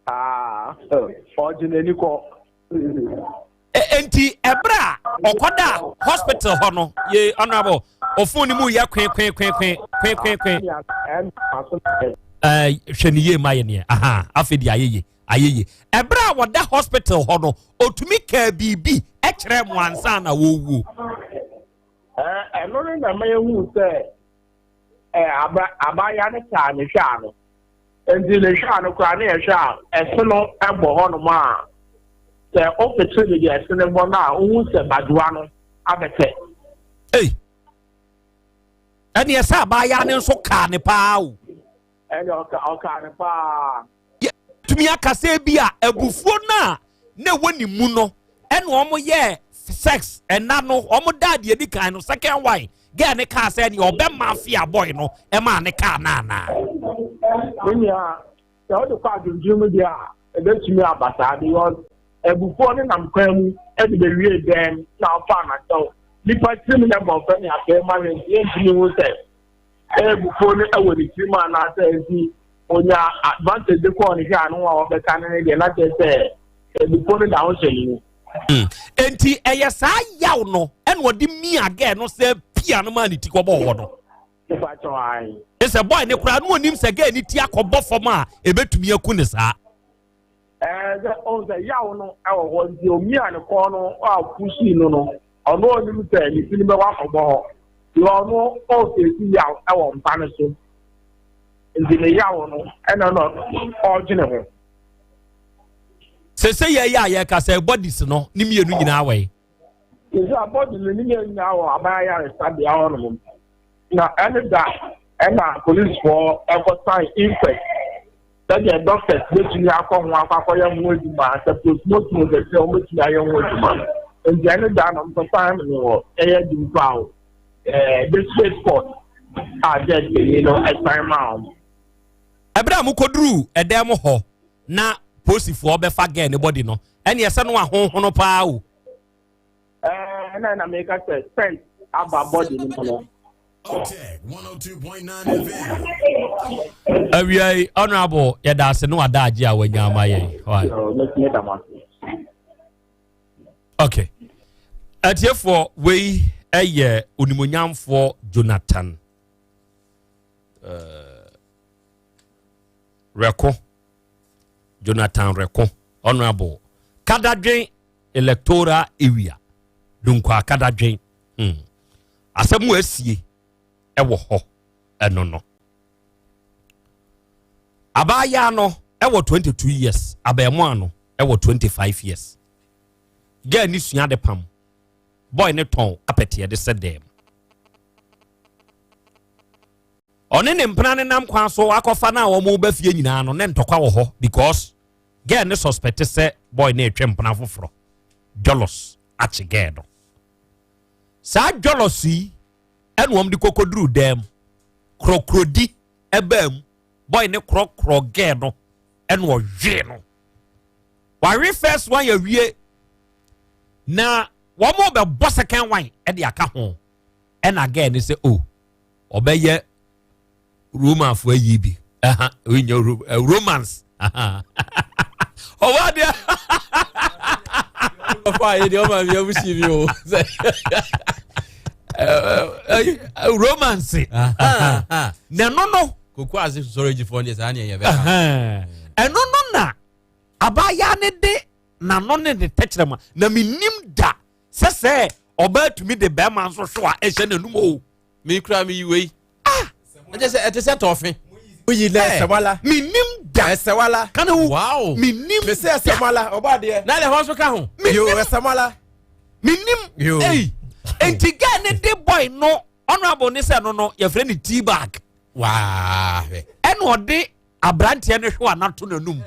Ah. Ɔgye n'ani kɔ. Enti ɛberɛ a ɔkɔda hospital hɔ no, ye honorable, ɔfon no mu yɛ kwe kwe kwe kwe kwe kwe kwe. Hwɛ ne yie ma yɛ neɛ. Aha, afei deɛ ayɛ yie, ayɛ yie. Ɛberɛ a wɔda hospital hɔ no, ɔtumi kaa biribi kyerɛ mo ansa na wɔwuo. Ɛno no na ɛma yɛhu sɛ abaayewa no taa ne hwɛ ano. Nti ne hwɛ ano koraa ne yɛhwɛ a ɛse no bɔ hɔnom a sɛ wopete baabi a ɛse no bɔ no a wohu sɛ badoa no abɛtɛ. Ei! Ɛneɛ sɛ abaayewa no nso kaa ne paa o. Ɛne ɔkaa ne paa. Yɛtumi aka sɛ bi a abufuo no a na ɛwɔ ne mu no ɛna wɔn yɛɛ sex ɛna no wɔn daa deɛ di kan no second one girl ne kaa sɛ deɛ ɔbɛ mafia boy no ɛmaa ne kaa no anaa. Ne nua sɛ wode kɔ adwendwene mu deɛ a ɛbɛtumi aba saa because abufuo no nam kwan mu ɛde bɛwie dɛm na ɔfa anakyɛw nipa tirim na ɛbɔ mfɛ ne afei ma hwɛ nti yɛntumi hu sɛ abufuo no ɛwɔ ne tirim anaasɛ nti onya advantage de kɔɔ ne hwɛ ano a wɔbɛka no ne deɛ na kyerɛ sɛ abufuo no da ho hyɛ ne mu. Enti ɛyɛ saa yaw no ɛna ɔde mia gɛɛ no sɛ pia no maa ne ti kɔbɔɔ hɔ no. Ne sɛ bɔy ne koraa no onim sɛ gɛɛ ne ti akɔbɔ fam a ebetumi aku ne saa. Ɛɛ sɛ ɔn sɛ yaw no ɛwɔ hɔ nti omia ne kɔn no a pusi no no ɔno onim sɛ ne ti no bɛwɔ akɔbɔ hɔ nti ɔno ɔfeesi yaw ɛwɔ mpa no so nti ne yaw no ɛna na ɔdwene ho. Sese yɛ yɛ a yɛka sɛ bodies no ne mmienu nyinaa wɔ yi. Sese a bodies no ne mmienu nyinaa wɔ aban ayaresabea hɔnom na ɛne da ɛna polisifoɔ ɛkɔ sign inquest sɛdeɛ doctors bɛtumi akɔ ho akɔ akɔyɛ ho adwuma sɛ postmortem sɛ sɛ wɔbɛtumi ayɛ ho adwuma nti ɛne da na wɔkɔ sign no wɔ ɛyɛ dunkwa ɛɛ district court a judge panyin no ɛsan maa wɔn. Ɛberɛ a mokɔduruu ɛdan mu hɔ na posifoɔ bɛfa gɛɛ ne bɔdi no, ɛne ɛsɛ no ahonhono paa o. Ɛɛ ɛna na meka sɛ scent aba bɔdi no mu no. Awia yi honorable yɛda ase ne wada agye a wanya ama yɛn. Okay. Atiefoɔ wei ɛyɛ onimonyamfoɔ Jonathan. Uh, Reko Jonathan Reko Honorable Kadadwen Electoral Area Dunkwa Kadadwen hmm. Asɛm a asie ɛwɔ hɔ ɛno no abaayaa no ɛwɔ 22 years abɛɛmoa no ɛwɔ 25 years girl ne sua de pam boy ne tɔn apɛteɛ de sɛ dɛm Ɔne ne mpena no nam kwan so akɔfa no a wɔn ba fie nyinaa no ne ntɔkwa wɔ hɔ because girl ne suspect sɛ boy no retwe mpena foforɔ. Jɔlɔs akye girl no. Saa jɔlɔs yi ɛna wɔn de kɔkɔduru dan mu. Korɔkorɔdi ɛbaa mu. Boy ne korɔkorɔ girl no ɛna ɔhwee no. Wawe first one awie na wɔn bɛbɔ second one ɛde aka ho ɛna girl no sɛ oh ɔbɛyɛ romanfo ayi bi ɛha ɔnyɛ eh, romance ɔwɔ adeɛ ɔfɔ ayɛ deɛ ɔma mi abusi mi o eh, eh, romance na ɛno no koko ase sɔrɔ egyifoɔ deɛ saa ne ɛyɛ bɛka ɛno no na abaayaa ne de n'ano ne ne tɛkyerɛma na menim da sɛ sɛ ɔbaa tumi de bɛrima nso so a ɛhyɛ n'anum o. mi kura mi yi wei. ah ɛkyɛ sɛ ɛte sɛ tɔfe. Oyi na ɛsɛwala. Mi nim da. Ɛsɛwala. Kane wo. Wow. Mi nim da. Mese ɛsɛwala ɔbɔ adeɛ. Na ɛhɔ nso ka ho. Mi nim. Yo ɛsɛwala. Mi nim. Yo. Eyi. Nti girl ne de boy no honourable ne sɛ no no yɛfrɛ ne tea bag. Waa hwɛ. Ɛna ɔde aberanteɛ no hwewa no ato n'anum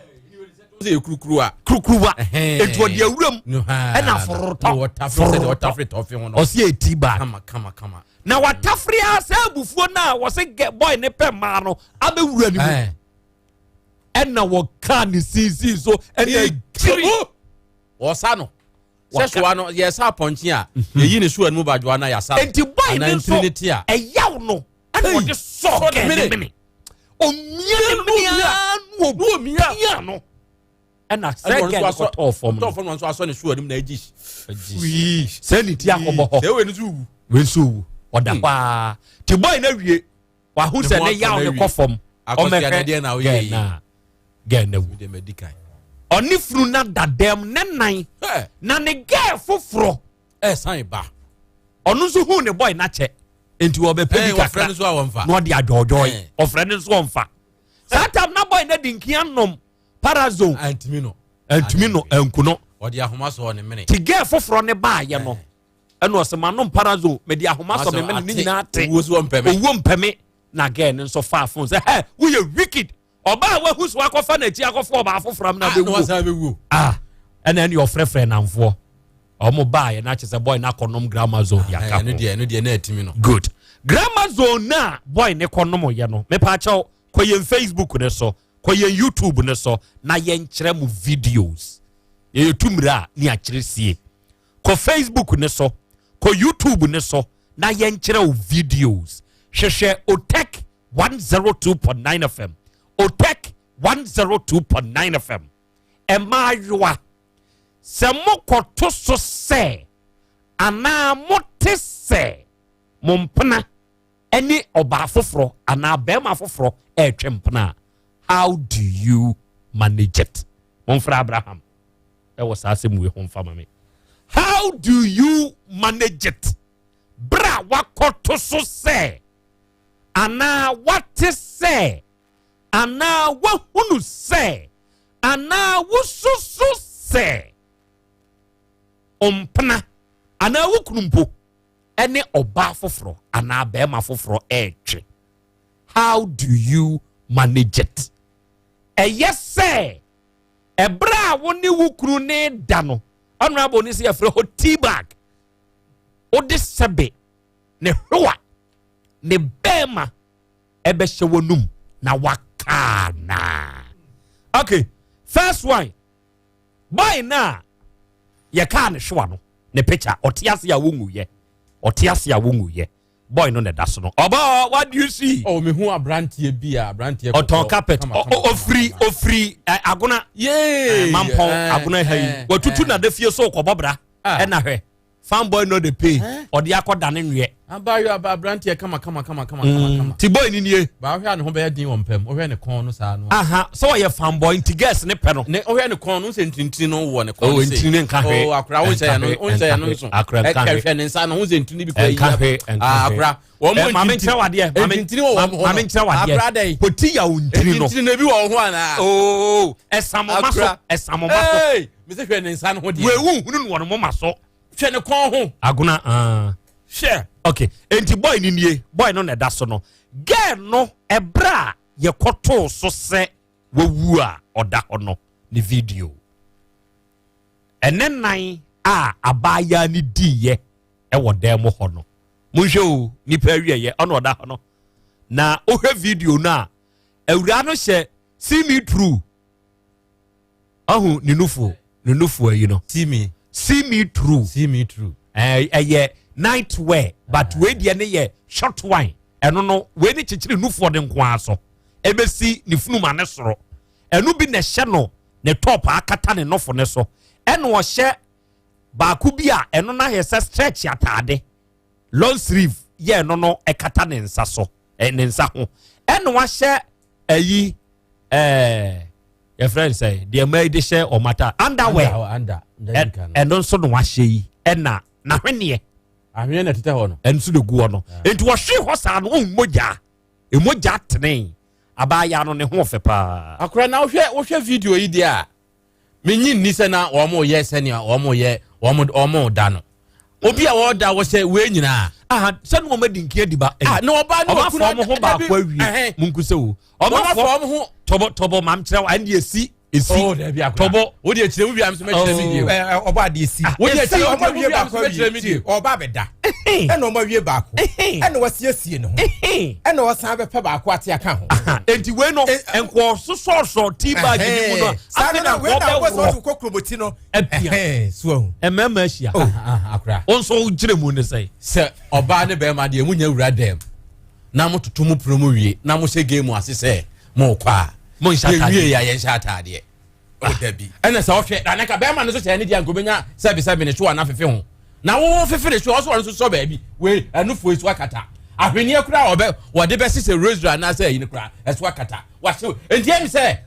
sɛ yɛ kurukuruwa kurukuruwa etu ɔde awura mu ɛna forotɔ forotɔ ɔsi eti baa kama kama kama na watafere a sɛ abufuo no a wɔsɛ boy ne pɛ mmaa no abɛwura ne mu ɛna wɔkaa ne sinsin so ɛna gyiri wɔsa no sɛ soa no yɛsa apɔnkye a mhm. yɛyi ne soa no mu badwoa na yɛasa nti boy ne nso ɛyaw no ɛna wɔde sɔɔ kɛɛ ne mene omia ne mene aa na omia no. Ɛna sɛ gɛn kɔtɔɔ fam no. Tɔɔ fam no nso asɔ ne so anim na agyi. Sɛ ne ti akɔbɔ hɔ. Sɛ wei nso wu. Wei nso wu. Ɔda hɔ aa. Ti bɔyi na wie. Wahu sɛ ne yaw ne kɔ fam. Ɔmɛhwɛ gɛn na gɛn na wu. Ɔne funu na da dɛm ne nan. Na ne gɛn foforɔ. Ɛsan ba. Ɔno nso hu ne bɔyi n'akyɛ. Nti ɔbɛpɛ bi kakra. Na ɔde adwɔdwɔyi. Ɔfrɛ ne nso ɔnfa. Saa tam na bɔyi na di nkia nom. Parazone. Antumi no. Antumi no anku no. Ɔde ahoma sɔɔ ne mene. Ti gɛɛ foforɔ ne baayɛ no. Ɛna ɔsɛ ma nom parazone mede ahoma sɔ me mene ne nyinaa te. Owuo so ɔmpɛ me. Owuo mpɛ me. Na gɛɛ no nso faa fon sɛ hɛ woyɛ wicked. Ɔbaa a wahu so akɔfa n'akyi akɔfa ɔbaa foforɔ amena bɛwuo. Ah, na wasan bɛwuo. Ah, ɛna ɛne ɔfrɛfrɛ namfoɔ. Ɔmo baayɛ na kyerɛ sɛ boy no akɔnom grammar zone de aka ho. Ɛno deɛ ɛno deɛ na atumi no. Good. Grammar zone na boy ne kɔnom yɛ no. Mepaakyɛw kɔ yɛn Facebook ne so. Kɔ yɛn YouTube no so na yɛnkyerɛ mo videos. Yɛyɛ tu mmerɛ a ne akyerɛ sie. Kɔ Facebook no so, kɔ YouTube no so na yɛnkyerɛ wo videos. Hwehwɛ Otec 102.9 FM. Otec 102.9 FM. Mmaayewa, sɛ mokɔto so sɛ anaa mote sɛ mo mpena ɛne ɔbaa foforɔ anaa bɛrima foforɔ ɛretwe mpena a, how do you manage it? Momfrɛ Abraham ɛwɔ saa asɛm wei ho mfa ma me. How do you manage it? Berɛ a wakɔto so sɛ anaa wate sɛ anaa wahunu sɛ anaa wosusu sɛ ɔmpena anaa wo kunu mpo ɛne ɔbaa foforɔ anaa bɛrima foforɔ ɛretwe. How do you manage it? Ɛyɛ sɛ ɛberɛ a wo ne wo kunu ne da no, honorable ne sɛ yɛfrɛ hɔ tea bag, wode sɛbe ne hwewa ne bɛrima ɛbɛhyɛ w'anum na wakaa naa. Okay, first one, boy na yɛkaa ne hwewa no ne picture ɔte ase a wonwuyɛ ɔte ase a wonwuyɛ boy no na ɛda so no ɔbɔ what do you see. ɔ mehu aberanteɛ bi a aberanteɛ ɔtɔn carpet ofiri ofiri agona yee mampɔn agona ha yi watutu na de fie so kɔbɔ bra ɛna hwɛ fan boy no dey pay ɔde akɔ da ne nweɛ. abayewa aba aberanteɛ kama kama kama kama kama kama. ti boy ni nie. ba ɔhwɛ a ne ho bɛyɛ den wɔ mpam ɔhwɛ ne kɔn no saa no. aha sɛ ɔyɛ fan boy nti girls ne pɛ no. ne ɔhwɛ ne kɔn no nsɛ ntirintiri no wɔ ne kɔn no se. ntiri ne nka hwee. oh akora wo nsɛ yɛ no wo nsɛ yɛ no nso. akora nka hwee ɛhwɛ ne nsa no ho nsɛ ntiri bi kɔ yi. nka hwee nka hwee akora wɔn mu maame nkyerɛ wadeɛ ntiri wɔ wɔn ho maame nkyerɛ wadeɛ akora dɛ poti yaw ntiri no ntiri no ebi wɔ wɔn ho anaa. oo ɛsamoma so ɛsamoma so. ee mese hwɛ ne nsa no ho deɛ. wewu nhunu no wɔ ne moma so. Hwɛ ne kɔn ho. Agona ah. Hwɛ. Okay, enti boy ni nie, boy no na ɛda so no. Girl no ɛbrɛ a yɛkɔtoo so sɛ wawu a ɔda hɔ no ne video. Ɛne nan a abaayaa no diiɛ ɛwɔ dan mu hɔ no. Monhwɛ o, nipa awieɛ ɔna ɔda hɔ no. Na wohwɛ video no a, awuraa no hyɛ see me through. Ɔhu ne nufu ne nufu ayi no. See me. See me through. See me through. Ɛyɛ eh, night wear but wei deɛ ne yɛ short one. Ɛno no wei ne kyekyere nufoɔ ne nko ara so. Ɛbɛsi ne funuma ne soro. Ɛno bi na ɛhyɛ no ne top akata ne nofo ne so. Ɛna ɔhyɛ baako bi a ɛno no ayɛ sɛ stretch ataade long sleeve yɛ ɛno no ɛkata ne nsa so ne nsa ho. Ɛna wahyɛ ɛyi ɛɛ yɛfrɛ no sɛ deɛ mmaa yi de hyɛ wɔn ata underwear ɛno nso na wahyɛ yi ɛna n'ahweneɛ ahweneɛ na ɛtetɛ hɔ no ɛno nso na egu hɔ no ah. nti wɔhwe hɔ saa no ohun mogya emogya tene abaayaa no ne ho ɔfɛ paa. akora na wohwɛ wohwɛ video yi deɛ a Menye nni sɛ na wɔreyɛ sɛnea wɔyɛ wɔn wɔn da no. Obi a wɔda wɔhyɛ wei nyinaa. Aha sɛ na wɔn adi nkia di ba. Ah na ɔbaa ne okunu ɔmo ho baako awie. Munku sɛ o. Ɔmo afɔ ɔmo ho. Tɔbɔ tɔbɔ maam kyerɛ wa ɛnde esi esi. Oh dabi akora. Tɔbɔ. O de ekyirɛ mu bi am so mɛkyerɛ mi die. Ɛ ɔbɔ adi esi. O de ekyirɛ mu bi am so mɛkyerɛ mi die. Ɔba abɛda. Ɛna ɔmo awie baako. Ɛna wasiesie ne ho. Ɛna ɔsan bɛpɛ baako ate aka ho. Enti wei no nkɔɔ sosɔsɔ tea bag ni mu no afei na nkɔɔ bɛ worɔ no apia mmarima ahyia akora wo nso wogyina mu ne sɛn sɛ ɔbaa ne bɛrima deɛ munya wura dɛm na mototo mo pono mu wie na mohyɛ game ase sɛ mokɔ a monhyɛ yɛwie yɛ a yɛnhyɛ ataadeɛ. Oh, dabi. Ɛna sɛ ɔhwɛ na nka bɛrima no nso hyɛ ne deɛ nka obɛnya sɛbisɛbi ne so a na fefe ho. Na wo fefe ne so ɔso ɔno nso sɔ baabi. Wei ɛno fo esu akata. Ahweneɛ koraa ɔbɛ wɔde bɛhyehyɛ rosary anaasɛ ayi no koraa ɛso akata. Wahyɛ nti ɛmi sɛ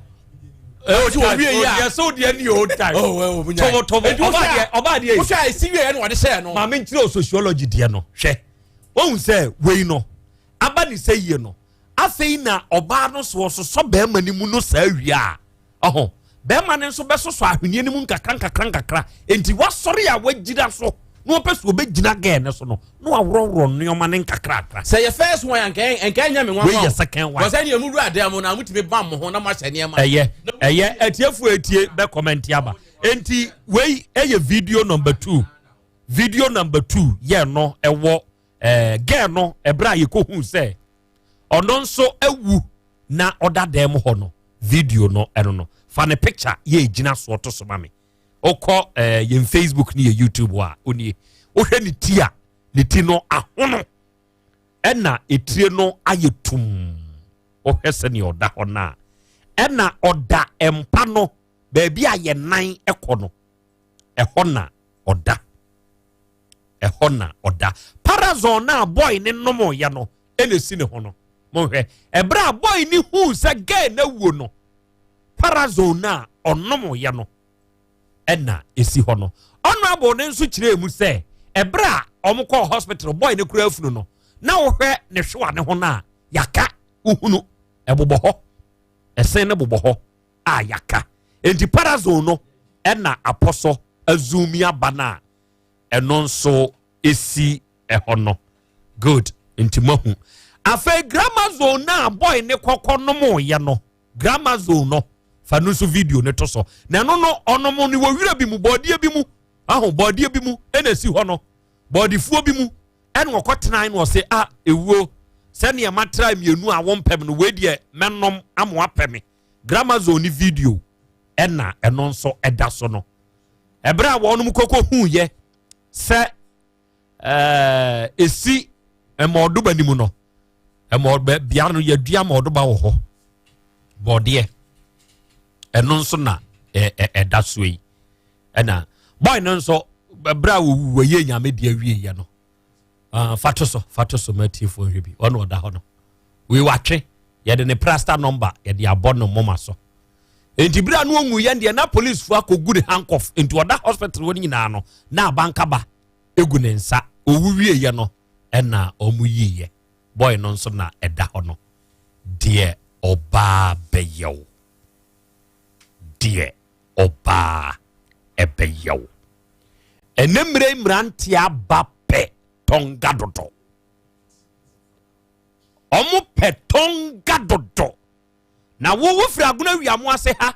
old type yi a yɛ so deɛ ni old type tobo tobo ɔba deɛ ɔba deɛ yi wohwɛ a esi wie ɛna wɔde hyɛ no. Maame nkyerɛ o sociology deɛ no hwɛ wɔn sɛ wei no aba ne sɛ yie no afei na ɔbaa no so ɔsosɔ bɛrima no mu no saa wie a ɔho bɛrima no nso bɛsosɔ ahweneɛ no mu nkakra nkakra nkakra nti wasɔre a wagyina so na ɔpɛ so ɔbɛgyina gɛɛ no so no na waworɔworɔ nneɛma no nkakrakra. Sɛ yɛ first one anka nka ɛnyɛ me nwanwa. Wei yɛ second one. Wɔsɛ nea mu wura dan mu na mutumi bam mo ho na mo ahyɛ nneɛma. Ɛyɛ ɛyɛ atiefo etie bɛ kɔmɛnti aba. Enti wei ɛyɛ video number 2. Video number 2 yɛ no ɛwɔ ɛɛ gɛɛ no ɛbrɛ a yɛkɔ hu sɛ ɔno nso awu na ɔda dan mu hɔ no video no ɛno no fa ne picture yɛ egyina soɔ to so ma me. Wokɔ eh, yɛn Facebook ne yɛ YouTube a onie wohwɛ ne ti a ne ti no ahono ɛna etire no ayɛ tum wohwɛ sɛnea ɔda hɔ no a ɛna ɔda mpa no baabi a yɛn nan kɔ no ɛhɔ na ɔda ɛhɔ na ɔda parazon na boy ne nomyɛ no ɛna esi ne ho no monhwɛ ɛberɛ a boy ne huu sɛ girl na wuo no parazone no a ɔnomoeɛ no ɛna ɛsi hɔ no. Honourable no nso kyerɛɛ mu sɛ ɛberɛ a wɔkɔɔ hospital boy no kura afunu no na wohwɛ ne hwewa ne ho no a yaka wohunu ɛbobɔ hɔ ɛsen no bobɔ hɔ a yaka enti parazone no ɛna apɔsɔ azumi aba no a ɛno nso ɛsi ɛhɔ no. Good nti moahu afei gramazone no a boy ne kɔkɔ nomoeɛ no Gramazone no fa no nso video no to so na ɛno no ɔnom no wɔ wira bi mu bɔɔdeɛ bi mu aho bɔɔdeɛ bi mu ɛna esi hɔ no bɔɔdefoɔ bi mu ɛna ɔkɔ tenan na ɔse a ewuo sɛnea matra mmienu a wɔmpɛ no wei deɛ mɛnom ama apɛ me. Gramazone ne video ɛna ɛno nso ɛda so no ɛberɛ a wɔnom kɔkɔ huuyɛ sɛ ɛɛ esi mmɔɔdoba no mu no mmɔɔdoba bea no yɛdua mmɔɔdoba wɔ hɔ bɔɔdeɛ ɛno nso na ɛda so yi ɛna boy no nso ɛberɛ a wɔyɛ nyame deɛ awieɛ no uh, fa to so fa to so ma atiefoɔ nhwɛ bi ɔno ɔda hɔ no wei watwe yɛde ne prasta number yɛde abɔ no moma so nti bere a no ɔnwu yɛn deɛ na policefoɔ akɔgu ne handcuff nti ɔda hospital hɔ no nyinaa no na abankaba egu ne nsa owu wieɛ no ɛna ɔmo yiiɛ boy no nso na ɛda hɔ no deɛ ɔbaa bɛyɛw deɛ ɔbaa ɛbɛyɛw ɛnɛ mmerɛ mmeranteɛ aba pɛ tɔnga dodo ɔmo pɛ tɔnga dodo na wo wofiri agona wiamo ase ha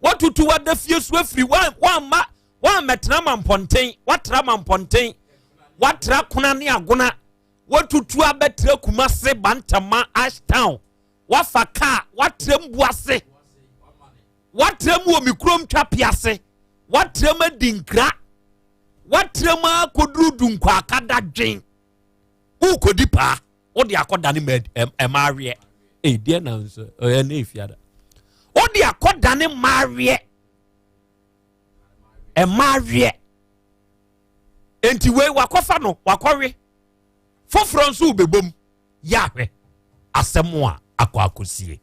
Woatutu w'ada fie so afiri, woamma woammɛtena mampɔnten, woatra mampɔnten, woatra kona ne agona, woatutu abɛtra Kumase, Bantama, Ashtown, woafa kaa, woatra Mbuase, woatra mu wɔ me kurom Twapease, woatra mu adi nkra, woatra mu akɔduru Dunkwakadadwen, wokɔdi paa. Wode akɔdane mmaaweɛ. Ee deɛ na nso ɛyɛ ne efiada. Wode akɔdane mmaaweɛ. Mmaaweɛ. Enti wei wakɔfa no wakɔwe. Foforɔ nso wobɛbom yɛ ahwɛ asɛm a akɔ akɔsie.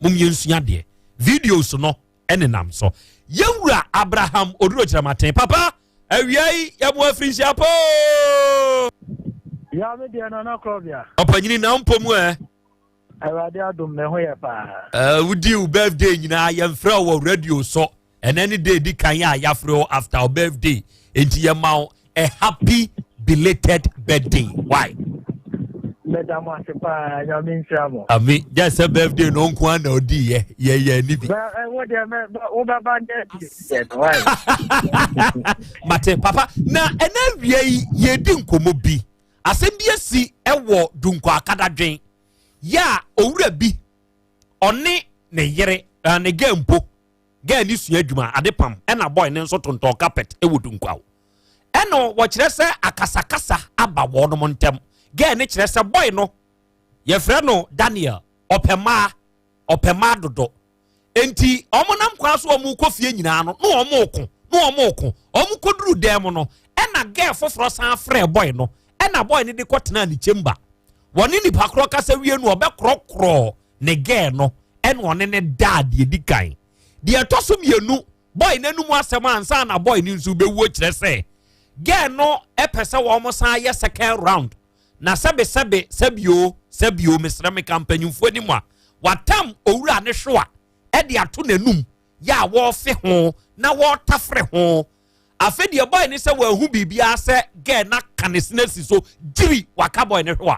Mom yɛnsua deɛ videos no ɛnenam so. Yɛwura Abraham Oduro Kyerɛmaten papa awia yi yɛmo afirinhyia poo. Ya me deɛ Nana Krɔbea. Ɔpanyini na mpɔ mu ɛ. Awurade adom me ho yɛ paa. Uh, wodi wo birthday nyinaa yɛmfrɛ wɔ radio so ɛnɛ ne day di kan a yɛafrɛ wo after wo birthday enti yɛma wo a happy belated birthday why meda mo ase paa nyame nhyira mo ami gye sɛ birthday no nko ara na ɔdi yɛ yɛyɛ ni bi wo deɛ wobɛba nyɛ mate papa na ɛna awia yi yɛdi nkɔmmɔ bi asɛm bi asi ɛwɔ dunkɔ akadadwen yɛ a owura bi ɔne ne yere ne gɛ mpo Girl no sua adwuma, ade pam, ɛna boy no nso tontɔn carpet wɔ Dunkwaw. Ɛna wɔkyerɛ sɛ akasakasa aba wɔnom ntam. Girl no kyerɛ sɛ boy no, yɛfrɛ no Daniel, ɔpɛ mmaa, ɔpɛ mmaa dodo. Enti wɔn nam kwan so wɔn rekɔ fie nyinaa no, na wɔn reko, na wɔn reko. Wɔn kɔduru dan mu no, ɛna girl foforɔ san frɛɛ boy no, ɛna boy no de kɔtenaa ne chamber. Wɔne nipa korɔ kasa wie no, ɔbɛkorɔkorɔɔ ne girl no, ɛna ɔne ne daa deɛ di kan. Deɛ ɛtɔ so mmienu, boy no anum asɛm ansa na boy no nso bɛwuo kyerɛ sɛ girl no pɛ sɛ wɔn san yɛ second round. Na sɛbe sɛbe sɛbio sɛbio mesrɛ meka mpanyinfoɔ anim a watam owura ne hwewa de ato n'anum yɛ a wɔrefe ho na wɔretafere ho. Afei deɛ boy ne sɛ wɔahu biribiara sɛ girl na ka ne sena si so gyiri waka boy ne hwewa.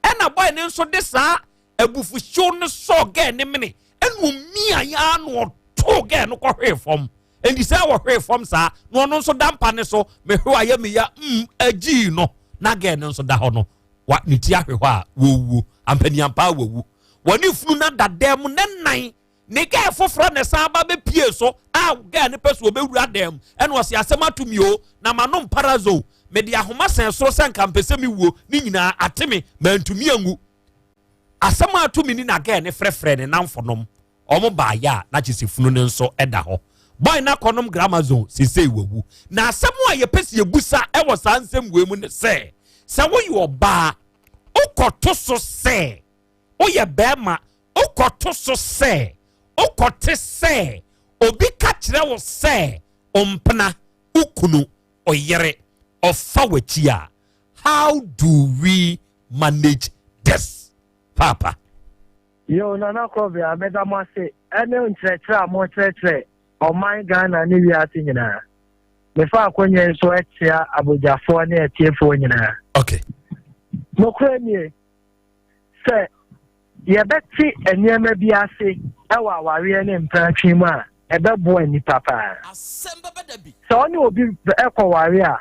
Ɛna boy ne nso de saa abufuhyew no sɔɔ girl ne mene ɛna omia ya na ɔtoo girl no kɔhwee fam. Enti sɛ wɔhwee fam saa na ɔno nso da mpa ne so mehwe ayɛ me ya mm agyii no na girl no nso da hɔ no wa ne ti ahwe hɔ a wɔwuo ampaniampa a wɔwu. Wɔne funu no ada dan mu ne nan ne girl foforɔ na ɛsan ba bɛpie so a girl no pɛ so ɔbɛwura dan mu ɛna ɔse asɛm ato mi o na manom parazone mede ahoma sɛn soro sɛ nka mpɛ sɛ mewuo ne nyinaa ate me mantumi anwu. Asɛm a ato me ni na girl no frɛfrɛ ne namfonom wɔn baayɛ a na kyerɛ sɛ funu no nso da hɔ. Boy no akɔnom gramazone seesei wawu. Na asɛm a yɛpɛ sɛ yɛbusa wɔ saa nsɛm wei mu ne sɛ, sɛ woyɛ ɔbaa wokɔto so sɛ woyɛ bɛrima wokɔto so sɛ wokɔte sɛ obi ka kyerɛ wo sɛ ɔmpena wo kunu ɔyere ɔfa w'akyi a, how do we manage this paapa? Yoo Nana Krɔbea meda mo ase ɛne nkyerɛkyerɛ a mokyerɛkyerɛ ɔman Ghana ne wiase nyinaa. Mefa akonya yi so kyea abogyafoɔ ne atiefoɔ nyinaa. Okay. Nokorɛ nie, sɛ yɛbɛte nneɛma bi ase wɔ awareɛ ne mpratwe mu a, ɛbɛboa nnipa paa. Sɛ ɔne obi kɔware a,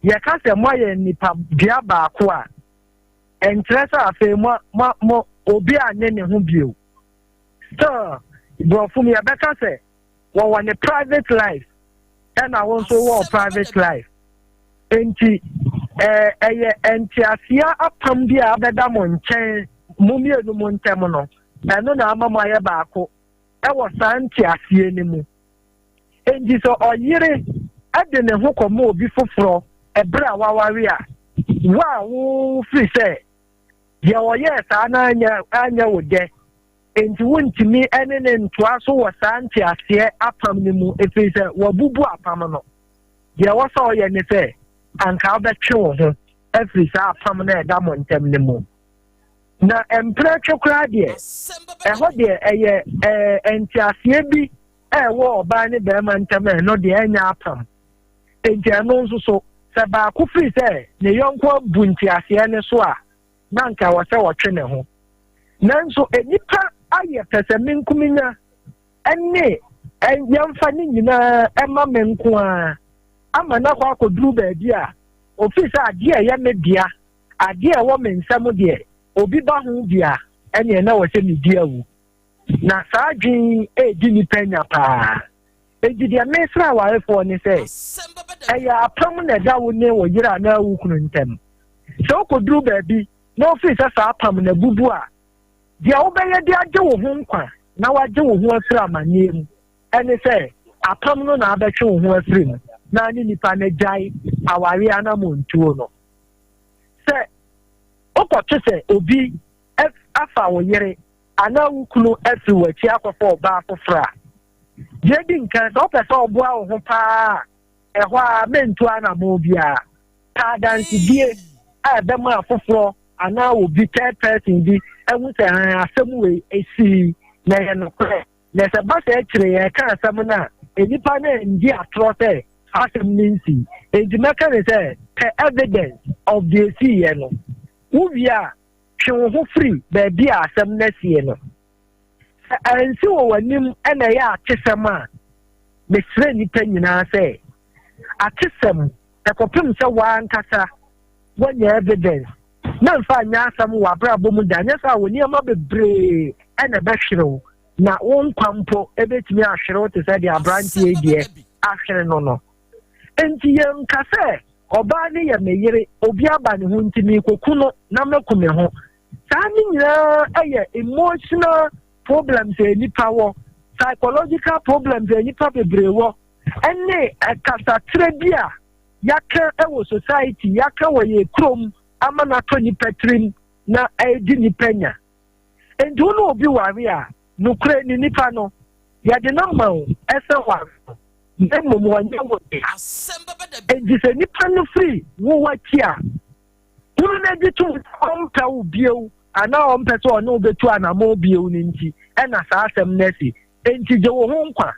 yɛka sɛ moayɛ nipadua baako a, ɛnkyerɛ sɛ afei mo mo mo obi anyɛ ne ho bio. Still, borɔfo mu yɛbɛka sɛ wɔwɔ ne private life ɛna wo nso wɔ private life. Enti ɛɛ ɛyɛ nteaseɛ apam bi a abɛda mo nkyɛn mo mmienu mo ntam no, ɛno na ama mo ayɛ baako ɛwɔ saa nteaseɛ no mu. Enti sɛ ɔyere de ne ho kɔma obi foforɔ ɛberɛ a waware a, wo a wofiri sɛ deɛ ɔyɛɛ saa no anyɛ anyɛ wo dɛ, enti wontumi ne ne ntoa so wɔ saa nteaseɛ apam no mu ɛfiri sɛ wabubu apam no. Deɛ ɛwɔ sɛ ɔyɛ ne sɛ anka wobɛtwe wo ho afiri saa apam no a ɛda mo ntam no mu. Na mprɛtwe koraa deɛ, ɛhɔ deɛ ɛyɛ ɛɛ nteaseɛ bi a ɛwɔ ɔbaa ne barima ntam a ɛno deɛ ɛnyɛ apam. Enti ɛno nso so, sɛ baako firi sɛ ne yɔnko abu nteaseɛ no so a, na anka ɛwɔ sɛ ɔtwe ne ho. Nanso nnipa ayɛ pɛsɛmenkominya ne yɛmfa ne nyinaa ɛma me nko ara ama no akɔ akɔduru baabi a ɔfiri sɛ adeɛ a ɛyɛ me dea, adeɛ a ɛwɔ me nsam deɛ, obi ba ho bi a, ɛneɛ na ɛwɔ sɛ medi awu. Na saa adwene yi redi nnipa nya paa. Enti deɛ mesrɛ awarefoɔ ne sɛ, ɛyɛ apam na ɛda wo ne wo yere anaa wo kunu ntam. Sɛ wokɔduru baabi na wofiri sɛ saa apam no abubu a, deɛ wobɛyɛ de agye wo ho nkwa na wagye wo ho afiri amanneɛ mu ɛne sɛ apam no na abɛtwe wo ho afiri mu na ne nipa no agyae awareɛ anammɔntuo no. Sɛ wokɔto sɛ obi afa wo yere anaa wo kunu afiri w'akyi akɔfa ɔbaa foforɔ a, deɛ edi nkan, sɛ wopɛ sɛ ɔboa wo ho paa a, ɛhɔ ara mentu anammɔn biara. Pɛ adansedie a ɛbɛma afoforɔ anaa obi, third person bi, ahu sɛ ɛn asɛm wei esii na ɛyɛ nokorɛ. Na sɛ ɛba sɛ akyire yɛreka asɛm no a, nnipa no anndi atorɔ sɛ saa asɛm no nsii. Enti mɛka ne sɛ, pɛ evidence of deɛ esiiɛ no. Wowie a, twe wo ho firi baabi a asɛm no asie no. Sɛ ansi wɔ w'anim na ɛyɛ atesɛm a, mesrɛ nnipa nyinaa sɛ, atesɛm, ɛkɔpem sɛ w'ankasa woanya evidence, mɛmfa nyɛ asɛm wɔ abrabɔ mu da, nyɛ saa wɔ nneɛma bebree na ɛbɛhwere wo, na wo nkwa mpo ɛbɛtumi ahwere wo te sɛ deɛ aberanteɛ yi deɛ ahwere no no. Enti yɛnka sɛ ɔbaa no yɛ me yere, obi aba ne ho nti merekɔku no na maku me ho. Saa ne nyinaa yɛ emotional problems a nnipa wɔ. Psychological problems a nnipa bebree wɔ ne kasaterɛ bi a yɛaka wɔ society, yɛaka wɔ yɛn kurom ama no atɔ nnipa tirim na ɛredi nnipa nya. Enti wo ne obi ware a, nokorɛ ni nipa no, yɛde no ama wo sɛ ware no, na mmom ɔnyɛ wo dea. Enti sɛ nipa no firi wo akyi a, hunu no gye tom sɛ ɔmpɛ wo bio anaa ɔmpɛ sɛ ɔne wo bɛtu anammɔn bio no nti na saa asɛm no asi. Enti gye wo ho nkwa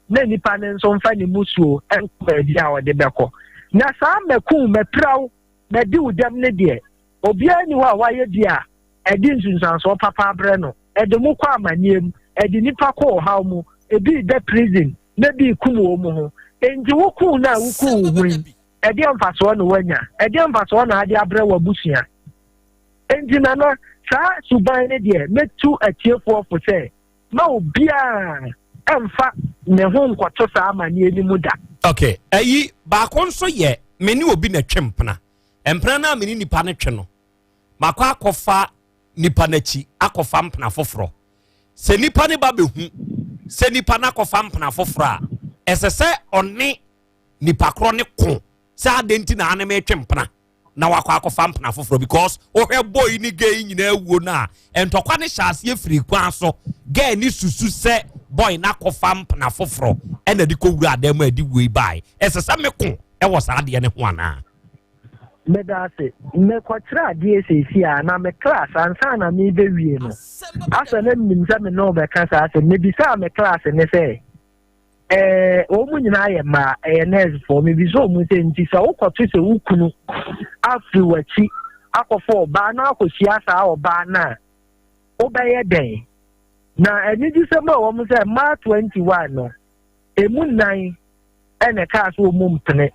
na nipa no nso mfa ne mmusuo nkɔ baabi a ɔde bɛkɔ. Na saa mɛku wo, mɛpira wo, mɛdi wo dɛm no deɛ, obiara nni hɔ a wayɛ bi a ɛde nsunsuansoɔ papa abrɛ no. Ɛde mo kɔ amanneɛ mu, ɛde nnipa kɔ ɔhaw mu, ebi reda prison na ebi rekum wɔn ho. Enti wokuu no a wokuu wo ho yi, ɛdeɛn mfasoɔ na woanya? Ɛdeɛn mfasoɔ na ade abrɛ w'abusua? Enti Nana, saa suban no deɛ, mɛtu atiefoɔ fo sɛ, ma obiara mfa ne ho nkɔto saa amanneɛ no mu da. Ok, ayi baako nso yɛ me ne obi na ɛtwe mpena. Mpena no a me ne nipa no twe no, makɔ akɔfa nipa no akyi akɔfa mpena foforɔ. Sɛ nipa no ba bɛhu sɛ nipa no akɔfa mpena foforɔ a, ɛsɛ sɛ ɔne nipa korɔ ne ko sɛ adɛn nti na ane metwe mpena na wakɔ akɔfa mpena foforɔ because wohwɛ boy ne gay nyinaa wuo no a ntɔkwa ne hyɛ aseɛ firi kwan so girl ne susu sɛ boy no akɔfa mpena foforɔ ɛna de kɔwura adan mu a ɛde wuo yi bae ɛsɛ sɛ meko ɛwɔ saa adeɛ no ho anaa? Meda ase. Mekɔkyerɛ adeɛ seesei a, na me class ansa na merebɛwie no, asɛ na menim sɛ me ne wo bɛka saa asɛm. Mebisaa me class ne sɛ, ɛɛ wɔn nyinaa yɛ mmaa, ɛyɛ nɛɛsefoɔ. Mebisa wɔn sɛ, nti sɛ wokɔto sɛ wo kunu afiri w'akyi akɔfa ɔbaa na akɔhyia saa ɔbaa no a, wobɛyɛ dɛn? Na anigyesɛm a ɛwɔ mu sɛ mmaa 21 no, emu nnan na ɛkaa sɛ wɔn mpene.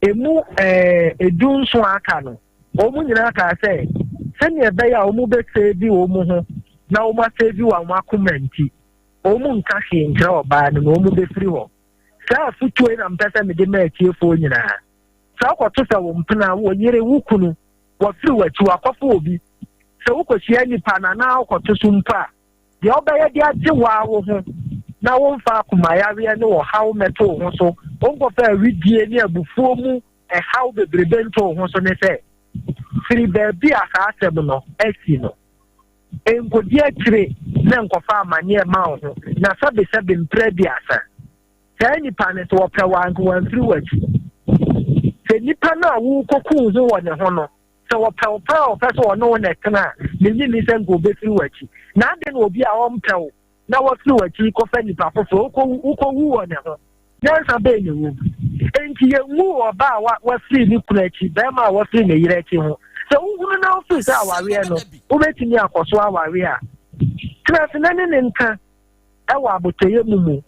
Emu ɛɛ 17 a aka no, wɔn nyinaa kaa sɛ sɛnea ɛbɛyɛ a wɔbɛsɛɛvi wɔn ho na wɔn asɛɛvi wɔn akoma nti, wɔn nka hwee nkyerɛ ɔbaa no na wɔn bɛfiri hɔ. Saa afotuo yi na mpɛ sɛ mede ma atiefoɔ nyinaa. Sɛ wokɔto sɛ wo mpena, wo yere, wo kunu, wɔfiri w'akyi, wakɔfa obi, sɛ wokɔhyia nipa no anaa wokɔto so mpo a, Deɛ wobɛyɛ de agye wo ara wo ho na womfa akomayareɛ ne ɔhaw mmɛto wo ho so, wonkɔfa awidie ne abufuo mu ɛhaw bebrebe nto wo ho so ne sɛ, firi baabi a saa asɛm no asi no, nkɔdi akyire na nkɔfa amanneɛ mma wo ho, na sɛbesɛbe mprɛ aduasa. Saa nipa no, sɛ ɔpɛ wo a, anka wamfiri w'akyi. Sɛ nipa no a worekɔku wo ho wɔ ne ho no, Sɛ ɔpɛ wo paa a ɔpɛ sɛ ɔne wo na ɛtena a, minnye nni sɛ anka obefiri w'akyi. Na adɛn na obi a ɔmpɛ wo na wafiri w'akyi rekɔfa nipa foforo, wokɔwu wokɔwu wɔ ne ho? Nyansa bɛn na ɛwɔ mu? Enti yennguu ɔbaa a wa wafiri ne kunu akyi, barima a wafiri ne yere akyi ho. Sɛ wohunu na wofiri sɛ awareɛ no, wobɛtumi akɔ so aware a, tena ase na ne no nka wɔ abotɔyam mu.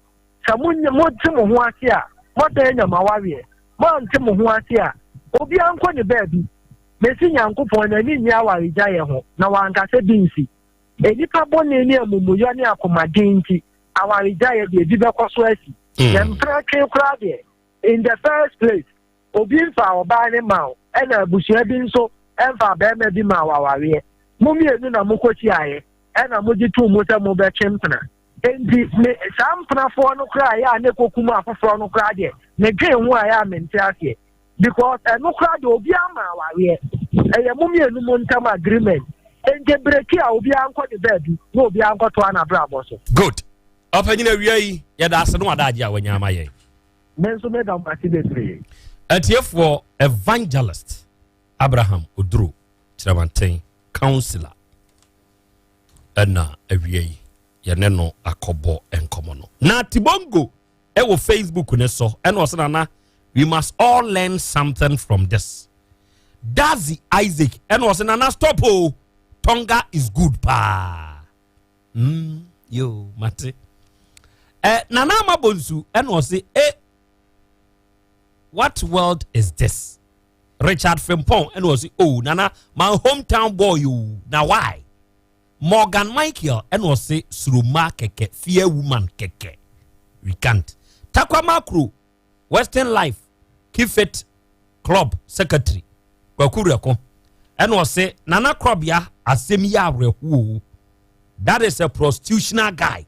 Sɛ mo mote mo ho ase a, moasan anya mo awareɛ. Moante mo ho ase a, obiara nkɔ ne baabi. Mese Nyankopɔn, n'ani nnye awaregyaeɛ ho, na wanka sɛ bi nsi. Nnipa bɔne ne amumuyɔ ne akomaden nti, awaregyaeɛ deɛ, ebi bɛkɔ so asi. Na mprɛtwe koraa deɛ, in the first place, obi mfaa ɔbaa no mmaa wo, ɛna abusua bi nso mfaa barima bi maa wo awareɛ. Mo mmienu na mokɔhyiaeɛ, ɛna mogye too mu sɛ mobɛtwe mpena. Enti me saa mpenafoɔ no koraa ɛyɛ a na ɛkɔkum afoforɔ no koraa deɛ medwen ho a ɛyɛ a mente aseɛ because ɛno koraa deɛ obiara ma awareɛ ɛyɛ mo mmienu mo ntam agreement enti breki a obiara nkɔ ne baabi na obiara nkɔtoa n'abrabɔ so. Good. Ɔpanyin awia yi yɛda ase no adagye a wanya ama yɛn. Me nso meda mo ase bebree. Atiefoɔ Evangelist Abraham Oduro Kyerɛmanten Councillor. ɛna awia yi yɛne no akɔbɔ nkɔmmɔ no na tibongo ɛwɔ facebook ne so ɛna ɔsɛ nana we must all learn something from this dazi isaac ɛna ɔsɛ nana stop o tonga is good paa mm, yo mate eh, nana ama bonsu ɛna ɔsɛ eh, what world is this Richard Frimpong ɛna ɔsi oh nana my hometown boy o na why Morgan Michael ɛna ɔsi suroma kɛkɛ fear woman kɛkɛ we can't Takwa Makro Western Life Keep Fit Club Secretary Kwaku Rɛko ɛna ɔsi nana Krɔbea asɛm yi awerɛhoɔ that is a prostitutional guy.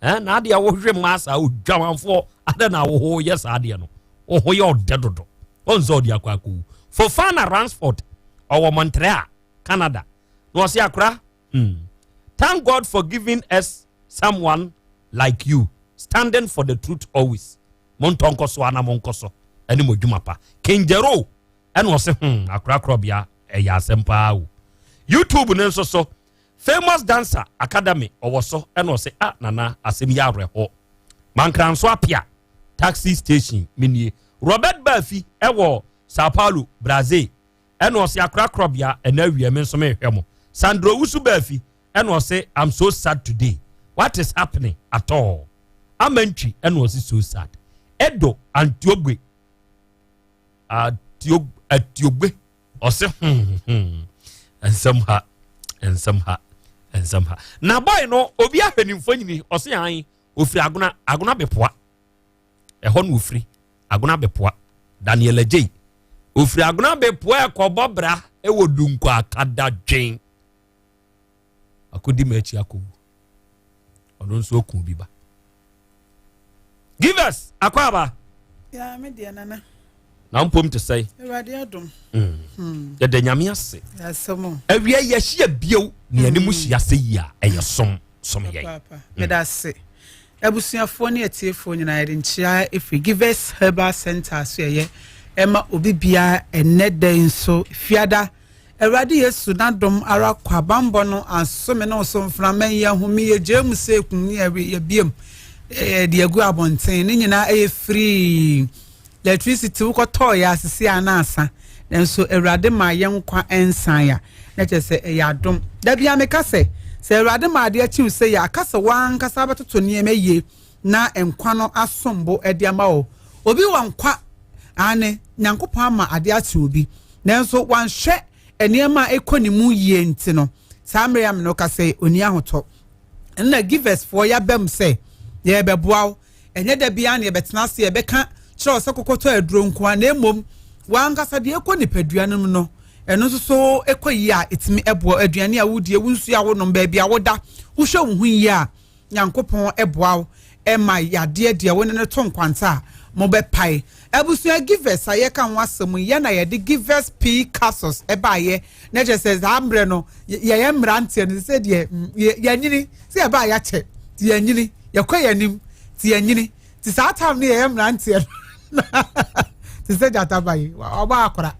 Eh, na adeɛ wohwe mmaa saa odwamanfoɔ adɛ na woho yɛ saa adeɛ no woho yɛ ɔdɛ dodo ɔn sɛ ɔde akɔ akɔwu Fofana Ransford ɔwɔ Montreal Canada na ɔse akora hmm. Thank God for giving us someone like you standing for the truth always montɔ nkɔ so ana monkɔ so ɛne mo adwuma pa King Jero ɛna ɔse hmm akora korɔbea ɛyɛ asɛm paa o YouTube no nso so Famous Dancer Academy ɔwɔ so ɛna ɔse ah nana asɛm yi awerɛhɔ Mankranso Apia taxi station menie Robert Baafi ɛwɔ Sao Paulo Brazil ɛna ɔse akora korɔbea ɛna awia me nso mehwɛ mo Sandro Wusu Baafi ɛna ɔse I'm so sad today what is happening at all Amantwi ɛna ɔse so sad Edo Antiogbe Atiogbe ɔse hmm hmm nsɛm ha nsɛm ha nsɛm ha na boy no obi ahwɛ ne mfonyini ɔse an ofiri agona agona bepoa ɛhɔ na ofiri agona bepoa Daniel Agyei ofiri agona bepoa ɛkɔbɔ bra ɛwɔ dunko akada dwen akɔdi m'akyi akɔwu ɔno nso ɔku bi ba givers akɔ aba ya me deɛ nana na mpom te sɛe awurade adom mm. hmm. yɛda nyame ase awia yɛhyia bio ne yɛne mu hmm. hyia sɛ yi a ɛyɛ som som yɛn hmm. meda ase abusuafoɔ ne atiefoɔ nyinaa yɛde nkyea ɛfiri givers herbal center so yɛyɛ ɛma obi biara ɛnnɛ dɛn nso fiada Awurade Yesu n'adom ara kwa Banbɔ no anso me ne wo so mframa yi ahome Yɛgyaa mu sɛ ekum ne yɛwe yɛbiam de agu abɔnten Ne nyinaa ɛyɛ firii Electricity wokɔtɔɔ yɛ asese a na asa Nanso Awurade maa yɛn nkwa nsan a na kyerɛ sɛ ɛyɛ adom Da biara meka sɛ sɛ Awurade ma adeɛ kye wo sei a aka sɛ w'ankasa wobɛtoto nneɛma yie na nkwa no asom bo de ama wo. Obi wɔ nkwa, aane, Nyankopɔn ama adeɛ akye obi, nanso wanhwɛ nneɛma a ɛkɔ ne mu yie nti no, saa mmerɛ yi a me ne wo kasa yi, ɔnni ahotɔ. Ɛno na Givers foɔ yɛaba mu sɛ yɛrebɛboa wo. Ɛnyɛ da biara na yɛbɛtena ase yɛbɛka kyerɛ wo sɛ kɔkɔtɔ aduro nko ara, na mmom w'ankasa deɛ ɛkɔ nipadua no mu no, ɛno nso so ɛkɔ yie a ɛtumi boa. Aduane a wodie, wo nsuo a wonom, baabi a woda, wohwɛ wo ho yie a, Nyankopɔn boa wo ma yadeɛ deɛ wo ne no to nkwanta a, mobɛpae. Abusua Givers a yɛka ho asɛm yi, yɛn na yɛde Givers Pea Capsules baeɛ. Na kyerɛ sɛ saa mmerɛ no, yɛyɛ mmeranteɛ no, sɛ deɛ yɛanyini, sɛ yɛbaa yɛakyɛ, nti yɛanyini, yɛkɔ yɛn anim, nti yɛanyini. Nti saa time no yɛyɛ mmeranteɛ no, te sɛ gyata ba yi, ɔbɔ akora.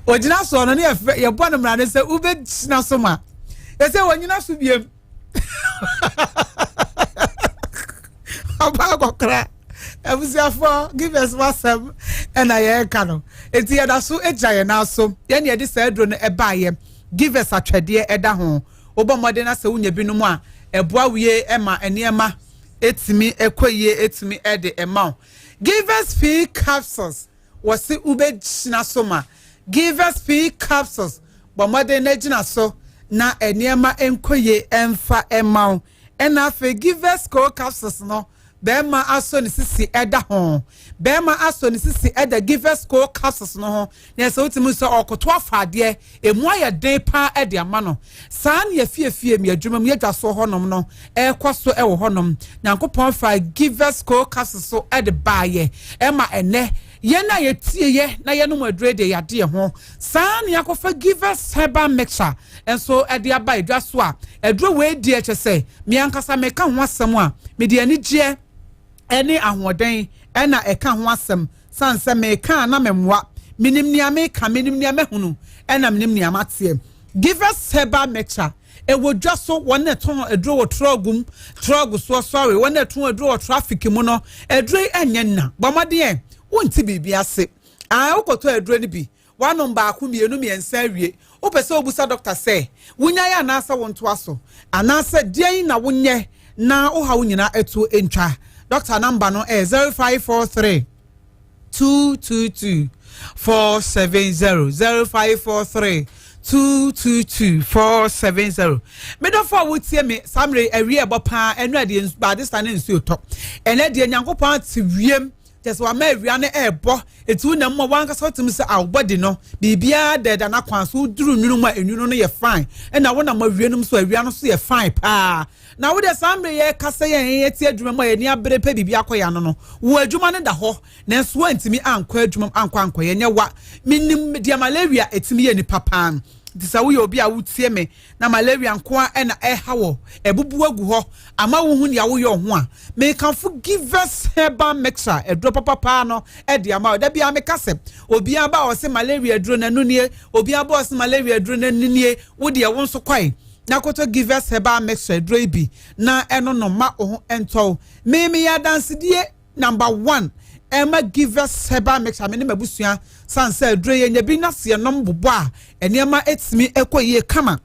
Ogyina soɔ no ne yɛfrɛ yɛbɔ no mmara ne sɛ wobɛgyina so ma ɛsɛ wɔnyina so biem ɔba akɔkora abusuafoɔ givers wasɛm ɛna yɛreka no eti yɛda so gyina yɛn nan so yɛn yɛde saa aduro no ɛbaayɛ givers atwɛdeɛ ɛda ho wobɔ mmɔden na sɛ wonya binom a ɛboa wo yie ɛma nneɛma ɛtumi ɛkɔ yie ɛtumi ɛde ɛma wo givers fee capsules Wɔse wobɛgyina so ma Givers Pea Capsules, bɔ mmɔden na gyina so na nneɛma nkɔ yie mfa mma wo. Ɛna afei Givers Co Capsules no, bɛrima asɔ ne sisi da ho. Bɛrima asɔ ne sisi da Givers Co Capsules no ho. Na sɛ wotumi sɛ ɔkoto afa adeɛ, emu ayɛ den paa de ama no. Saa ne afiefie mu, adwuma mu, yɛdwa soɔ hɔnom no ɛrekɔ so wɔ hɔnom. Nyankopɔn faa Givers Co Capsules so de baayɛ ɛma ɛnɛ yɛn a yɛtieyɛ na yɛnom aduro deɛ yɛade yɛn ho. Saa na yɛakɔfa Givers Herbal Mixture nso de aba edwa so a aduro wei deɛ kyɛ sɛ me ankasa meka ho asɛm a mede anigyeɛ ne ahoɔden na ɛka ho asɛm sane sɛ meka a na memmoa. Menim nea meka, menim nea mahunu ɛna menim nea mateɛ. Givers Herbal Mixture Ɛwɔ dwa so, wɔn a ɛtɔn aduro wɔ trɔg mu, trɔg soɔ, sɔre, wɔn a ɛtɔn aduro wɔ traffic mu no, aduro yi ɛnyɛ nna. Bɔ mmɔden ɛ, wonte biribi ase. Ae, wokɔtɔ aduro no bi, woanom baako, mmienu, mmiɛnsa awie. Wopɛ sɛ wobusa dɔkta sɛ, wonyae anaasɛ wontoa so? Anaasɛ deɛn na wonyɛ na wo haw nyinaa ɛto ntwa? Dɔkta namba no ɛyɛ 0543. 222 470 0543 222 470 medɔfo a wotie me saa mmerɛ awie ɛbɔ paa ɛno adeɛ baade sa ne nsuo tɔ ɛnɛ deɛ nyankopɔn ate wiem. Kyerɛ sɛ wama awia no ɛrebɔ, eti wonam mu a wankasa wotumi sɛ awo body no biribiara dɛɛda n'akwan so, woduru nwunu mu a nwunu no yɛ fine, ɛna wonam awia no mu so awia no so yɛ fine paa. Na wo deɛ saa mmerɛ yɛrekasa yɛn yɛte adwuma mu a yɛni abere pɛ biribi akɔ yɛn ano no, wo adwuma no da hɔ nanso woantumi ankɔ adwuma mu ankɔ ankɔyɛ nyɛ wa. Menim deɛ malaria ɛtumi yɛ nipa paa nti sɛ woyɛ obi a wotie me na malaria nko ara na ɛha wɔ abubu agu hɔ ama wohu nea woyɛ ho a, mekamfo Givers Herbal Mixture aduro papa paa no de ama wo. Da biara meka sɛ obiara ba a ɔse malaria aduro no ɛno nie, obiara ba ɔse malaria aduro no ɛno nie, wo deɛ wo nso kɔe na kɔtɔ Givers Herbal Mixture aduro yi bi na ɛno no ma wo ho ntɔ wo. Me meyɛ adansedie Number one ɛma Givers Herbal Mixture me ne m'abusua san sɛ aduro yɛ nya bi na sɛ yɛnom bobɔ a nneɛma ɛtumi ɛkɔ yie kama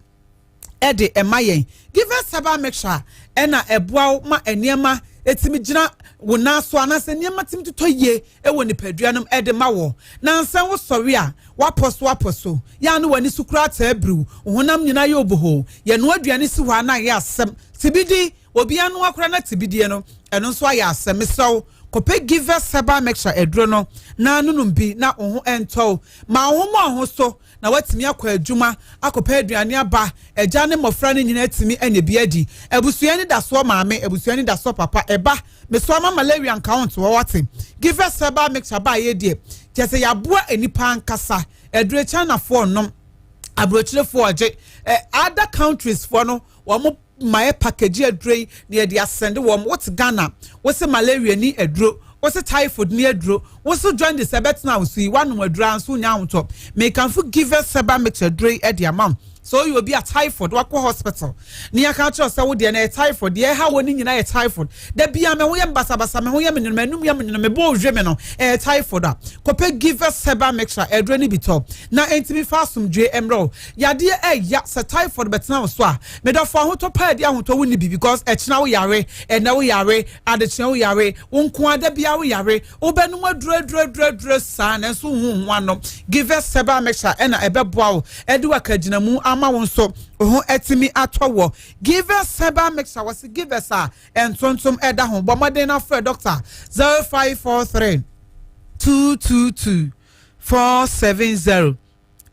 ɛde ɛma yɛn. Givers Herbal Mixture ɛna ɛboa wo ma nneɛma ɛtumi gyina wo nan so anaasɛ nneɛma tumi totɔ yie ɛwɔ nipadua nom ɛde ma wɔ. Nansa wo sɔre a wapɔ so apɔ so yɛ ano w'ani so koraa taa biriw, wo honam nyinaa yɛ obohoo, yɛnoa aduane si hɔ a na ayɛ asɛm tibidi. Obi anoa koraa na tibidie no, ɛno nso ayɛ asɛm. Mesrɛ wo, kɔpɛ Givers Herbal Mixture aduro no na nonom bi na wo ho ntɔ wo. Ma wo ho mmɔ wo ho so na woatumi akɔ adwuma akɔpɛ aduane aba. Agya ne mmɔfra no nyinaa atumi anya bi adi. Abusua anidasoɔ maame, abusua anidasoɔ papa, ɛba. Mesrɛ wo, ma malaria nka wo nto hɔ, woate? Givers Herbal Mixture baeɛ deɛ, kyerɛ sɛ yɛaboa nnipa ankasa. Aduro Chinafoɔ nnom, aburokyirefoɔ ɔgye, other countries foɔ no, wɔn ma yɛ package aduro yi na yɛde asɛnde wɔn. Wote Ghana, wose malaria ni aduro, wose typhoid ni aduro, wose jaundice ɛbɛtena wo so yi, woanom aduro ara nso wonya ahotɔ. Mekamfo Givers Herbal Mixture aduro yi de ama wo. Sɛ woyɛ obi a typhoid, wakɔ hospital na yɛaka akyerɛ wo sɛ wo deɛ no ɛyɛ typhoid, deɛ ɛha wo no nyinaa yɛ typhoid, da biara me ho yɛ me basabasa, me ho yɛ me nwono, m'anum yɛ me nwono, me bo hwe me no, ɛyɛ typhoid a, kɔpɛ Givers Herbal Mixture aduro no bi tɔ na ɛntumi fa asomdwoe mmrɛ wo. Yadeɛ ɛya sɛ typhoid bɛtena wo so a, me dɔfo ahotɔ paa di ahotɔ wo nni bi because ɛkyena wo yare, ɛnɛ wo yare, adekyea wo yare, wo nko ara da biara wo yare, wo bɛnom aduro aduro aduro aduro saa nanso wo ho ho ano. Givers Herbal Mixture ɛna ɛbɛboa wo ɛde wo akagyinamu ama wo nso wo ho atumi atɔ wɔ. Givers Herbal Mixture wɔse Givers a ntontom ɛda ho. Bɔ mmɔden na frɛ doctor 0543 222 470.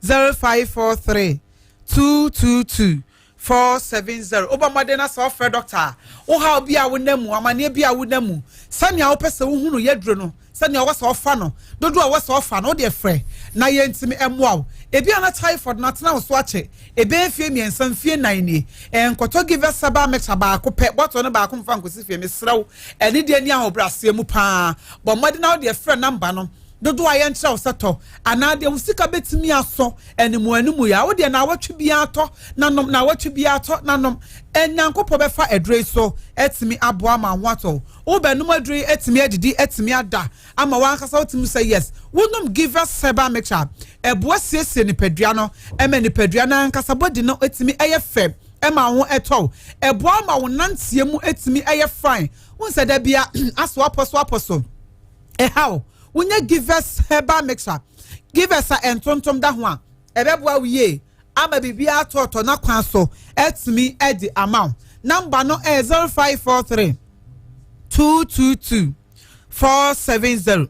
0543 222 470. Wobɔ mmɔden na sɛ wofrɛ dɔkta a, wo haw bi a wonam mu, amanneɛ bi a wonam mu, sɛnea wopɛ sɛ wohunu yɛduro no, sɛnea ɔwɔ sɛ ɔfa no, dodoɔ a ɔwɔ sɛ ɔfa no, wodeɛ frɛ na yɛntumi mmoa wo. Ebi a na typhoid no atena wo so akyɛ, ɛbɛyɛ mfeɛ mmiɛnsa, mfeɛ nnan nie. Nkɔtɔ Givers Herbal Mixture baako pɛ, bottle no baako mfa nkɔsi fie, mesrɛ wo. Ɛne deɛ ni ahobrɛaseɛ mu paa. Bɔ mmɔden na wodeɛ frɛ namba no. Dodoɔ a yɛnkyerɛ wo sɛ tɔ, anaa deɛ wo sika bɛtumi asɔ animuanimu yi a, wo deɛ naawɔtwe biara tɔ na nom, naawɔtwe biara tɔ na nom. Nyankopɔn bɛfa aduro yi so atumi aboa ama wo ho atɔ wo. Wobɛnom aduro yi atumi adidi, atumi ada ama w'ankasa wotumi sɛ yes. Wonom Givers Herbal Mixture a, ɛboa siesie nipadua no, ɛma nipadua no ankasa body no tumi yɛ fɛ, ɛma wo ho tɔ wo. Ɛboa ma wo nanteɛ mu tumi yɛ fine. Wohu sɛ da biara aso apɔ so apɔ so. Ɛhaw, Wonya Givers Herbal Mixture, Givers a ntontom da ho a, ɛbɛboa wo yie ama biribiara atɔɔtɔ n'akwan so atumi adi ama wo. Namba no yɛ 0543 222 470,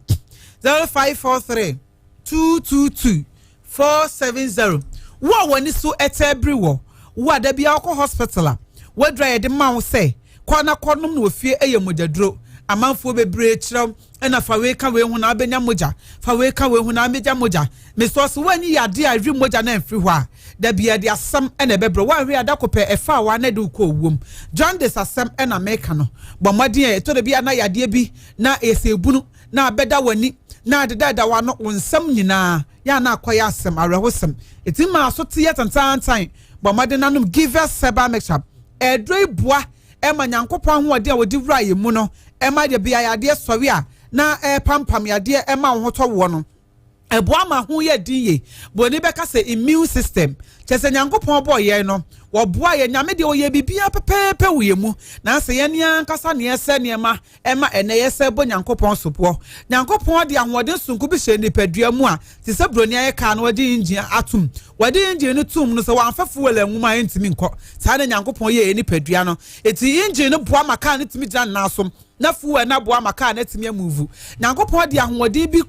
0543 222 470. Wo a w'ani so taa biri wɔ wo a da biara wokɔ hospital a, w'aduru a yɛde ma wo sɛ kɔ na kɔnom no wɔ fie yɛ mogyaduro. Amanfoɔ bebree kyerɛ wo ɛna fa wei ka wei ho na wobɛnya mogya, fa wei ka wei ho na wobɛnya mogya. Mesrɛ sɛ woanyi yadeɛ a ɛwe mogya no amfiri hɔ a, da biara de asɛm na ɛbɛbrɛ wo. Woanhwɛ a da ko pɛ ɛfa wo a na ɛde wo kɔ owuom. Jaundice asɛm na meka no. Bɔ mmɔden a ɛtɔ da bi a na yadeɛ bi na ɛyɛ sɛ ebunu na abɛda w'ani na adedada w'ano, wo nsɛm nyinaa yɛ a na akɔyɛ asɛm, awerɛhosɛm. Ɛtumi ma aso te yɛ tantaantan. Bɔ mmɔden na nom Givers Herbal Mixture. Aduro yi boa ma Nyankopɔn ahoɔden a wɔde wura yɛn mu no ma yɛ bea yadeɛ sɔre a na ɛrepampam yadeɛ ma wo ho tɔ woɔ no. Ɛboa ma ho yɛ den yie. Buroni bɛka sɛ immune system. Kyerɛ sɛ Nyankopɔn bɔɔ yɛn no, wɔboa yɛn. Nyame deɛ ɔyɛ biribiara pɛpɛɛpɛ wɔ yɛn mu. Nanso yɛn ankasa na yɛsɛ nneɛma ɛma ɛnnɛ yɛsɛ bɔ Nyankopɔn soboɔ. Nyankopɔn de ahoɔden sononko bi hyɛ nipadua mu a, te sɛ buroni ayɛ kaa na wɔde engine atom. Wɔde engine no tom no, sɛ wɔamfa fuel angu mu a, ɛntumi nkɔ. Saa na Nyankopɔn yɛɛ yɛn nipadua no. Enti engine no boa ma kaa no tumi gyina ne nan so. na fuel no aboa ma kaa no atumi amuvu. Nyankopɔn de ahoɔden bi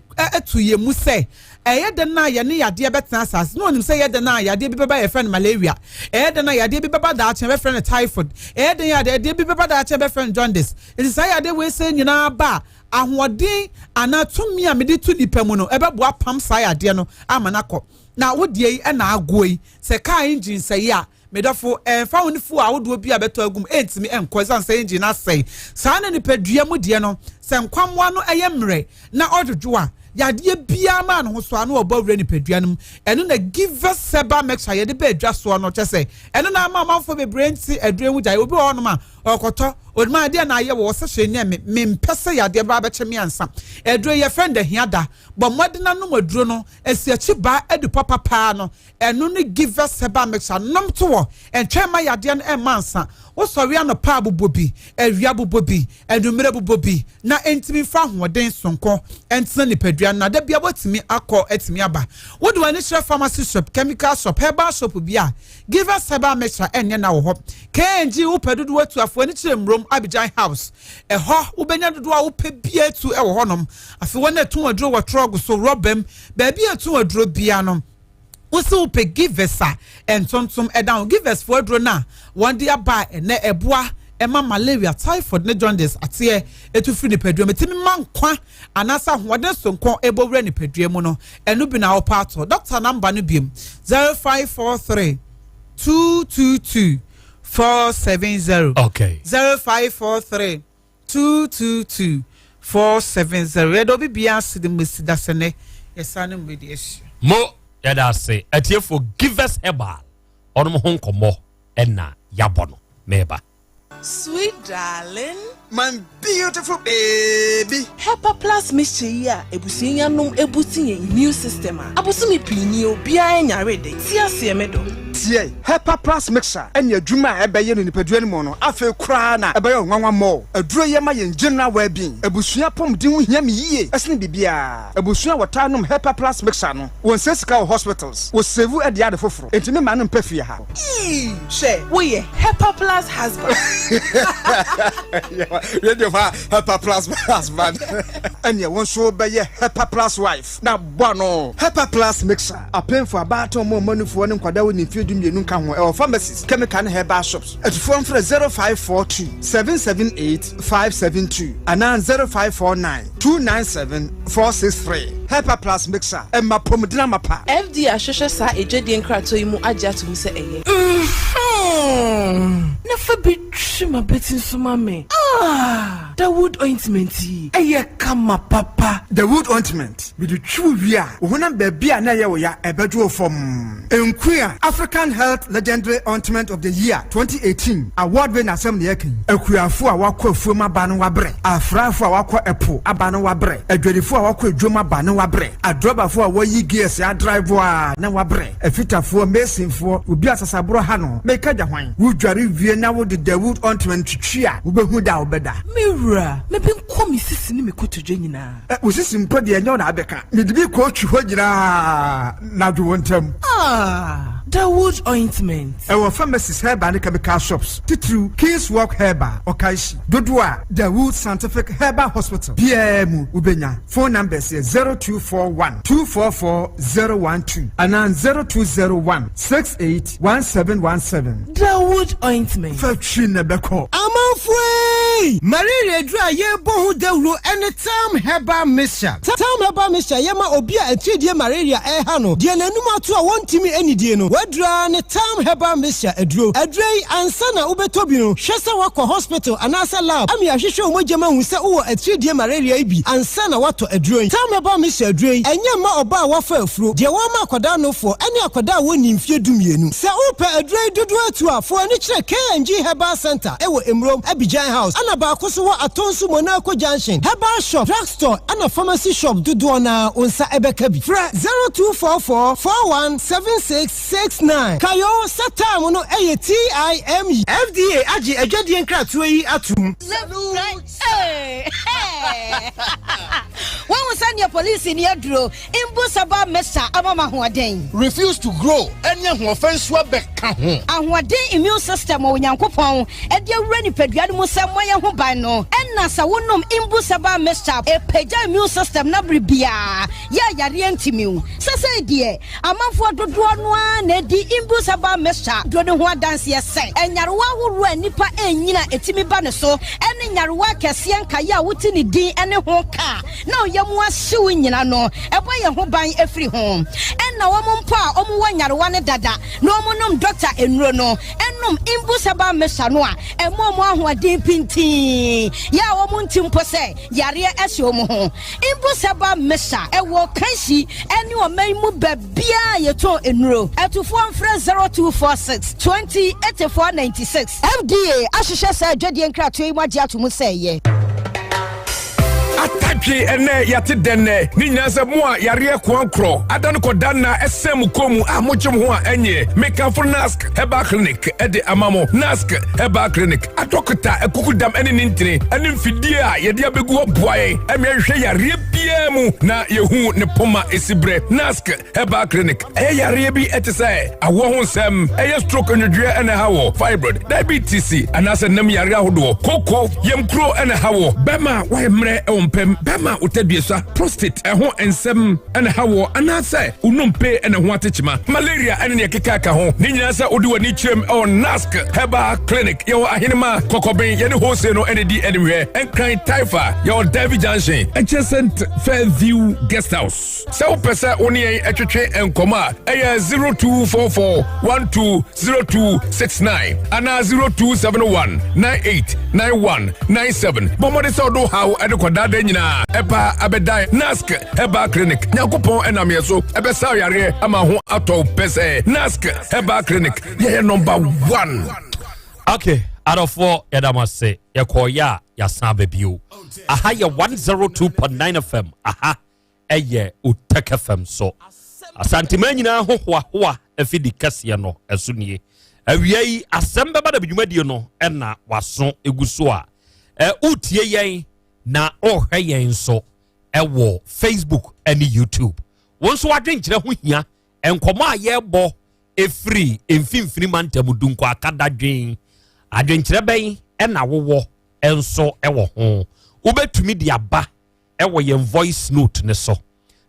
to yɛn mu sɛ ɛyɛ dɛn a yɛne yadeɛ bɛtena asase. Na ɔnim sɛ ɛyɛ dɛn a yadeɛ bi bɛba yɛfrɛ no malaria, ɛyɛ dɛn a yadeɛ bi bɛba daakye yɛbɛfrɛ no typhoid, ɛyɛ dɛn a yadeɛ bi bɛba daakye yɛbɛfrɛ no jaundice. Nti saa yadeɛ wei sɛ nyinaa ba a, ahoɔden anaa tumi a mede to nipa mu no ɛbɛboa apam saa yadeɛ no ama no akɔ. Na wo deɛ yi ɛna agoɔ yi, sɛ kaa engine sɛe a, Me dɔfo, ɛmfa ho ne fuel ahodoɔ bi a bɛtɔ agu mu, ɛntumi nkɔ ɛsiane sɛ engine no asɛe. Saa na nipadua mu deɛ no, sɛ nkwammoa no yɛ mmerɛ na ɔdwodwo a, yadeɛ biara maa ne ho so a na ɔbɔ wura nipadua no mu. Ɛno na Givers Herbal Mixture a yɛde ba adwa soɔ no, kyerɛ sɛ ɛno na ama amanfoɔ bebree nte aduro yi ho gyae. Obi wɔ hɔnom a, ɔrekɔtɔ, onim adeɛ na ayɛ wɔ hɔ sɛ hwee nyɛ me, mempɛ sɛ yadeɛ bɛba abɛkye me ansa. Aduro yi yɛfrɛ no Dahiada. Bɔ mmɔden na nom aduro no, asiakyi baa adu papa paa no, Ɛno ne Givers Herbal Mixture. Nom to hɔ. Ntwɛn mma yadeɛ no mma ansa. Wosɔre anɔpa a bobɔ bi, awia bobɔ bi, anwummerɛ bobɔ bi na ɛntumi mfa ahoɔden sononko ntena nipadua no na da biara woatumi akɔ atumi aba. Wode w'ani kyerɛ pharmacy shop, chemical shop, herbal shop bi a, Givers Herbal Mixture ɛnyɛ na wɔ hɔ. KNG wopɛ dodoɔ atu a, fa w'ani kyerɛ Mmrom Abidjan House. Ɛhɔ wobɛnya dodoɔ a wopɛ biara atu wɔ hɔnom. Afei wɔn a ɛtɔn aduro wɔ trɔg so, rɔba mu, baabi a ɛtɔn aduro biara no, Wose wopɛ Givers a ntontom da ho. Givers foɔ aduro no a wɔde aba a ɛnɛ ɛboa ɛma malaria, typhoid ne jaundice ateɛ ɛtu firi nipadua mu, ɛtumi ma nkwa anaasɛ ahoɔden soronko ɛbɔ wura nipadua mu no, ɛno bi na wopɛ atɔ. Doctor number no biom, 0543 222 470. Okay. 0543 222 470. Yɛda obi biara ase de mo asi dasɛnɛ yɛsan ne mo bɛdi ahyia. Mo yɛda ase atiefo Givers Herbal ɔnom ho nkɔmmɔ ɛna yabɔ no meba. Sweet darling. My beautiful baby. Hepa plus mixture yi a abusua yi anom abusti yɛn immune system a, abosome pii nie obiara nyare de. Te aseɛ me dɔ. Tie! Hepa Plus Mixture ne adwuma a ɛbɛyɛ no nipadua no mu no, afei koraa na ɛbɛyɛ wo nwanwa more. Aduro yi ma yɛn general well-being. Abusua apɔmuden ho hia me yie sene biribiara. Abusua a wɔtaa nom Hepa Plus Mixture no, wɔnsɛe sika wɔ hospitals, wɔsave de yɛ ade foforo. Enti me mma no mpɛ fie ha. Eii hwɛ woyɛ Hepa Plus husband. Radio hɔ a Hepa Plus husband. Ɛneɛ wo nso wobɛyɛ Hepa Plus wife na bɔ ano. Hepa Plus Mixture. Apemfo, abaatan, ɔmo a ɔma nufoɔ ne nkwadaa a wɔnni mfeɛ 12 nka ho. Ɛwɔ pharmacies, chemical ne herbal shops. Atufoɔ mfrɛ 0542 778 572 anaa 0549 297 463. Hepa Plus Mixer, ɛma apɔmuden amapa. FDA ahwehwɛ saa adwadie nkratoɔ yi mu agye ato mu sɛ ɛyɛ. Mhmm na fa bi twi m'abati nso ma me ah Dawood ointment yi ɛyɛ kama papa. Dawood ointment. Mede twi wo wie a, wo honam baabi a na ɛyɛ wo ya, ɛbɛdwo wo fɔmm. Nkuya, African Health Legendary Ointment of the Year 2018 award wei n'asɛm na yɛreka yi. Akuafo a wɔakɔ afuom aba no wɔabrɛ, afraafo a wɔakɔ ɛpo aba no wɔabrɛ, adwadifo a wɔakɔ adwam aba no wɔabrɛ, adrɔbafo a wɔayi gears adrive a na wɔabrɛ, afitafoɔ, masonfoɔ, obi a sasaborɔ ha no, meka gya hwan? Wodware wie na wode Dawood ointment twitwi a, wobɛhu da a wobɛda. Me wura, mebe nkɔ me sisi ne me kotodwe nyinaa. Ɛ, wo sisi mpo deɛ ɛnyɛ wo na abɛka. Mede bi kɔɔtwi hɔ nyinaa na dwo wo ntam. Ah, Dawood ointment. Ɛwɔ pharmacies, herbal ne chemical shops, titiriw King's Walk Herbal, Okaishie. Dodoɔ a Dawood Scientific Herbal Hospital biara mu wobɛnya. Phone numbers yɛ 0241 244 012 anaa 0201 68 1717. Dawood ointment. Fa twi na ɛbɛkɔ. Amanfoɔ ei! Malaria aduru a yɛrebɔ ho dawuro ne Tam Herbal Mixture. Tam Herbal Mixture yɛ ma obi a atiridie malaria reha no, deɛ n'anum ato a wɔntumi nnidie no, w'aduro ara ne Tam Herbal Mixture aduro. Aduro yi, ansa na wobɛtɔ bi no, hwɛ sɛ woakɔ hospital anaasɛ lab ama yɛahwehwɛ wo mogya mu ahu sɛ wowɔ atiridie malaria yi bi ansa na woatɔ aduro yi. Tam Herbal Mixture aduro yi, ɛnyɛ mma ɔbaa a wafa afuro, deɛ wɔama akwadaa nofoɔ, ne akwadaa a wɔnnii mfeɛ dumienu. Sɛ wopɛ aduro yi dodoɔ atu a, fa w'ani kyerɛ K&G Herbal Centre wɔ Mmrom, Abidjan House, ɛna baako nso wɔ Atonsu Monaco Junction. Herbal shop, drug store ɛna pharmacy shop dodoɔ no ara wo nsa bɛka bi. Frɛ 0244 41 76 69. Kae oo sɛ Time no yɛ T-I-M-E. FDA agye adwadie nkratoɔ yi atom. Woahu sɛdeɛ polisini aduro mbu saba mesa ama me ahoɔden? Refuse to grow ɛne ahoɔfɛ nso abɛka ho. Ahoɔden immune system a Onyankopɔn de awura nipadua no mu sɛ mmɔ yɛn ho ban no, ɛna sɛ wonom Imbu Herbal Mixture a, ɛpagya immune system no bere biara yɛ a yareɛ ntumi wo. Sesei deɛ, amanfoɔ dodoɔ no ara na ɛdi Imbu Herbal Mixture duro no ho adanseɛ sɛ nyarewa ahoroɔ a nnipa ɛnyini a ɛtumi ba ne so ne nyarewa akɛseɛ nkaeɛ a wote ne din ne ho ka a na ɔyam ahyew nyina no, ɛbɔ yɛn ho ban firi ho. Ɛna wɔn mpo a wɔwɔ nyarewa no dada na wɔnom dɔkta nnuro no, nom Imbus herbal mixture no a, ɛma wɔn ahoɔden pintinn, yɛ a wɔnte mpo sɛ yareɛ ahyɛ wɔn ho. Imbus herbal mixture, ɛwɔ Kanshi ne ɔman yi mu baabiara a yɛtɔn nnuro. Atufoɔ mfrɛ 0246 20 84 96. FDA ahwehwɛ saa adwadie nkratoɔ yi mu agye ato mu sɛ ɛyɛ. Atadwe ɛnɛ yɛate dɛn nɛ ne nyinaa sɛ mo a yareɛ koankorɔ ada no kɔda nna ɛsɛn mo kɔn mu a mogye mo ho a ɛnyɛ mekamfo Nask Herbal Clinic ɛde ama mo. Nask Herbal Clinic adɔkota akukudam ɛne ne ntini ɛne mfidie a yɛde abɛgu hɔ boa yɛn ɛma yɛhwehwɛ yareɛ biara mu na yɛhu ne poma ɛsi berɛ. Nask Herbal Clinic ɛyɛ yareɛ bi ɛte sɛ awoɔ ho nsɛm, ɛyɛ stroke nnwodwoeɛ ɛna ɛha wɔ, fibroid, diabetes anaasɛ nam yareɛ ahodoɔ, koko, yamkuro ɛna ɛha wɔ, bɛrima a wayɛ mmerɛ ɛwɔ mpam, bɛrima a wotadua prostate ɛho nsɛm ɛna ɛha wɔ, anaasɛ wonompe ɛna ɛho atekyema, malaria ɛne nea ɛkeka ɛka ho. Ne nyinaa sɛ wode w'ani kyerɛm ɛwɔ Nask Herbal Clinic. Yɛwɔ Ahenema, Kɔkɔben, yɛne Hose no ɛna di animhwɛ, Nkran Taifa, yɛwɔ Derby Junction, adjacent Fairview Guest House. Sɛ wopɛ sɛ wo ne yɛn twetwe nkɔmmɔ a, ɛyɛ 0244 120269 anaa 0271 989197. Bɔ mmɔden sɛ wode wo haw de kɔdaadaa nyinaa ɛpa abɛdan Nask Herbal Clinic. Nyankopɔn ɛnam yɛn so ɛbɛsa wo yareɛ ama ho atɔ wo pɛsɛɛ. Nask Herbal Clinic, yɛyɛ number one. Okay, adɔfoɔ yɛda mo ase. Yɛkɔɔyɛ a yɛasan aba bio. Aha yɛ 102.9 FM. Aha ɛyɛ Otec FM so. Asanteman nyinaa ho hoahoa afidi kɛseɛ no ɛso nie. Awia yi asɛm bɛba da dwumadie no ɛna waso egu so a ɛ wotie yɛn na ɔrehwɛ yɛn nso ɛwɔ Facebook ɛne YouTube. Wɔn nso adwenkyerɛ ho hia nkɔmɔ a yɛrebɔ efiri mfimfini mantam dunkɔ akadadwen adwenkyerɛ bɛn ɛna wowɔ nso ɛwɔ ho wobɛtumi de aba ɛwɔ yɛn voice note ne so.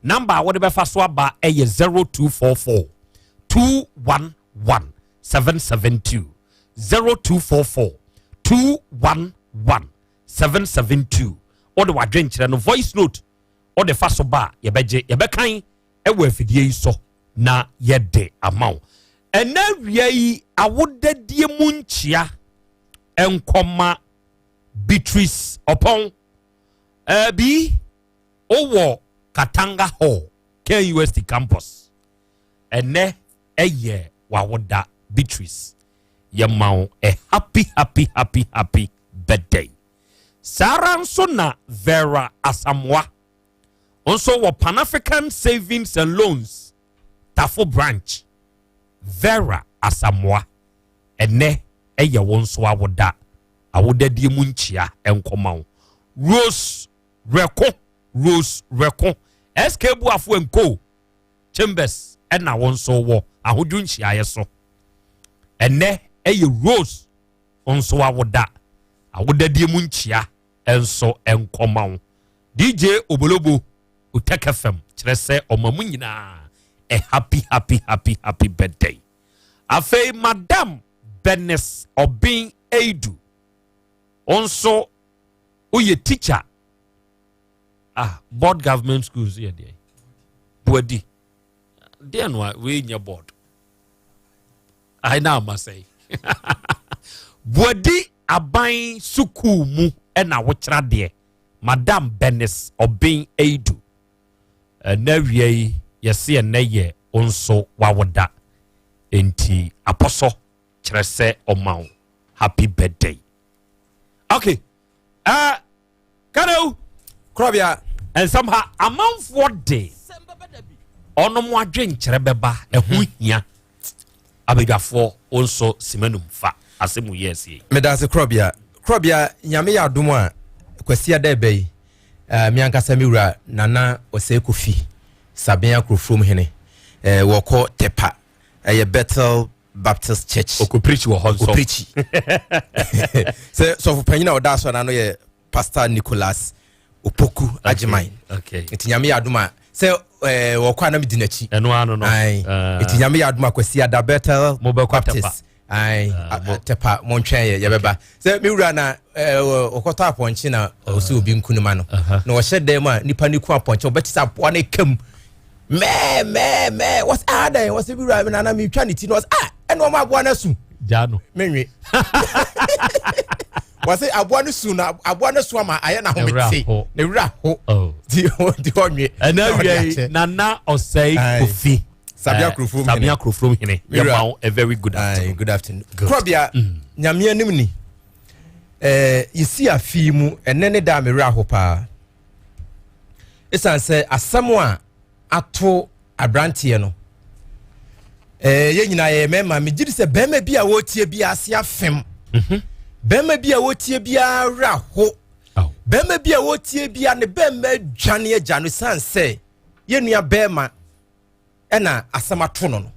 Number a wɔde bɛfa so aba ɛyɛ 0244 211 772 0244 211 772. Wode wadwenkyerɛ no voice note wode fa so ba a yɛbɛgye yɛbɛkan ɛwɔ afidie yi so na yɛde ama wo. Ɛnɛ awia yi awodadie mu nkyia nkɔma Beatrice Ɔpɔn. Bi wowɔ Katanga Hall, KNUST campus. Ɛnɛ ɛyɛ wawoda Beatrice. Yɛma wo a happy happy happy happy birthday. Saa ara nso na Vera Asamoah nso wɔ Pan African Savings and Loans Tafo branch. Vera Asamoah, ɛnɛ ɛyɛ wo nso awoda. Awodadie mu nkyia nkɔma wo. Rose Rɛko, Rose Rɛko, SK Buafo and Co Chambers ɛna wo nso wɔ ahodwo nhyiaeɛ so. Ɛnɛ ɛyɛ Rose nso awoda. Awodadie mu nkyia nso nkɔma wo. DJ Obolobo Otec FM kyerɛ sɛ ɔma mu nyinaa a happy happy happy happy birthday. Afei Madam Bernice Obin Eidu nso woyɛ teacher. Ah, board government schools yɛ deɛ buadi deɛ no a wei nyɛ board ayi na ama sɛn buadi aban sukuu mu ɛna wokyerɛ deɛ. Madam Bernice Obin Eidu, ɛnɛ awia yi yɛse ɛnɛ yɛ nso wawoda nti apɔsɔ kyerɛ sɛ ɔma wo happy birthday. Okay, Kanew Krɔbea nsɛm ha amanfoɔ de ɔnom adwenkyerɛ bɛba ɛho hia. Abadwafoɔ, wo nso simanum fa asɛm yi asie. Medase Korɔbea. Korɔbea, Nyame yɛ adom a, Kwasiada ɛbɛ yi, eh, me ankasa me wura Nana Osei Kofi, Sabea Kurofurom hene, eh, wɔkɔ Tepa, ɛyɛ Bethel Baptist Church. Ɔkɔ preach wɔ hɔ nso. Ɔpreachi. Sɛ sɔfo panyin a ɔda asɔre no ano yɛ Pastor Nicholas Opoku Agyeman. Okay. Nti Nyame yɛ adom a sɛ eh, wɔkɔ a na medi n'akyi. Ɛno ano no. Ae. Ah. Nti Nyame yɛ adom a Kwasi Ada Bethel Mobɛkɔ Baptist. Ae. Ah, Tepa montwɛn yɛ yɛbɛba. Sɛ me wura na eh, ɔkɔtɔ apɔnkye na ɔsɛ obi nku no ma no. Na ɔhyɛ dan mu a nipa no ku apɔnkye ɔbɛte sɛ aboa no kam. Mɛɛ mɛɛ mɛɛ wɔsɛ ah dɛn wɔsɛ me wura nana metwa ne ti na ɔsɛ ah ɛna ɔma aboa no asu. Gya no. Menwe. Wɔsɛ aboa no su na aboa no su ama ayɛ na ahomete. Ne wura ho. Oh. Ti ti ɔnwe. Ɛna awia yi Nana Osei Kofi. Sabea Kurofurom hene. Sabea Kurofurom hene. Yɛma wo a very good afternoon. Good afternoon. Korɔbea Nyame anim ni. Eh, yɛsi afi mu ɛnɛ ne da a me wura ho paa. Ɛsiane sɛ asɛm a ato aberanteɛ no eh, yɛn nyinaa yɛyɛ mmarima megye di sɛ barima bi a wɔretie bi ase afem mhm. barima bi a wɔretie biara werɛ ho barima bi a wɔretie biara ne barima adwane agya no siane sɛ yɛn nua barima ɛna asɛm ato no no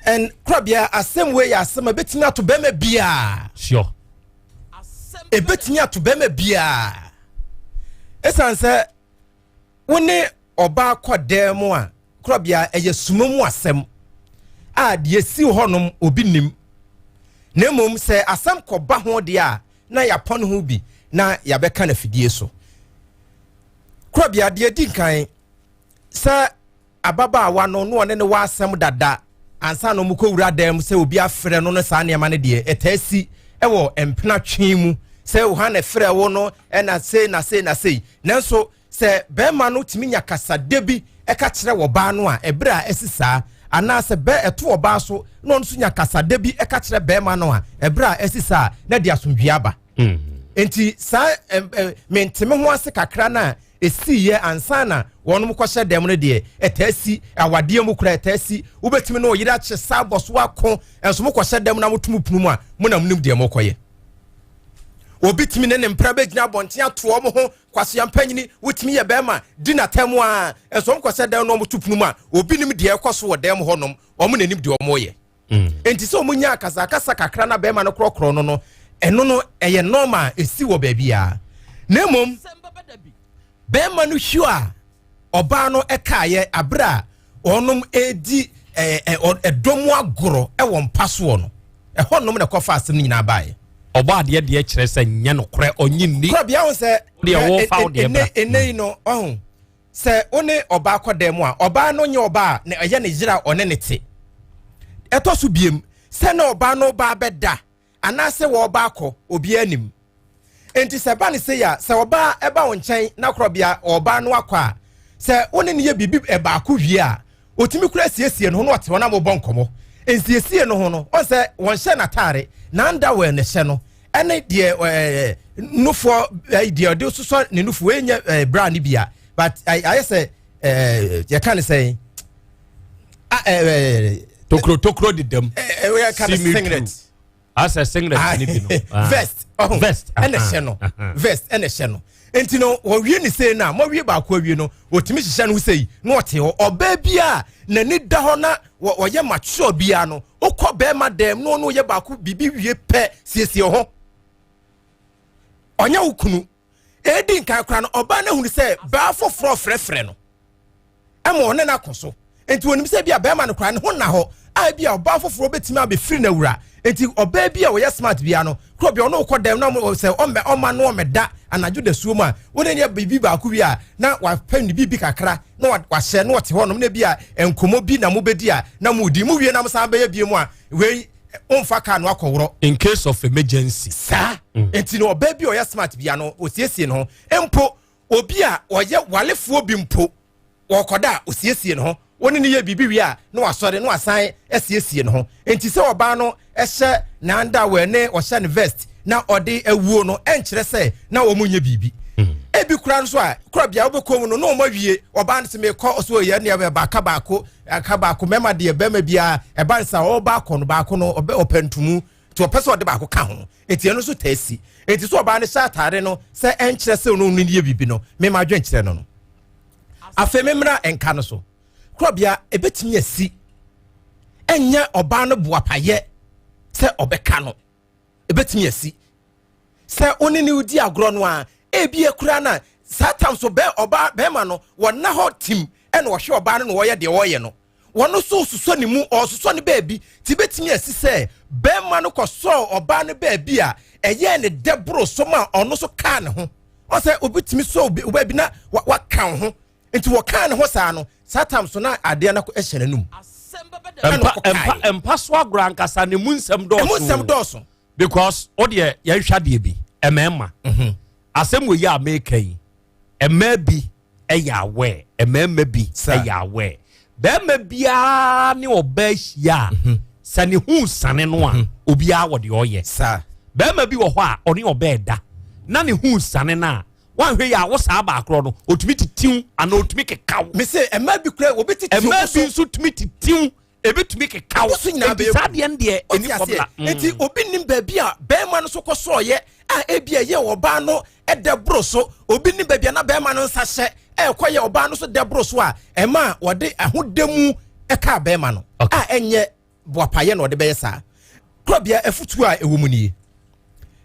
and korabea asɛm wei yɛ asɛm a ɛbɛtumi ato barima biara sure ɛbɛtumi ato barima biara ɛsiane sɛ wo ne ɔbaa kɔ dan mu a korabea ɛyɛ suma mu asɛm a deɛ si hɔnom obi nim na mmom sɛ asɛm kɔba ho deɛ a na yɛapɔn ho bi na yɛabɛka no afidie so korabea deɛ di nkan sɛ ababaawa no na ɔne no wɔ asɛm dada ansa na wɔkɔwura dan mu sɛ obi afrɛ no no saa nneɛma no deɛ ɛtaa si wɔ mpena twe mu sɛ hwan na ɛfrɛ wo no ɛna sei na sei na sei nanso sɛ bɛrima no tumi nya kasadɛ bi ɛka kyerɛ ɔbaa no a ɛberɛ a ɛsi saa anaasɛ bɛ ɛto ɔbaa so na ɔno nso nya kasadɛ bi ɛka kyerɛ bɛrima no a ɛberɛ a ɛsi saa na de asomdwie aba mm. nti saa menteme ho ase kakra no a ɛsiiɛ ansa na wɔnom kɔhyɛ dɛm no deɛ ɛtaa si awadeɛ mu koraa ɛtaa si wobɛtumi ne ɔyere akye saa bɔ so ako nso mokɔhyɛ dɛm na moto mu pono mu a mo na monim deɛ mokɔyɛ obi tumi ne ne mpra bɛgyina abɔnten ato wɔn ho kwasea mpanyini wotumi yɛ bɛrima di n'atɛm a nso wɔn kɔhyɛ dɛm na wɔn to pono mu a obi nim deɛ ɛkɔ so wɔ dɛm hɔnom wɔn na nim deɛ wɔn yɛ mm. nti sɛ wɔn nya akasakasa kakra na bɛrima no korɔkorɔ no no ɛno no ɛyɛ normal esi wɔ baabi a na mmom bɛrima no hwiw a ɔbaa no ɛkaayɛ abere a wɔnom edi ɛɛ ɛdɔm agorɔ ɛwɔ mpa soɔ no ɛhɔ nom na ɛkɔfa asɛm no nyinaa baeɛ. Ɔbɔ adeɛ deɛ kyerɛ sɛ nyɛ nokorɛ ɔnye nni. Korɔ bia ho sɛ deɛ wɔfa wo deɛ bra. Ɛnɛ yi no ɔho Sɛ wo ne ɔbaa kɔ dan mu a, ɔbaa no nyɛ ɔbaa a na ɛyɛ ne yere a ɔne ne te. Ɛtɔ so biem, sɛ na ɔbaa no ba abɛda anaasɛ wɔreba akɔ, obiara nim. Enti sɛ ɛba no sei a, sɛ ɔbaa ɛba wo nkyɛn na korɔbea ɔbaa no akɔ a, sɛ wo ne no yɛ biribi baako wie a, ɔtumi kura siesie ne ho na ɔte hɔ na mobɔ nkɔmmɔ. Nsiesie no ho no, ɔn sɛ wɔnhyɛ n'ataare, n'underwear na ɛhyɛ no, ɛne deɛ ɛɛ nufoɔ ɛɛ deɛ ɔde sosɔ ne nufoɔ ɛnyɛ ɛɛ bra ne bia but ayɛ sɛ ɛɛ yɛka ne sɛn a ɛɛ. Tokuro tokuro deda mu. Ɛɛ yɛka ne singlet. Asɛ singlet ah, ne bi no. Ah. Vest ɔho vest ɛna ɛhyɛ no vest ɛna ɛhyɛ no nti no wɔwie ne sei no a wɔwie baako awie no wɔtumi hyehyɛ no sei na ɔte hɔ ɔbaa bi a n'ani da hɔ na wɔyɛ mature biara no wokɔ bɛrima dɛm na ɔno yɛ baako biribi wie pɛ siesie ho ɔnyɛ wo kunu ɛdi nkan koraa no ɔbaa no ahunu sɛ baa foforɔ frɛfrɛ no ɛma ɔne no akɔ so nti wɔnim sɛ bi a bɛrima no koraa ne ho nna hɔ a bi a ɔbaa foforɔ bɛtumi abɛfiri no awura nti ɔbaa bi a ɔyɛ smart bia no korɔ bi ɔno wokɔ dɛm na sɛ ɔmmɛ ɔma no ɔmmɛda anadwo da suo mu a wone ne biribi baako wie a na wapɛ ne biribi kakra na wahyɛ na ɔte hɔnom na bi a nkɔmmɔ bi na mobɛdi a na modi mu wie na mo san bɛyɛ bie mu a wei womfa kaa no akɔworɔ in case of emergency saa mm. nti no ɔbaa bi a ɔyɛ smart bia no ɔsiesie ne ho mpo obi a ɔyɛ walefoɔ bi mpo wɔkɔda a ɔsiesie ne ho wɔne ne yɛ biribi wie a na wasɔre na wasan asiesie ne ho nti sɛ ɔbaa no hyɛ n'andawɛ ne ɔhyɛ ne vest na ɔde awuo no ɛnkyerɛ sɛ na wɔn nyɛ biribi mm. Ebi kura nso a kura bea wobɛkɔ mu no na wɔn awie ɔbaa no sɛ mekɔ ɔso yɛ nea baaka baako aka baako mɛma deɛ bɛrima biara ɛba nsa ɔba akɔ no baako no ɔbɛ ɔpɛ ntumu nti ɔpɛ sɛ ɔde baako ka ho nti ɛno nso taa si nti so ɔbaa no hyɛ ataade no sɛ ɛnkyerɛ sɛ ɔno no yɛ biribi no mema adwen kyerɛ no no afei memmra nka no so korɔbea ɛbɛtumi asi ɛnyɛ ɔbaa no boapayɛ sɛ ɔbɛka no ɛbɛtumi asi sɛ wo ne ne di agorɔ no a ebi akura no a saa tam so bɛ ɔbaa bɛrima no wɔna hɔ tim ɛna ɔhwɛ ɔbaa no na wɔyɛ deɛ wɔyɛ no wɔn nso sosɔ ne mu ɔsosɔ ne baabi ti bɛtumi asi sɛ bɛrima no kɔsɔɔ ɔbaa no baabi a ɛyɛɛ ne dɛ boro so ma ɔno nso kaa ne ho ɔsɛ obi tumi sɔ obi baabi na waka wo ho nti wɔkaa ne ho saa no saa tam so na adeɛ no hyɛ n'anum mpa mpa so agorɔ ankasa ne mu nsɛm dɔɔso emu nsɛm dɔɔso because o deɛ yɛnhwɛ adeɛ bi mmarima mhm. asɛm wɔ yi a meka yi mmaa bi ɛyɛ awɛ mmarima bi ɛyɛ awɛ bɛrima biara ne ɔbaa hyia a mhm. sɛ ne ho sane no a mhm. obiara wɔ deɛ ɔyɛ bɛrima bi wɔ hɔ a ɔne ɔbaa da na ne ho sane no a wanhwɛ yi a wo saa baakorɔ no otumi titiw anaa otumi kekaw. mese mmaa bi kura obi titiw mmaa bi nso tumi titiw ebi tumi kekaw nti saa deɛ no deɛ ɛni fɔmla. Mm. Nti obi nim baabi a bɛrima no so kɔ sɔɔyɛ a ebi ɛyɛ ɔbaa no ɛdɛ boro so obi nim baabi a na bɛrima no nsa hyɛ ɛkɔ yɛ ɔbaa no so dɛ boro so a ɛma wɔde ahodɛ mu ɛka bɛrima no a ɛnyɛ boapayɛ na ɔde bɛyɛ saa korɔbea afutuo a ɛwɔ mu nie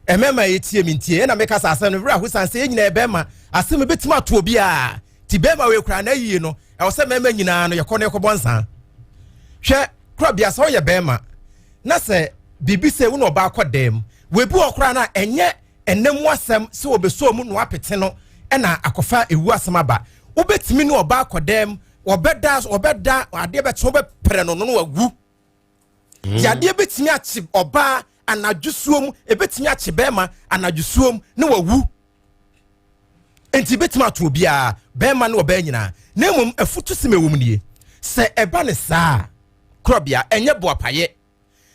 ɛmɛma yɛtie me ntie ɛna meka sɛ asɛm no werɛ ahosan sɛ yɛn nyinaa ɛbɛrima asɛm bɛtumi ato obiara ti bɛrima wei koraa na ayie no ɛwɔ sɛ mmarima nyinaa no yɛkɔ no yɛkɔbɔ nsa hwɛ korabea sɛ woyɛ bɛrima na sɛ biribi sɛ wo na ɔbaa kɔ dɛm webi wɔ koraa no a ɛnyɛ ɛnɛ mu asɛm sɛ wɔbɛsɔ mu na wapete no ɛna akɔfa ewu asɛm aba wobɛtumi ne ɔbaa kɔ dɛm wɔbɛda wɔbɛda adeɛ bɛkye wobɛprɛ no no no wawu mm. Yadeɛ bɛtumi akye ɔbaa anadwo suom ɛbɛtumi akye bɛrima anadwo suom ne wawu nti bɛtumi ato obiara bɛrima ne ɔbaa nyinaa na mmom afutu sɛm ɛwɔ mu nie sɛ ɛba ne saa korɔbea ɛnyɛ boapayɛ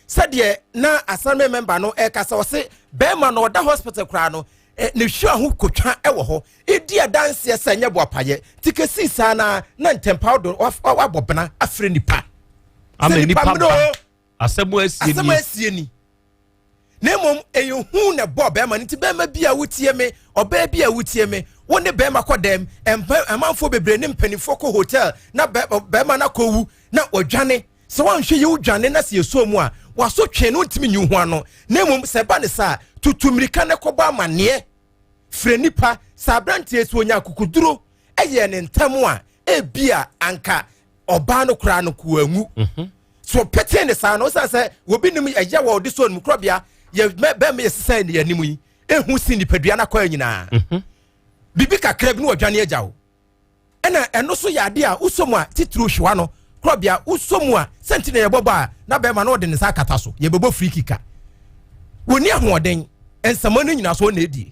sɛdeɛ na assembly member no ɛkasa ɔse bɛrima no ɔda hospital koraa no eh, ne hwɛ ho kotwa ɛwɔ hɔ ɛdi adanseɛ sɛ ɛnyɛ boapayɛ nti kɛsii saa na na ntɛmpaw do wabɔ bena afrɛ nipa sɛ nipa mmerɛ asɛm asie ni na mmom ɛyɛ hu na ɛbɔɔ bɛrima no nti bɛrima bi a wotie me ɔbaa bi a wotie me wo ne bɛrima kɔ dɛm amanfoɔ bebree ne mpanimfoɔ kɔ hotel na bɛrima no akɔwu na ɔdwane sɛ woanhwɛ yi wodwane na sɛ yɛsuo mu a waso twe no ntumi nyi ho ano na mmom sɛ ɛba ne saa tutu mmirika no kɔbɔ amanneɛ frɛ nipa sɛ aberanteɛ sɛ ɔnya akokoduro ɛyɛ ne ntam a ebia anka ɔbaa no koraa no koanwu mhm. so petee ne saa no wosan sɛ obi nim ɛyɛ wɔ ɔde so nim korɔbea yɛ bɛma yɛsesa yɛ anim yi ehu si nipadua no akɔɛ nyinaa mhm. biribi kakra bi ne wɔdwane agya wo ɛna ɛno so yɛ ade a wosɔ mu a titiriw hwewa no korɔbea wosɔ mu a sɛnti na yɛbɔbɔ a na bɛrima no ɔde ne nsa akata so yɛbɛbɔ free kika wɔni ahoɔden nsɛmɔ no nyinaa so ɔna ɛdie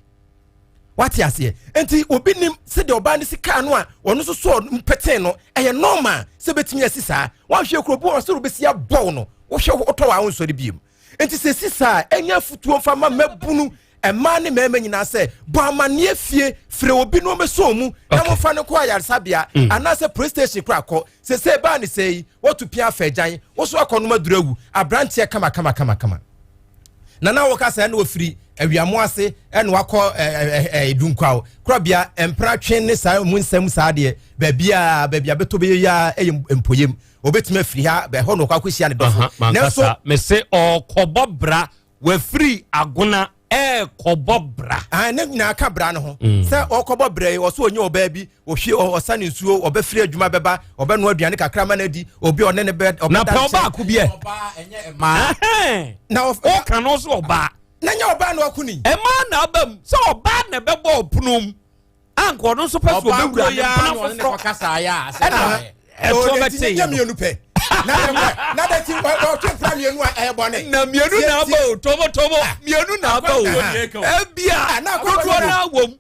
wate aseɛ nti obi nim sɛdeɛ ɔbaa no si kaa no a ɔno nso so mpɛtee no ɛyɛ normal sɛ bɛtumi asi saa woanhwɛ kuro bi wɔ sɛ wobɛsi abɔw no wohwɛ wotɔ wɔ a wonsɔre biem nti sɛ si saa ɛnyɛ afotuo mfa ma mmabunu mmaa ne mmarima nyinaa sɛ bɔ amanneɛ fie frɛ obi na ɔmɛsɔn mu na momfa no kɔ ayaresabea mm. anaasɛ police station kora kɔ sɛ sɛ baa ne sɛ yi wotu pia afɛ gyan wo so akɔnom aduru awu aberanteɛ kama kama kama kama na na wɔka sɛ ɛna wɔfiri awiamo ase ɛna wakɔ ɛɛ ɛɛ dunkwaw korabea mpratwe ne saa mu nsɛm saa deɛ baabiara baabi abɛtɔ bɛyɛ yia ɛyɛ mpoyam obetumi afiri ha ɛhɔ na ɔkɔ akɔhyia ne dɔfo nanso mese ɔkɔbɔ bra wafiri agona ɛɛkɔbɔ bra. Ah, ne nyinaa ka bra no ho mm. sɛ ɔkɔbɔ bra yi ɔso onye ɔbaa bi ohwie ɔsa ne nsuo ɔbɛfiri adwuma bɛba ɔbɛnoa aduane kakra ma no adi obi ɔne ne bɛ ɔbɛda na pɛ ɔbaa ko bi ɛ na ɔka no so ɔbaa na nyɛ ɔbaa na ɔko ni ɛmaa na aba mu sɛ ɔbaa na ɛbɛbɔ ɔpono mu anka ɔno nso pɛ so ɔbɛwura ne mpena foforɔ ɛna ɛtoɔ bɛte yɛ mmienu pɛ na dɛ ti ɔtwe mpena mmienu a ɛyɛ bɔne na mmienu na aba o tɔbɔtɔbɔ mmienu na aba o ebia dodoɔ na awom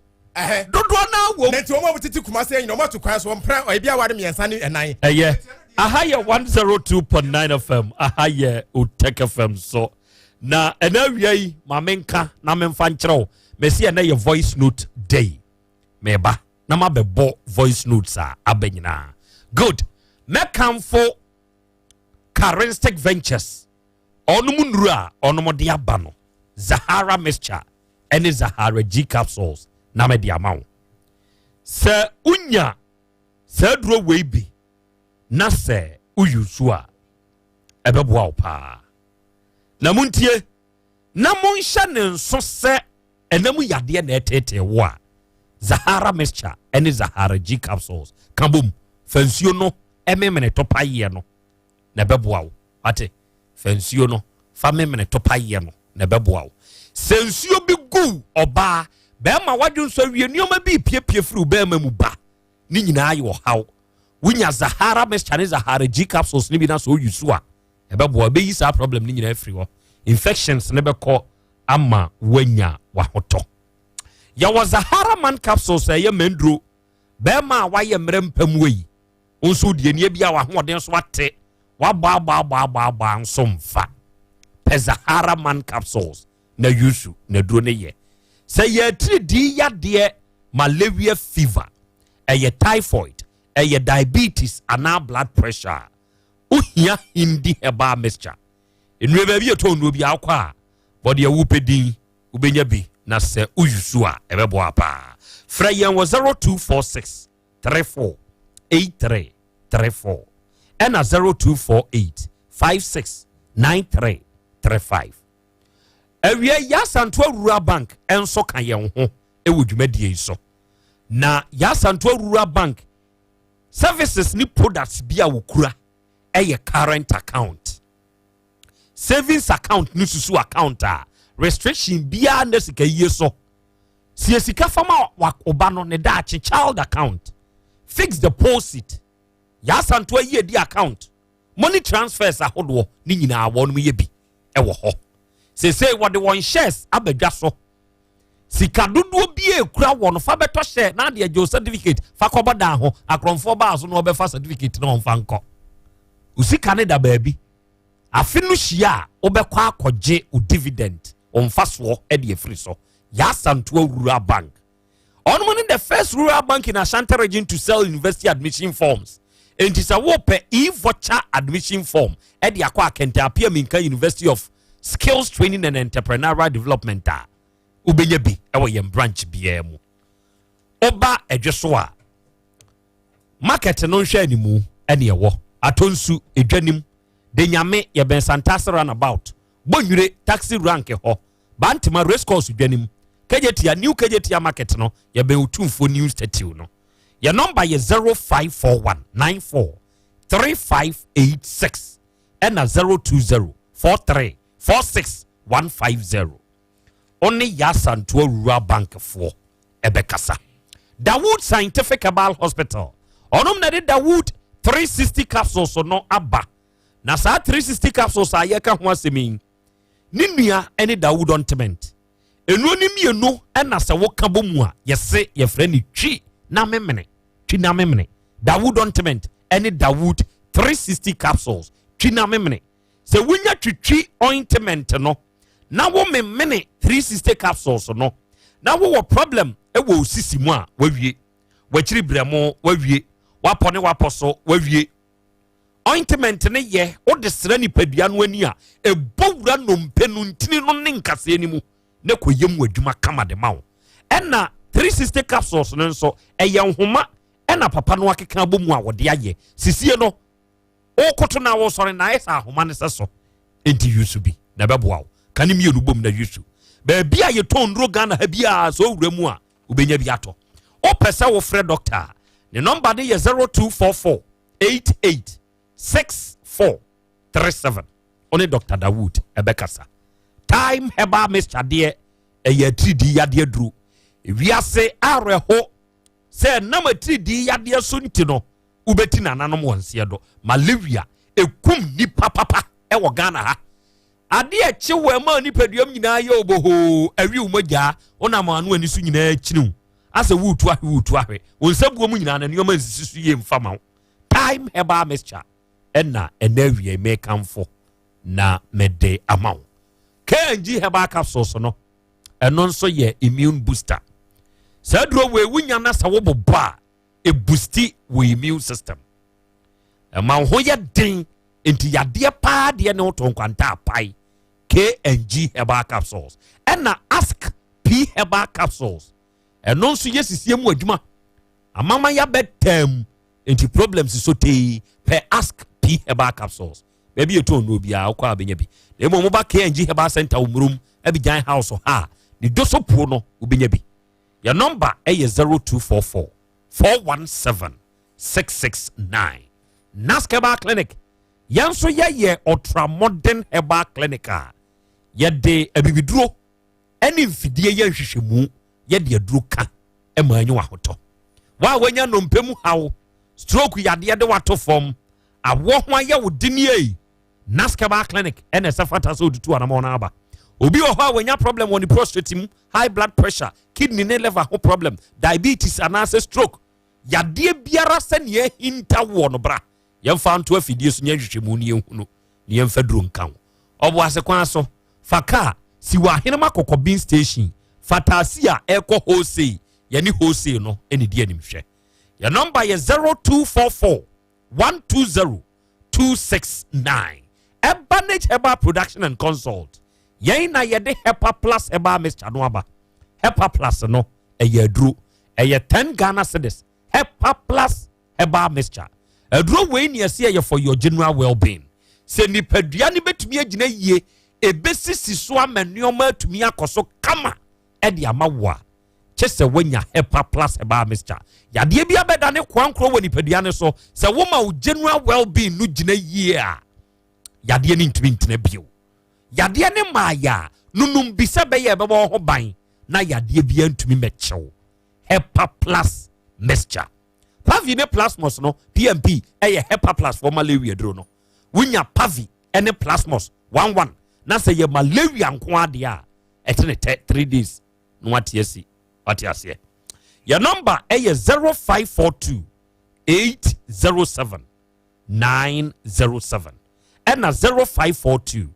dodoɔ no awom. Na nti wɔn a wɔtete Kumasi nyina wɔn ato kwan so wɔn mpra ebi aware mmiɛnsa ne ɛnan. Ɛyɛ aha yɛ 102.9 FM aha yɛ Otec FM so na ɛna awia yi ma menka na memfa nkyerɛ wo mesi ɛnɛ yɛ voice note day. Meba na mabɛbɔ voice notes a aba nyinaa. Good. Mɛkamfo Karinstic Ventures. Ɔnom nnuro a ɔnom de aba no, Zahara mixture ɛne Zahara G capsules na mede ama wo. Sɛ wonya saa duro wei bi na sɛ woyi so a, ɛbɛboa wo paa. Na montie na monhyɛ ne nso sɛ ɛnam yadeɛ na ɛtetee wo a, Zahara mixture ɛne Zahara G capsules ka bom fa nsuo no ɛmemene topayeɛ no na ɛbɛboa wo. Wate? Fa nsuo no fa memene topayeɛ no na ɛbɛboa wo. Sɛ nsuo bi gu ɔbaa bɛrima wadwo nso awie nneɛma bi piepie firi bɛrima mu ba ne nyinaa yɛ ɔhaw. Wonya Zahara mixture ne Zahara G capsules ne bi na sɛ oyi so a, ɛbɛboa, ɛbɛyi saa problem ne nyinaa afiri hɔ. Infections ne bɛkɔ ama woanya wahotɔ. Yɛwɔ Zahara man capsules a ɛyɛ mɛnduro bɛrima a wayɛ mmerɛ mpam wei nso deɛ nie bi a wahoɔden so ate wabɔ abɔ abɔ abɔ abɔ nso mfa pɛ Zahara man capsules na yusu na duro ne yɛ sɛ yɛtiri di yadeɛ, malaria fever, ɛyɛ typhoid, ɛyɛ diabetes anaa blood pressure, wohia Hindi herbal mixture. Nnuro baabi yɛ tɔn nnuro bi akɔ a bɔde ɛwo pɛ din wobɛnya bi na sɛ woyusu a ɛbɛboa paa. Frɛ yɛn wɔ 0246 34 83 34 ɛna 0248 56 93 35. Awia Yasantoa Rural Bank nso ka yɛn ho wɔ dwumadie yi so, na Yasantoa Rural Bank services ne products bi a wokura ɛyɛ current account, savings account ne susu account a restriction biara na sika yie so. Sie sika fama ɔba no ne daakye, child account, fixed deposit, Yasantoa yie di account, money transfers ahodoɔ ne nyinaa wɔn yɛ bi ɛwɔ hɔ. Sese wɔde wɔn shares abadwa so, sika dodoɔ bi ekura wɔn fa bɛtɔ share na adeɛ gye o certificate fa kɔbɔ dan ho. Akorɔmfoɔ baa so na wɔbɛfa certificate na wɔmfa nkɔ. Osika ne da baabi afe no hyia a wobɛkɔ akɔgye o dividend ɔmfa soɔ ɛde afiri so. Yasantoa Rural Bank, ɔnom ne the first rural bank in Ashanti Region to sell university admission forms. Nti sɛ wopɛ e-voucher admission form ɛde akɔ Akente Apia Minka University of Skills Training and Entrepreneurial Development a, wobɛnya bi ɛwɔ yɛn branch biara mu. Woba ɛdwe so a, market no nhwɛ animu ɛne ɛwɔ Atɔnsu edwanim de Nyame yɛbɛn Santase roundabout, Bɔnwire taxi rank hɔ, Bantama race course dwanim, Kejetia, New Kejetia market no, yɛbɛn Otumfuo new statue no. Yɛ number yɛ 0541 94 3586 ɛna 020 43 46 150. Ɔne Yasantoa Rural Bank foɔ ɛbɛkasa. Dawood Scientific Herbal Hospital, ɔnom na de Dawood 360 capsules no aba, na saa 360 capsules a yɛka ho asɛm yi, ne nua ne Dawood ointment. Enuo ne mmienu ɛna sɛ woka bɔ mu a yɛse yɛfrɛ ne twi na memene, twi na memene. Dawood ointment ɛne Dawood 360 capsules, twi na memene. Sɛ wonya twitwi ointment no na wo memene 360 capsules no na wowɔ problem ɛwɔ osisi mu a, wawie. Wakyiri brɛmo wawie, wapɔ ne wapɔ so wawie. Ointment ne yɛ wode sra nipadua no ani a ɛbɔ wura nnompe no, ntini no ne nkaseɛ no mu na kɔyɛ mu adwuma kama de ma wo. Ɛna 360 capsules no nso ɛyɛ nhoma ɛna papa no akeka abɔ mu a wɔde ayɛ sisie no, wokoto na wosɔre na ayɛ sɛ ahoma no sɛ so. Enti yusu bi na ɛbɛboa wo. Ka ne mmienu bom na yusu. Baabi a yɛtɔn nnuro Ghana ha biara sɛ owura mu a, wobɛnya bi atɔ. Wopɛ sɛ wofrɛ doctor a, ne number no yɛ 0244 88 64 37. Ɔne Dr Dawood ɛbɛkasa. Time Herbal Mixture deɛ, ɛyɛ atiridii yadeɛ duro. Ewiase awerɛho sɛ ɛnam atiridii yadeɛ so nti no wobɛti nananom wɔn nseɛ do. Malaria ekum nipa papa ɛwɔ Ghana ha. Adeɛ kye wɔ ɛma nipaduam nyinaa yɛ obohoo, awi wo mogyaa, wonam ano ani so nyinaa kyiniw asɛ wutu ahwe, wutu ahwe wo nsa buo mu nyinaa na nneɛma nsisi so yie mfa ma wo. Time Herbal Mixture ɛna ɛna awie mekamfo na mede ama wo. KNG herbal capsules no, ɛno nso yɛ immune booster. Saa aduro wei wonya na sɛ wobobɔ a, ɛbusti wo immune system. Ɛma wo ho yɛ den nti yadeɛ paa deɛ ne wotɔ nkwanta apae. KNG herbal capsules ɛna Ask P herbal capsules ɛno nso yɛ sisie mu adwuma amama yɛabɛtam nti problems so tei pɛ Ask P herbal capsules baabi yɛtɔn nnuro biara wokɔ a bɛnya bi na mmom woba KNG herbal center wɔ Murum Abidjan house ha a ne doso puo no wobɛnya bi. Yɛ nɔmba ɛyɛ 0244 417 669. Nask Herbal Clinic yɛn nso yɛyɛ ultra modern herbal clinic a yɛde abibiduro ɛne mfidie yɛ nhwehwɛmu yɛde aduro ka ɛma anyi wahotɔ. Wa a wanya nnompe mu haw, stroke yadeɛ de wato fam, awɔ ho ayɛ wo denie, Nask Herbal Clinic ɛna ɛsɛ fata sɛ otutu anamɔ no aba. Obi wɔ hɔ a wanya problem wɔ ne prostate mu, high blood pressure, kidney ne liver ho problem, diabetes anaasɛ stroke yadeɛ biara sɛnea ahinta woɔ no, bra yɛmfa nto afidie so nyɛ nhwehwɛmu ne yɛnhunu ne yɛmfa duro nka ho. Ɔbo ase kwan so fa kaa si wɔ Ahenema Kɔkɔbin station, fa taasi a ɛkɔ wholesale, yɛne wholesale no ɛne di animhwɛ. Yɛ nɔmba yɛ 0244 120 269. Ebanage Herbal Production and Consult, yɛn na yɛde Hepa Plus herbal mixture no aba. Hepa Plus no ɛyɛ aduro, ɛyɛ 10 Ghana cedis. Hepa Plus herbal mixture aduro wei ni ɛsɛ ɛyɛ for your general well-being, sɛ nipadua no bɛtumi agyina yie, ebesisi so ama nneɛma atumi akɔ so kama ɛde ama wo a kyɛ sɛ woanya Hepa Plus herbal mixture. Yadeɛ bi abɛda ne koankorɔ wɔ nipadua no so, sɛ woma wo general well-being no gyina yie a, yadeɛ no ntumi ntena bio. Yadeɛ ne maayɛ a nunum bi sɛ bɛyɛ ɛbɛbɔ wo ho ban na yadeɛ bi ntumi mɛkyɛw. Hepa Plus mixture, Pavi ne Plasmos no, PMP ɛyɛ Hepa Plus for malaria duro no. Wonya Pavi ɛne Plasmos 11 na sɛ yɛ malaria nko adeɛ a ɛte ne tɛ 3 days na wate asi, wate aseɛ. Yɛ nɔmba ɛyɛ 0542 807 907 ɛna 0542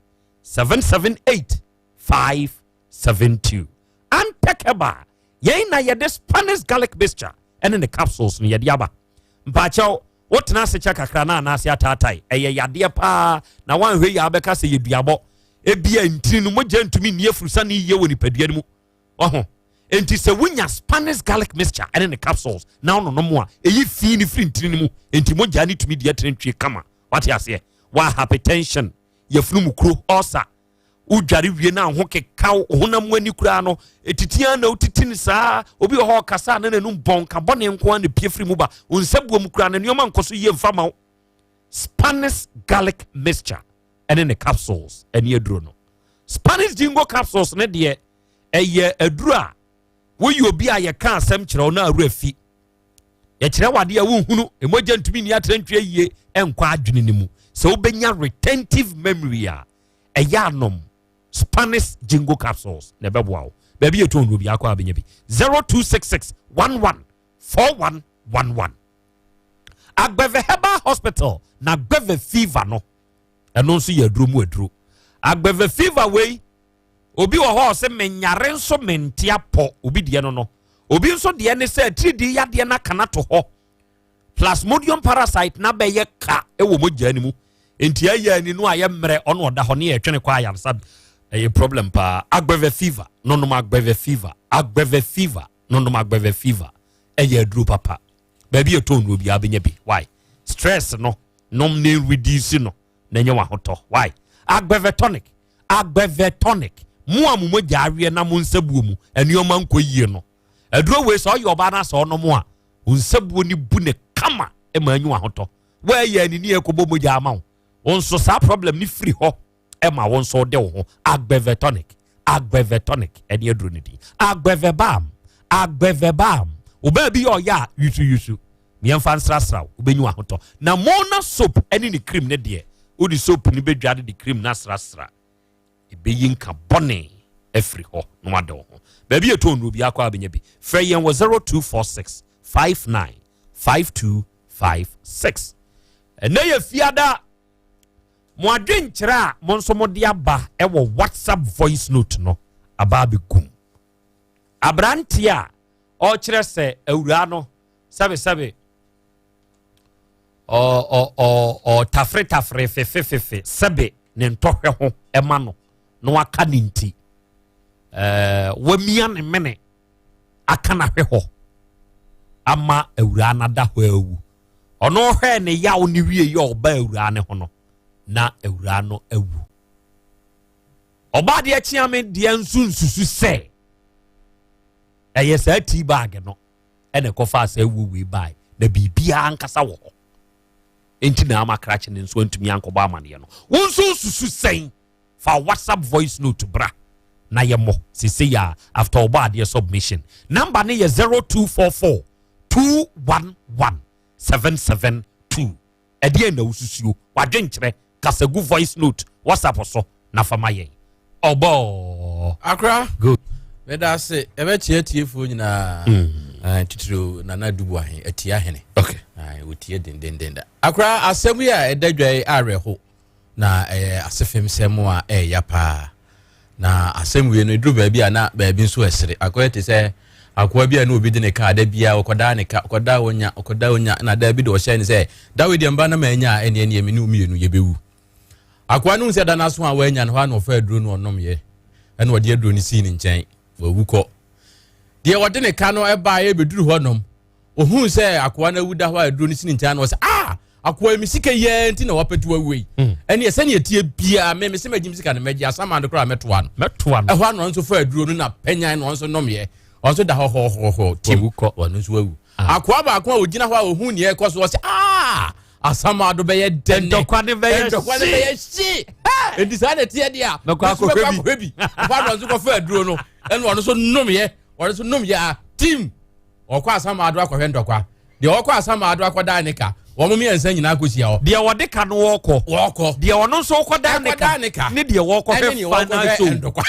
778 572. Antec Herbal, yɛn na yɛde Spanish garlic mixture ɛne ne capsules no yɛde aba. Mpaakyɛw, wotena ase kyɛ kakra na anaase ataatae, ɛyɛ yadeɛ paa na woanhwɛ yi a wobɛka sɛ yɛ duabɔ. Ebia ntini no mogya ntumi nni afurusa ne yie wɔ nipadua no mu ɔho. Enti sɛ wonya Spanish garlic mixture ɛne ne capsules na wononom a, ɛyi fii ne firi ntini no mu, enti mogya ne tumi deɛ tene ntwie kama, wate aseɛ. Wa hypertension, yɛfunu mu kuro, ulcer, wodware wie na ho keka wo, honam mu ani koraa no ɛtitia na wotiti no saa. Obi wɔ hɔ ɔkasa na n'anum bɔn ka bɔne nko a na pie firi mu ba, wo nsa buo mu koraa na nneɛma nkɔ so yie mfa ma wo. Spanish garlic mixture ɛne ne capsules ɛne aduro no, Spanish ginkgo capsules ne deɛ ɛyɛ aduro a woyɛ obi a yɛka asɛm kyerɛ wo na awura fi yɛkyerɛ wadeɛ a wonhunu, ɛmɔgya ntumi nni atrantwie yie ɛnkɔ adwene no mu, sɛ wobɛnya retentive memory a, ɛyɛ anom Spanish ginkgo capsules na ɛbɛboa wo. Baabi yɛ tɔn obi akɔ abɛnya bi 0266 11 4111. Agbɛvɛ Herbal Hospital na Agbɛvɛ fever no, ɛno nso yɛ aduro mu aduro. Agbɛvɛ fever wei, obi wɔ hɔ a ɔsɛ menyare nso mente apɔ. Obi deɛ no, obi nso deɛ ne sɛ atiridii yadeɛ no aka no to hɔ, plasmodium parasite na bɛyɛ ka ɛwɔ mogya no mu, nti ɛyɛ ani no ayɛ mmerɛ, ɔno ɔda hɔ ne yɛtwene kɔ ayaresa, ɛyɛ problem paa. Agbɛvɛ fever nonom, Agbɛvɛ fever, Agbɛvɛ fever nonom. Agbɛvɛ fever ɛyɛ aduro papa, baabi yɛ tɔn no obiara bɛnya bi. Why stress no nom ne reduce no na nyɛ wahotɔ. Why Agbɛvɛ tonic, Agbɛvɛ tonic mo a mo mogya aweɛ na mo nsa buo mu nneɛma nkɔ yie no, aduro wei sɛ ɔyɛ ɔbaa no asɛ ɔnom a, wo nsa buo ne bu ne kama ma anyi wahotɔ. Wɔayɛ anini ɛkɔbɔ mogya ama wo, wo nso saa problem ne firi hɔ ɛma wo nso de wo ho. Agbɛvɛ tonic, Agbɛvɛ tonic ɛne aduro no din. Agbɛvɛ balm, Agbɛvɛ balm, ɔbaa bi yɛ ɔyɛ a yusu yusu mmiɛnfa nsrasra wo, wobɛnyi wahotɔ. Na Mona soap ɛne ne cream ne deɛ, wode soap no bɛdware de cream no asrasra, ɛbɛyi nka bɔne afiri hɔ na wada wo ho. Baabi yɛ tɔn no obi akɔ abɛnya bi. Frɛ yɛn wɔ 0246 59 5256. Ɛnɛ yɛ fiada, mo adwenkyerɛ a mo nso mode aba ɛwɔ WhatsApp voice note no aba abɛgum. Aberanteɛ a ɔkyerɛ sɛ awuraa no sɛbesɛbe ɔtafretafre fefefefe sɛbe ne ntɔhwɛ ho ɛma no na waka ne nti wamia ne mene aka n'ahwɛ hɔ ama awuraa no ada hɔ awu. Ɔno ɔhwɛɛ ne yaw ne wie yɛ ɔba awuraa ne ho no na awuraa no awu. Ɔbaa deɛ kyea me deɛ nso nsusu sɛ ɛyɛ saa tea bag no ɛna ɛkɔfaa saa wuo wei bae na biribiara ankasa wɔ hɔ nti na ama krakye no nso antumi ankɔbɔ amaneɛ no. Wo nso nsusu sɛn? Fa WhatsApp voice note bra na yɛmmɔ sesei a after ɔbɔ adeɛ submission. Number no yɛ 0244 211 772. Ɛdeɛn na wosusuo? W'adwenkyerɛ, kasa gu voice note WhatsApp so na fa ma yɛn. Ɔbɔɔ. Akora. Good. Meda ase. Ɛbɛkyia atiefoɔ nyinaa. Titiriw Nana Dubuahe, atia hene. Okay. Wɔtie dendenden da. Akora, asɛm yi a ɛda dwa yi awerɛho na ɛyɛ asefem sɛm a ɛyɛ paa. Na asɛm wei no ɛduru baabi a na baabi nso ɛsere. Akɔyɛ te sɛ akoa bi a na obi de ne ka da biara ɔkɔdaa ne ka ɔkɔdaa onya ɔkɔdaa onya na da bi de ɔhyɛ ne sɛ da wei deɛ mba na manya a ɛneɛ neɛ me ne wo mmienu yɛbɛwu. Akoa no hu sɛ da no aso a wanya no hɔ a na ɔfa aduro no ɔnomyɛ ɛna ɔde aduro no sii ne nkyɛn wawu kɔ. Deɛ ɔde ne ka no ɛbaeɛ bɛduru hɔ nom ohuu sɛ akoa no awu da hɔ a aduro no si ne nkyɛn na ɔsɛ ah akoa yi me sika yi ara nti na wapɛtu awu yi hmm. ɛne sɛnea ɛteɛ biara me me sɛ magye me sika no mɛgye asama no koraa mɛtoa no mɛtoa no ɛhɔ ano nso fa aduro no na pɛnyan no nso nomyɛ ɔnso da hɔ hɔhɔhɔ tim ɔno nso awu ah. akoa baako a ogyina hɔ a ohun nea ɛkɔ so ɔsɛ ah asamado bɛyɛ dɛnɛ ntɔkwa ne bɛyɛ ntɔkwa ne bɛyɛ hye enti saa na ɛteɛ deɛ a mɛkɔ akɔhwɛ bi ɔfa no nso kɔfa aduro no ɛna ɔno nso nomyɛ ɔno nso nomyɛ a tim Ɔkɔ Asamado akɔhwɛ ntɔkwa. Deɛ ɔkɔ Asamado akɔdan ne ka. Wɔn mmiɛnsa nyinaa kɔhyia hɔ. Deɛ wɔde ka no wɔkɔ. Wɔkɔ. Deɛ ɔno nso kɔdan ne ka. ne ka. Ne deɛ wɔkɔhwɛ final show. Ntɔkwa.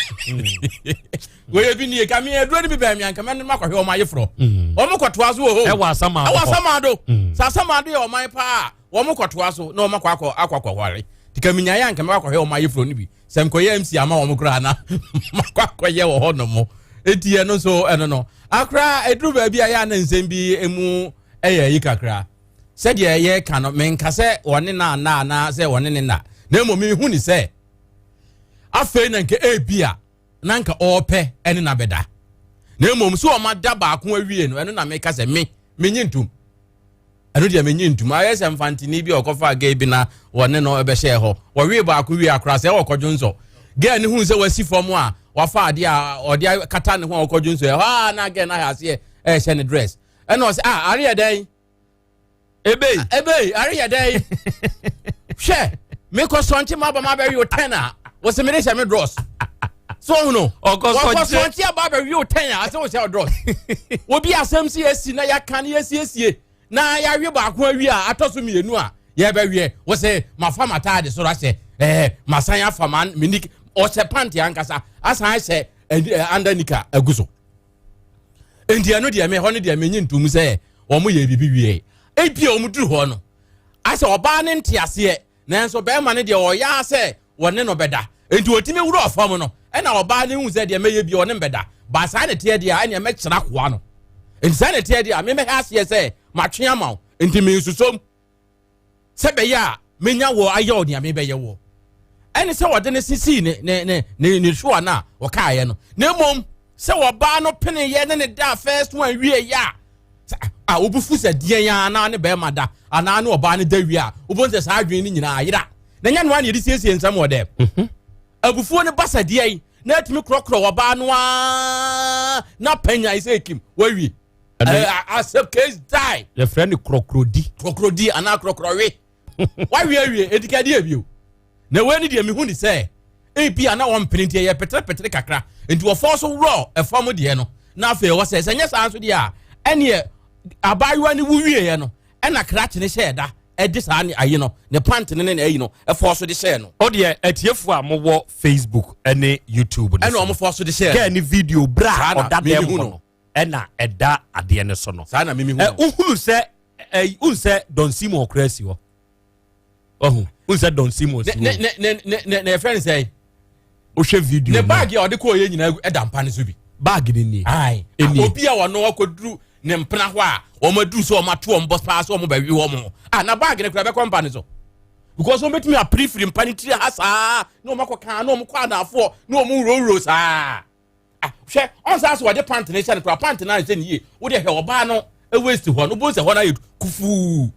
Wɔyɛ bi nie ka mi aduro no bi bɛn mi anka mɛ no makɔhwɛ wɔn ayeforɔ. Mm. Wɔn kɔtoa so wɔ hɔ. Ɛwɔ Asamado. Ɛwɔ Asamado. Mm. Sɛ Asamado yɛ ɔman paa wɔn kɔtoa so na wɔn akɔ akɔ akɔ akɔware. Tika mi nyaeɛ anka mɛ akɔhwɛ wɔn ayeforɔ no bi. Sɛ nkɔyɛ MC ama wɔn koraa na makɔ akɔyɛ wɔ hɔ nom. Eti ɛno nso ɛno no. Akora ɛduru baabi a yɛ a na nsɛm bi emu yɛ ayi kakra. Sɛdeɛ yɛreka no, menka sɛ wɔne na anna anaa sɛ wɔne ne nna. Na mmom mehu ne sɛ afei na nka ebi a na nka ɔrepɛ ɛne na bɛda. Na mmom sɛ wɔn ada baako awie no, ɛno na meka sɛ me menye ntom. Ɛno deɛ menye ntom. Ayɛ sɛ mfantini bi a ɔkɔfaa gay bi na wɔne no bɛhyɛɛ hɔ. Wɔwee baako wie akora sɛ ɔkɔdwo nsɔ. Gay no hu sɛ wasi fam a wafa adeɛ a ɔde akata ne ho a ɔkɔdwo nsɔ. Ɛhɔ a na gay no ayɛ aseɛ ɛrehyɛ ne dress. Ɛna ɔsɛ ah areyɛ dɛn? Ebei. Ebei areyɛ dɛn? Hwɛ mekɔ sɔnkye ma aba ma abɛwe wo tɛn a wɔsɛ mede hyɛ me dress. So ɔhu no ɔkɔ sɔnkye aba abɛwe wo tɛn a asɛ wɔhyɛ wo dress. Obi asɛm si asi na yɛaka no yɛsiesie na yɛawe baako awie a atɔ so mmienu a yɛbɛweɛ wɔsɛ mafa m'ataade soro ahyɛ ɛɛ masan afa ma me nik ɔhyɛ pant ankasa asan ahyɛ ɛɛ anda nika agu so nti ɛno deɛ me hɔ no deɛ menye ntom sɛ wɔn yɛ biribi wie ebi a wɔn duru hɔ no asɛ ɔbaa ne nte aseɛ Nanso barima no deɛ ɔyɛ ara sɛ wɔne no bɛda. Enti ɔtumi worɔɔ fam no, ɛna ɔbaa no hu sɛ deɛ mɛyɛ bi ɔne mbɛda. Ba saa na ɛteɛ deɛ a, ɛneɛ mɛkyerɛ akoa no. Enti saa na ɛteɛ deɛ a, memɛhɛ aseɛ sɛ matwe ama wo. Enti mensusom sɛ bɛyɛ a menya wɔ ayɛ wo nea mebɛyɛ wɔ. Ɛne sɛ wɔde no sisii ne ne ne ne ne soa no a ɔkaeɛ no. Na mmom sɛ ɔbaa no peneeɛ ne ne daa first one wieeɛ a, a wobufu sɛ deɛn ara na ne bɛrima da anaa ne ɔbaa no da wie a wobɛhu sɛ saa adwene no nyinaa ayera na nyɛ noa ne yɛde siesie nsɛm wɔ dɛm mhm. abufuo no ba sɛ deɛn na atumi korɔkorɔ ɔbaa no ara na panyan sɛ ekim wawie asɛm case die yɛfrɛ no korɔkorɔdi korɔkorɔdi anaa korɔkorɔwe wawie awie edi ka deɛ bio na wei ne deɛ mehu ne sɛ ebi a na wɔmpene nti ɛyɛ peterepetere kakra nti wɔfɔɔ so worɔ ɛfam deɛ no na afei ɛwɔ sɛ sɛ nyɛ saa nso deɛ a ɛneɛ abaayewa no wu wieɛ no ɛna krakye ne hyɛɛ da ɛde saa ne ayi no ne pant ne ne ayi no ɛfɔɔ so de hyɛɛ no. O deɛ atiefo a mowɔ Facebook ne YouTube no ɛna wɔn fɔɔ so de hyɛɛ no kɛɛ ne video bere a ɔda dɛm hɔ no ɛna ɛda adeɛ no so no. Saa na mimi hu no. Wohunu sɛ ɛ wohu sɛ Don Simon koraa si hɔ ɔhu wohu sɛ Don Simon si hɔ. Ne ne ne ne ne yɛfrɛ no sɛ. Wohwɛ video ne baagi a ɔde kɔɔ yɛ nyinaa ɛda mpa no so bi. Bag no nie. Ae. Ɛnie. Obi a ɔno akɔduru ne mpena hɔ a wɔn aduru sɛ wɔn ato wɔn bɔ paa sɛ wɔn bɛwe wɔn a na bag no kora bɛkɔ mpa no so because wɔn bɛtumi apere firi mpa no tiri ha saa na wɔn akɔ kan na wɔn kɔ anaafoɔ na wɔn wurowuro saa ah hwɛ ɔnsa so wɔde pant no hyɛ no kora pant no anhyɛ no yie wode hwɛ ɔbaa no waist hɔ no wobɛhu sɛ hɔ no ayɛ kufuu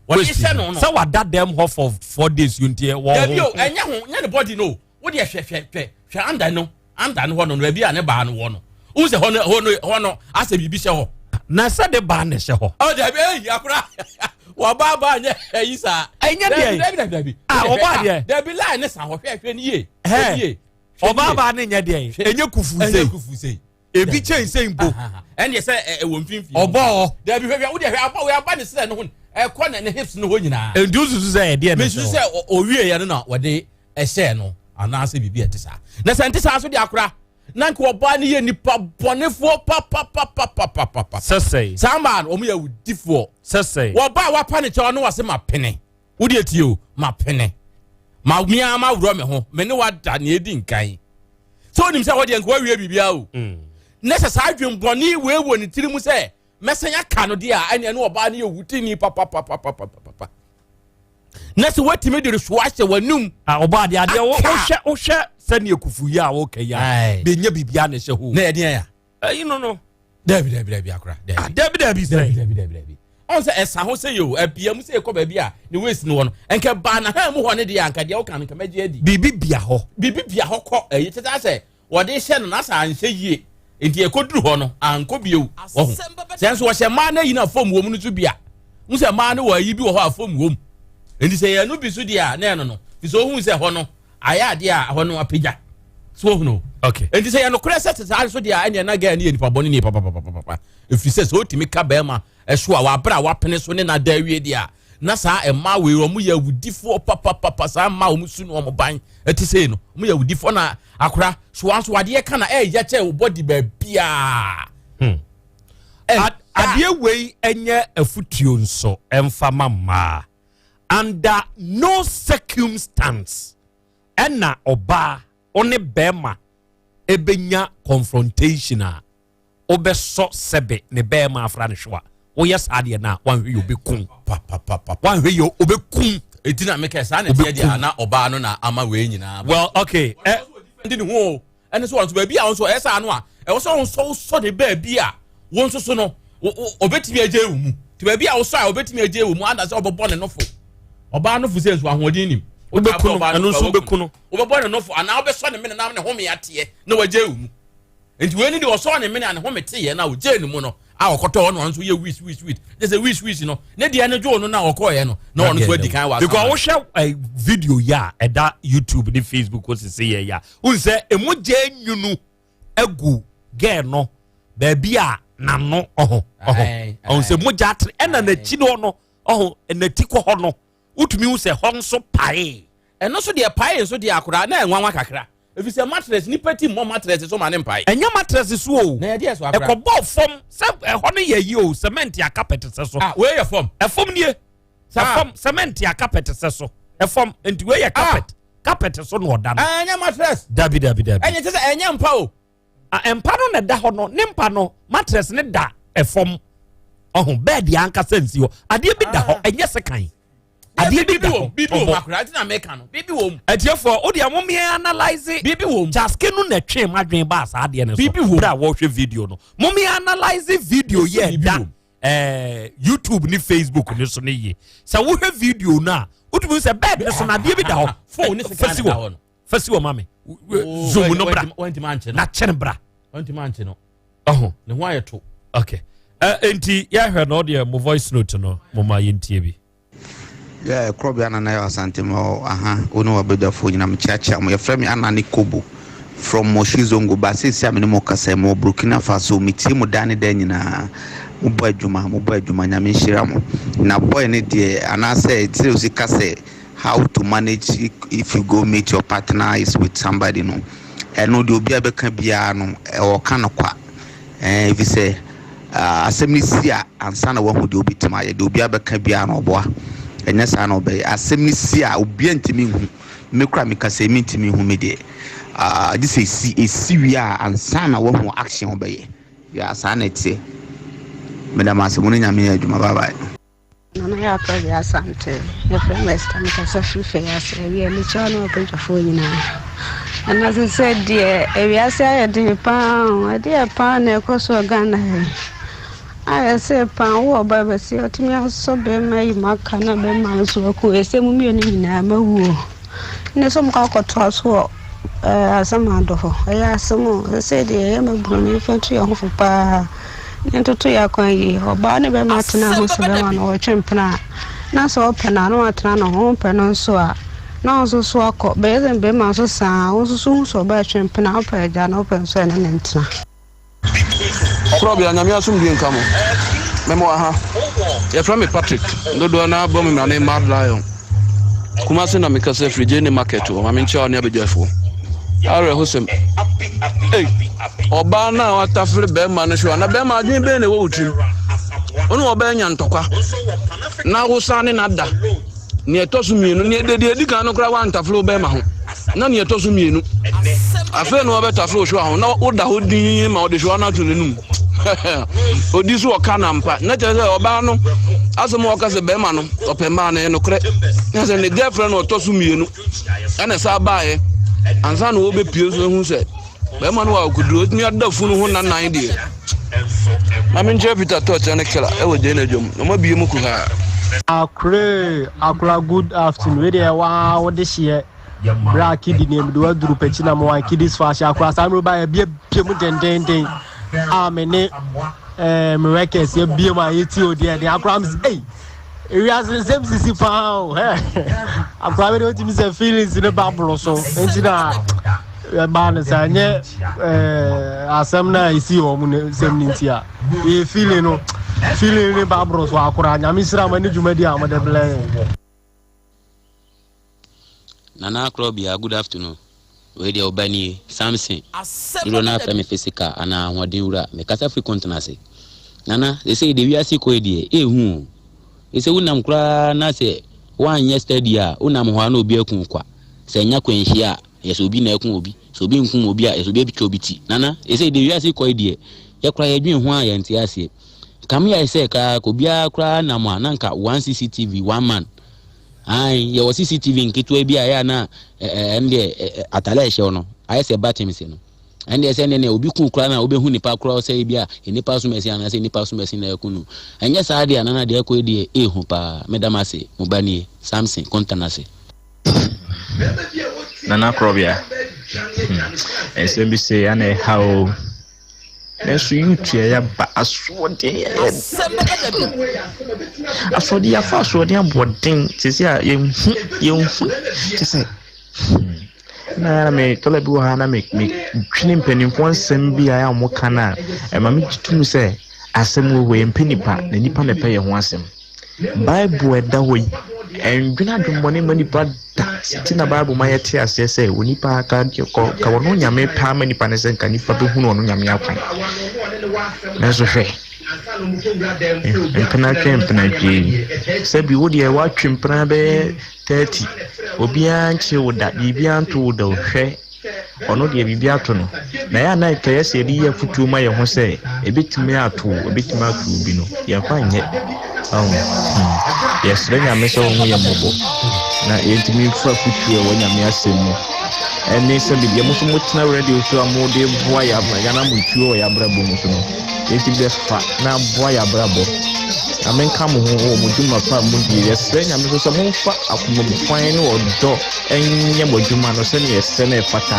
wɔde hyɛ no no sɛ wada dɛm hɔ for 4 days yi nti wɔ Dabi o, ɛnyɛ ho, nyɛ ne body no. Wo deɛ hwɛ hwɛ hwɛ hwɛ anda no anda no hɔ no baabi a ne baa no wɔ no. Wohu sɛ hɔ no hɔ no hɔ no asɛ biribi hyɛ hɔ. Na sɛ de baa na ɛhyɛ hɔ. Ɔ dabi eyi akora wɔba ba nyɛ ɛyi saa. Ɛnyɛ deɛ. Dabi dabi dabi. Ah ɔba deɛ. Dabi line ne sa hɔ hwɛ hwɛ ne yie. Hɛ ɔba ba ne nyɛ deɛ. Ɛnyɛ kufu sei. Ɛnyɛ kufu sei. Ebi kyɛn sei mpo. Ɛnneɛ sɛ ɛwɔ mfimfini. Ɔbɔ hɔ. Dabi hwɛ hwɛ wo deɛ hwɛ aba wei aba ne srɛ no ho ɛkɔ ne ne hips no hɔ nyinaa. Nti wosusu sɛ ɛdeɛ na ɛhyɛ hɔ. Mesusu sɛ owie yɛ no na wɔde ɛhyɛɛ no anaasɛ biribi a ɛte saa. Na sɛ ɛnte saa nso deɛ akora na nka ɔbaa no yɛ nipa bɔnefoɔ papapapapapapa. Sɛsɛe. Saa mmaa no wɔn yɛ awudifoɔ. Sɛsɛe. Wɔbaa wapa ne kyɛw no wɔse ma pene. Wo deɛ tie o ma pene. Ma mia ma worɔ me ho me ne wada nea edi nkan. Sɛ onim sɛ hɔ deɛ nka wawie biribiara o. Na sɛ saa adwembɔne wei wɔ ne tiri mu sɛ mɛsan aka no deɛ a ɛne ɛne ɔbaa no yɛ wutini papapapapapa. Na sɛ woatumi de resoa ahyɛ w'anum. A ɔbɔ adeɛ adeɛ wohwɛ wohwɛ sɛdeɛ kufu yi a wɔka yi a bɛnya biribiara na ɛhyɛ hɔ. Na yɛdeɛ ya. Ɛyi no no. Dabi dabi dabi akora. Dabi dabi dabi sɛ. Dabi dabi dabi. Ɔn sɛ ɛsa ho sɛ yɛ o ɛbea mu sɛ ɛkɔ baabi a ne waist no wɔ no nka baa na ha mu hɔ ne deɛ anka deɛ woka no nka mɛgye adi. Biribi bia hɔ. Biribi bia hɔ kɔ ɛyi tete asɛ wɔde hyɛ no n'asa anhyɛ yie nti ɛkɔduru hɔ no ankɔ bio wɔho sɛ nso wɔhyɛ mmaa no ayi no a fam wɔ mu no so bi a n sɛ mmaa no wɔ ayi bi wɔ hɔ a fam wɔ mu nti sɛ yɛn no bi so deɛ a na ɛno no fi sɛ ohun sɛ hɔ no ayɛ adeɛ a hɔ no apagya so ohun o okay nti sɛ yɛn nokorɛ sɛ saa nso deɛ a ɛnneɛ na gɛɛ no yɛ nipa bɔne nie papapapapa ɛfiri sɛ sɛ otumi ka bɛrima ɛso a wabere a wapene so ne nada awie deɛ a na saa mmaa wei wɔn yɛ awudifoɔ papapapa saa mmaa wɔn su no wɔn ban ɛte sei no wɔn yɛ awudifoɔ na akora so wɔn nso adeɛ ka na ɛyɛ kyɛ wɔ bɔdi baabiaa. Hmm. Adeɛ wei ɛnyɛ afutuo nso ɛnfa ma mmaa under no circumstance ɛna ɔbaa ɔne bɛrima ɛbɛnya confrontation a wobɛsɔ sɛbe ne bɛɛma afra ne hwewa woyɛ saa deɛ no a wanhwɛ yɛ obɛkum wanhwɛ yɛ obɛkum ɛti na mekɛ saa na ɛteɛ deɛ ana ɔbaa no na ama wei nyinaa well okay ɛ ndi ne ho o ɛne so wɔn nso baabi a wɔn nso ɛyɛ saa no a ɛwɔ sɛ wɔn nso wosɔ ne baabi a wɔn nso so no ɔbɛtumi agye wɔ mu te baabi a wosɔ a ɔbɛtumi agye wɔ mu ada sɛ ɔbɛbɔ ne nofo ɔbaa nofo sɛ nso ahoɔden nim wobɛku no ɛno nso wobɛku no wobɛbɔ ne nofo anaa wobɛsɔ ne mene nam ne home ateɛ na wagye wɔ mu Nti wei ne deɛ ɔsɔɔ ne mene a ne home teeɛ no a ɔgyee ne mu no a ɔkɔtɔ hɔ no ɔno nso yɛ wish wish wish gye sɛ wish wish no ne deɛ no dwoo no na ɔkɔɔeɛ no na ɔno nso adi kan wɔ because wohwɛ eh, video yi a ɛda youtube ne facebook hɔ sese yɛ yi a wohu sɛ ɛmu gye nwunu agu gɛɛ no baabi a n'ano ɔho ɔho ɔho sɛ mogya atere ɛna n'akyi no no ɔho n'ati kɔ hɔ no wotumi hu sɛ hɔ nso paee ɛno nso deɛ paee nso deɛ akoraa na ɛnwanwa kakra Efisɛ mattress, nipa ti mmɔ mattress so ma ne mpae. Ɛnyɛ mattress so o. Na yɛde ɛso akora. Ɛkɔbɔɔ fam sɛ ɛhɔ no yɛ yi o, cement a carpet sɛ so. Ah, wei yɛ fam. Ɛfam nie. Saa. Ɛfam, cement a carpet sɛ so. Ɛfam, nti wei yɛ Ah. carpet. Carpet so na ɔda no. Ɛnyɛ mattress. Dabi, dabi, dabi. Ɛnyɛ kyɛ sɛ ɛnyɛ mpa o. Ah, mpa no na ɛda hɔ no, ne mpa no, mattress ne da ɛfam. Ɔho, bed yɛ ankasa nsi hɔ. Adeɛ bi da hɔ, ɛnyɛ sekan. adeɛ bi da hɔ biribi wɔ mu akora ɛti na meka no biribi wɔ mu. Atiefoɔ o deɛ mo mmea analyse biribi wɔ mu. Jaske no na ɛtwe mu adwene baa saa adeɛ no so. Biribi wɔ mu. Bere a wɔrehwɛ video no mo mmea analyse video yɛ ɛda ɛɛ YouTube ne Facebook ne so ne yie sɛ wohwɛ video no a wotumi sɛ bed ne so na adeɛ bi da hɔ. Phone ne sika fasi na da wɔ hɔ no. fasi wɔ ma me zoom no bra na kyɛn bra. Wɔntumi ankye no. Ɔho. Ne ho ayɛ to. Okay. Uh, nti yɛhwɛ no ɔdeɛ mo voice note no mo ma yɛntie bi. Yeah, Krobea Nana yɛ Asante ma aha wo ne wabadwafoɔ nyina mekyeakyea mo yɛfrɛ me Anane Kobo from Moshi Zongo ba seesei a me ne mo kasa yi mewɔ Burkina Faso metie mo daa ne daa nyinaa mobɔ adwuma mobɔ adwuma nyame nhyira mo na boy ne deɛ anaasɛ sɛ osi ka sɛ how to manage if you go meet your partner is with somebody no ɛno deɛ obiara bɛka biara no ɔka no kwa Ɛɛ, efisɛ asɛm no si a, ansa na wahu deɛ obetumi ayɛ. Deɛ obiara bɛka biara no, ɔboa. Ɛnyɛ saa na ɔbɛyɛ. Asɛm no si a, obiara ntumi nhu. Me koraa meka sɛ mentumi nhu me deɛ. Ah, gye sɛ esi esi wie a ansa na woahu action a wobɛyɛ. Yeah, saa na ɛteɛ. Meda mo ase, mo ne Nyame yɛ adwuma. Bye bye. Nana yɛ akɔbea Asante. Yɛfrɛ me Esther mekasa firi fɛ ase awia mekyia ne ɔbadwafoɔ nyinaa. Ɛna sɛ sɛ deɛ awiase ayɛ den paa o ɛdeɛ paa na ɛkɔ so wɔ Ghana ha yi. Ayɛ sɛ paa wo ɔbaa bɛsi ɔtumi asɔ bɛrima yi maka na bɛrima nso aku ɛsɛ mu mmienu nyinaa mawu o. Ɛnna sɛ wɔkɔ akɔtoa so wɔ ɛɛ asamando hɔ. Ɛyɛ asɛm o. Seesei deɛ yɛn mmabunu no, yɛmfa ntu yɛn ho fo paa na yɛntoto yɛn akwan yie. Ɔbaa ne bɛrima tena ho sɛ bɛrima no ɔretwe mpena a, na sɛ ɔpɛ no a, na watena ne ho. Ɔmpɛ no nso a, na ɔno nso so akɔ. Bɛyɛ sɛ bɛrima nso saa. Wo nso so hu sɛ ɔbaa retwe mpena a, wopɛ agya no, wopɛ nso a, ɛne no ntena. Korɔbea, Nyame asomdwie nka mo. Me mowɔ ha. Yɛfrɛ me Patrick. Dodoɔ no ara bɔ me mmrane Mad Lion. Kumasi na mekasa firi, Gyeene Market hɔ. Ma menkyia wo ne abadwafoɔ. Awerɛhosɛm. Ei, ɔbaa no a watafere bɛrima no so a, na bɛrima adwene bɛn na ɛwɔ wo tirim? Wo ne ɔbaa anya ntɔkwa na wosan ne no ada. Nea ɛtɔ so mmienu, nea deɛ ɛdi kan no koraa woantafere wo bɛrima ho. Na nea ɛtɔ so mmienu, afei na wɔbɛtafere wo hwewa ho na woda hɔ dinn ma ɔde hwewa no ato n'anum. Odi so ɔka na mpa. Na kyerɛ sɛ ɔbaa no asɛm a ɔka sɛ bɛrima no ɔpɛ mmaa no ɛyɛ nokorɛ. Na sɛ ne girlfriend na ɔtɔ so mmienu ɛna ɛsa baeɛ ansa na wɔbɛpie nso ehu sɛ Bɛrima no wɔ akokoduro, ɔtumi ada funu ho nnanan deɛ. Ma menkyerɛ Peter Torch ne Kela ɛwɔ Gyena dwam na ɔma bie mu kuhaa. Akoree akora good afternoon wei deɛ waa wode hyeɛ bra kidi ne mede waduru pɛkyi na mo wan kidis fashion akora saa mmerɛ ba yɛbie bie mu dendenden a me ne eh, me workers yɛbie mu a yɛti o deɛ den akora m sɛ ei ewiase nsɛm sisi paa o hɛ akora bi de otumi sɛ feelings ne ba boro so nti na ɛbaa no sɛ ɛnyɛ ɛɛ asɛm na esi wɔn ne nsɛm ne nti a yɛ feeling no feeling ne ba boro so akora nyame sira mo ne dwumadi a wɔde blɛ yɛn. Nana Akorɔbia, good afternoon. Wei deɛ wo ba nie, Samson. Dodoɔ no ara frɛ me physical anaa ahoɔden wura. Mekasa firi Kontenase. Nana, seesei deɛ wiase kɔ yi deɛ, ɛɛhu o. Seesei wonam koraa na sɛ woanyɛ steady a, wonam hɔ a na obi aku wo kwa. Sɛ ɛnyɛ akwanhyia a, ɛyɛ sɛ obi na aku obi. Sɛ obi nkum obi a, ɛyɛ sɛ obi atwitwa obi ti. Nana, seesei deɛ wiase kɔ yi deɛ, yɛ koraa yɛdwen ho a yɛnte aseɛ. Kame ayɛ sɛ koraa, obiara koraa nam a na nka one CCTV, one man. Aane, yɛwɔ CCTV nketewa bi a ɛyɛ a na ɛno deɛ atare a ɛhyɛ wo no ayɛ sɛ buttons no. Ɛno deɛ sɛ ɛnɛ obi ku koraa na wobɛhu nipa korɔ sɛ ebi a nnipa som asi anaasɛ nnipa som asi na ɛku no. Ɛnyɛ saa deɛ anana deɛ ɛkɔ yi deɛ ɛhu paa. Meda mo ase, mo ba nie, Samson Kontanase. Nana Korɔbea, hmm, nsɛm bi sei ana ɛha o. Nanso youth yɛ yaba asoɔden yɛ asoɔden yɛafa asoɔden aboɔden sisi a yɛnhu yɛnhu kyɛ sɛ hmm na na me tɔla bi wɔ ha na me me dwene mpanimfoɔ nsɛm bi a wɔn ka no a ɛma me gye tum sɛ asɛm wɔ hɔ yɛmpɛ nipa na nipa na ɛpɛ yɛn ho asɛm. Bible a ɛda hɔ yi, ɛndwene adwemmɔne mma nipa da. Nti na Bible ma yɛte aseɛ sɛ onipa ka ka ɔno Nyame pɛ ama nipa ne sɛ nka nipa bɛhunu ɔno Nyame akwan. Nanso hwɛ, mpena twe mpena twe yi, sɛbi wo deɛ woatwe mpena bɛyɛ 30, obiara nkye wo da, biribiara nto wo da o, hwɛ Ɔno deɛ biribi ato no. Na ɛyɛ a na nka ɛyɛ sɛ yɛde yi afotuo ma yɛn ho sɛ ɛbɛtumi ato wo, ɛbɛtumi ato obi no, yɛmfa nyɛ. Ahu? Hmm. Yɛsrɛ Nyame sɛ ɔhu yɛn mmɔbɔ na yɛntumi mfa afotuo a ɛwɔ Nyame asɛm mu ɛne sɛ biribi a mo nso motena radio so a mode boa yɛn anamontuo wɔ yɛn abrabɔ mu so no, yɛntumi bɛfa na aboa yɛn abrabɔ. Nyame nka mo ho wɔ mo dwuma pa a modie. Yɛsrɛ Nyame nso sɛ momfa akoma mu kwan ne ɔdɔ nyɛ mo adwuma no sɛnea ɛsɛ na ɛfata,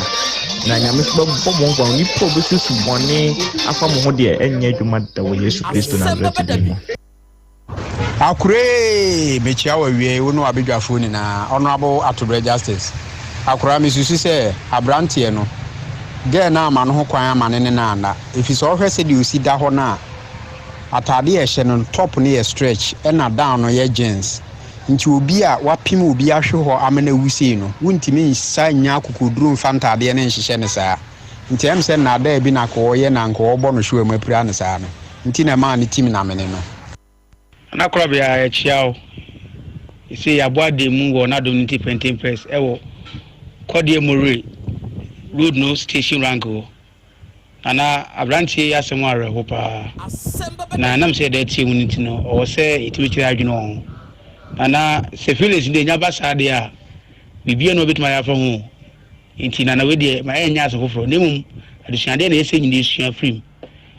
na Nyame nso bɛbɔ mo ho ban. Onipa a obesusu bɔne afa mo ho deɛ, ɛnyɛ adwuma da wɔ Yesu Kristo Nasaret din mu. Akoree! Mekyia wo awiei, wo ne w'abadwafoɔ nyinaa. Honourable Atobrɛ Justice. Akoraa, mesusu sɛ abranteɛ no, girl no amma no ho kwan amma ne ne no anna. Ɛfiri sɛ ɔhwɛ sɛdeɛ ɔsi da hɔ no a, ataadeɛ a ɛhyɛ no, top no yɛ stretch ɛna down no yɛ jeans. Nti obi a wapem obi ahwe hɔ ama no awu sei no, wontumi nsan nnya akokoduro mfa ntaadeɛ no nhyehyɛ no saa. Nti ɛm sɛ nnaadaa bi na anka ɔreyɛ na anka ɔrebɔ no hwewa mu apira no saa no nti na ɛmaa no tim namene no. Nana Korabea yɛkyea wo. Seesei yɛabɔ adeɛ mu wɔ N'adom no nti Printing Press ɛwɔ Kɔdeɛ Moree. road no station rank hɔ. Nana, aberanteɛ yi asɛm awerɛho paa. Na ɛnam sɛ yɛda atie mu no nti no, ɔwɔ sɛ yɛtumi kyerɛ adwene wɔ ho. Nana, sɛ feelings no deɛ ɛnya ba saa deɛ a, biribiara na ɔbɛtumi ayɛ afa ho o. Nti Nana wei deɛ ma ɛnyɛ asɛm foforɔ na mmom adesuadeɛ na ɛsɛ nyina yɛsua firi mu.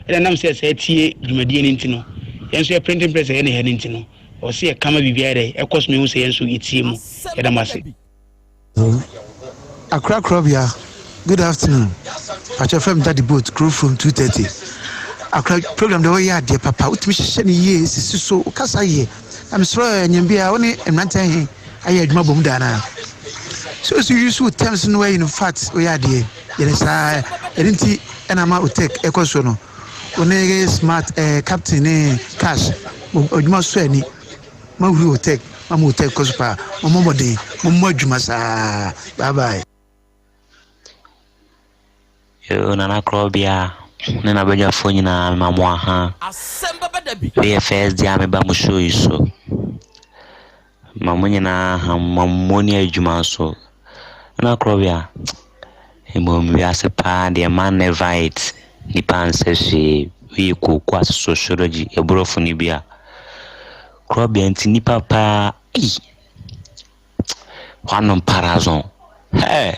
Ɛna ɛnam sɛ saa tie dwumadie no nti no, yɛn nso yɛ printing press a ɛyɛ ne ha no nti no, ɛwɔ sɛ yɛka ma biribiara yɛ dɛn ɛkɔ so ma yɛhu sɛ yɛn nso yɛtie mu. Yɛda mo ase. Accra Krobea good afternoon pakyɛ frɛ me daddy boat kuro from 2:30 Accra program deɛ wɔyɛ adeɛ papa wotumi hyehyɛ no yie sisi so wokasa yie na mesrɛ ɛnyɛm biara wo ne mmeranteɛ he ayɛ adwuma bom da anaa so so use wo terms no ayi no fat woyɛ adeɛ yɛne saa ɛno nti ɛna ama otek ɛkɔ so no wo ne smart eh, captain ne cash adwuma so ani Mahuri hotel mama hotel kɔ so paa mommɔ mmɔden mommɔ adwuma saa bye bye. Yoo Nana Korɔbea ne n'abadwafoɔ nyinaa mema mo aha. Wei yɛ first day a meba mo show yi so. Ma mo nyinaa aha, ma mo ne adwuma nso. Nana Korɔbea, mmom wiase paa deɛ man never it. Nipa nsɛ hwee. Wei yɛ kooko ase sociology, ɛborɔfo no bi a. Korɔbea nti nipa paa ei wanom parazon hɛɛ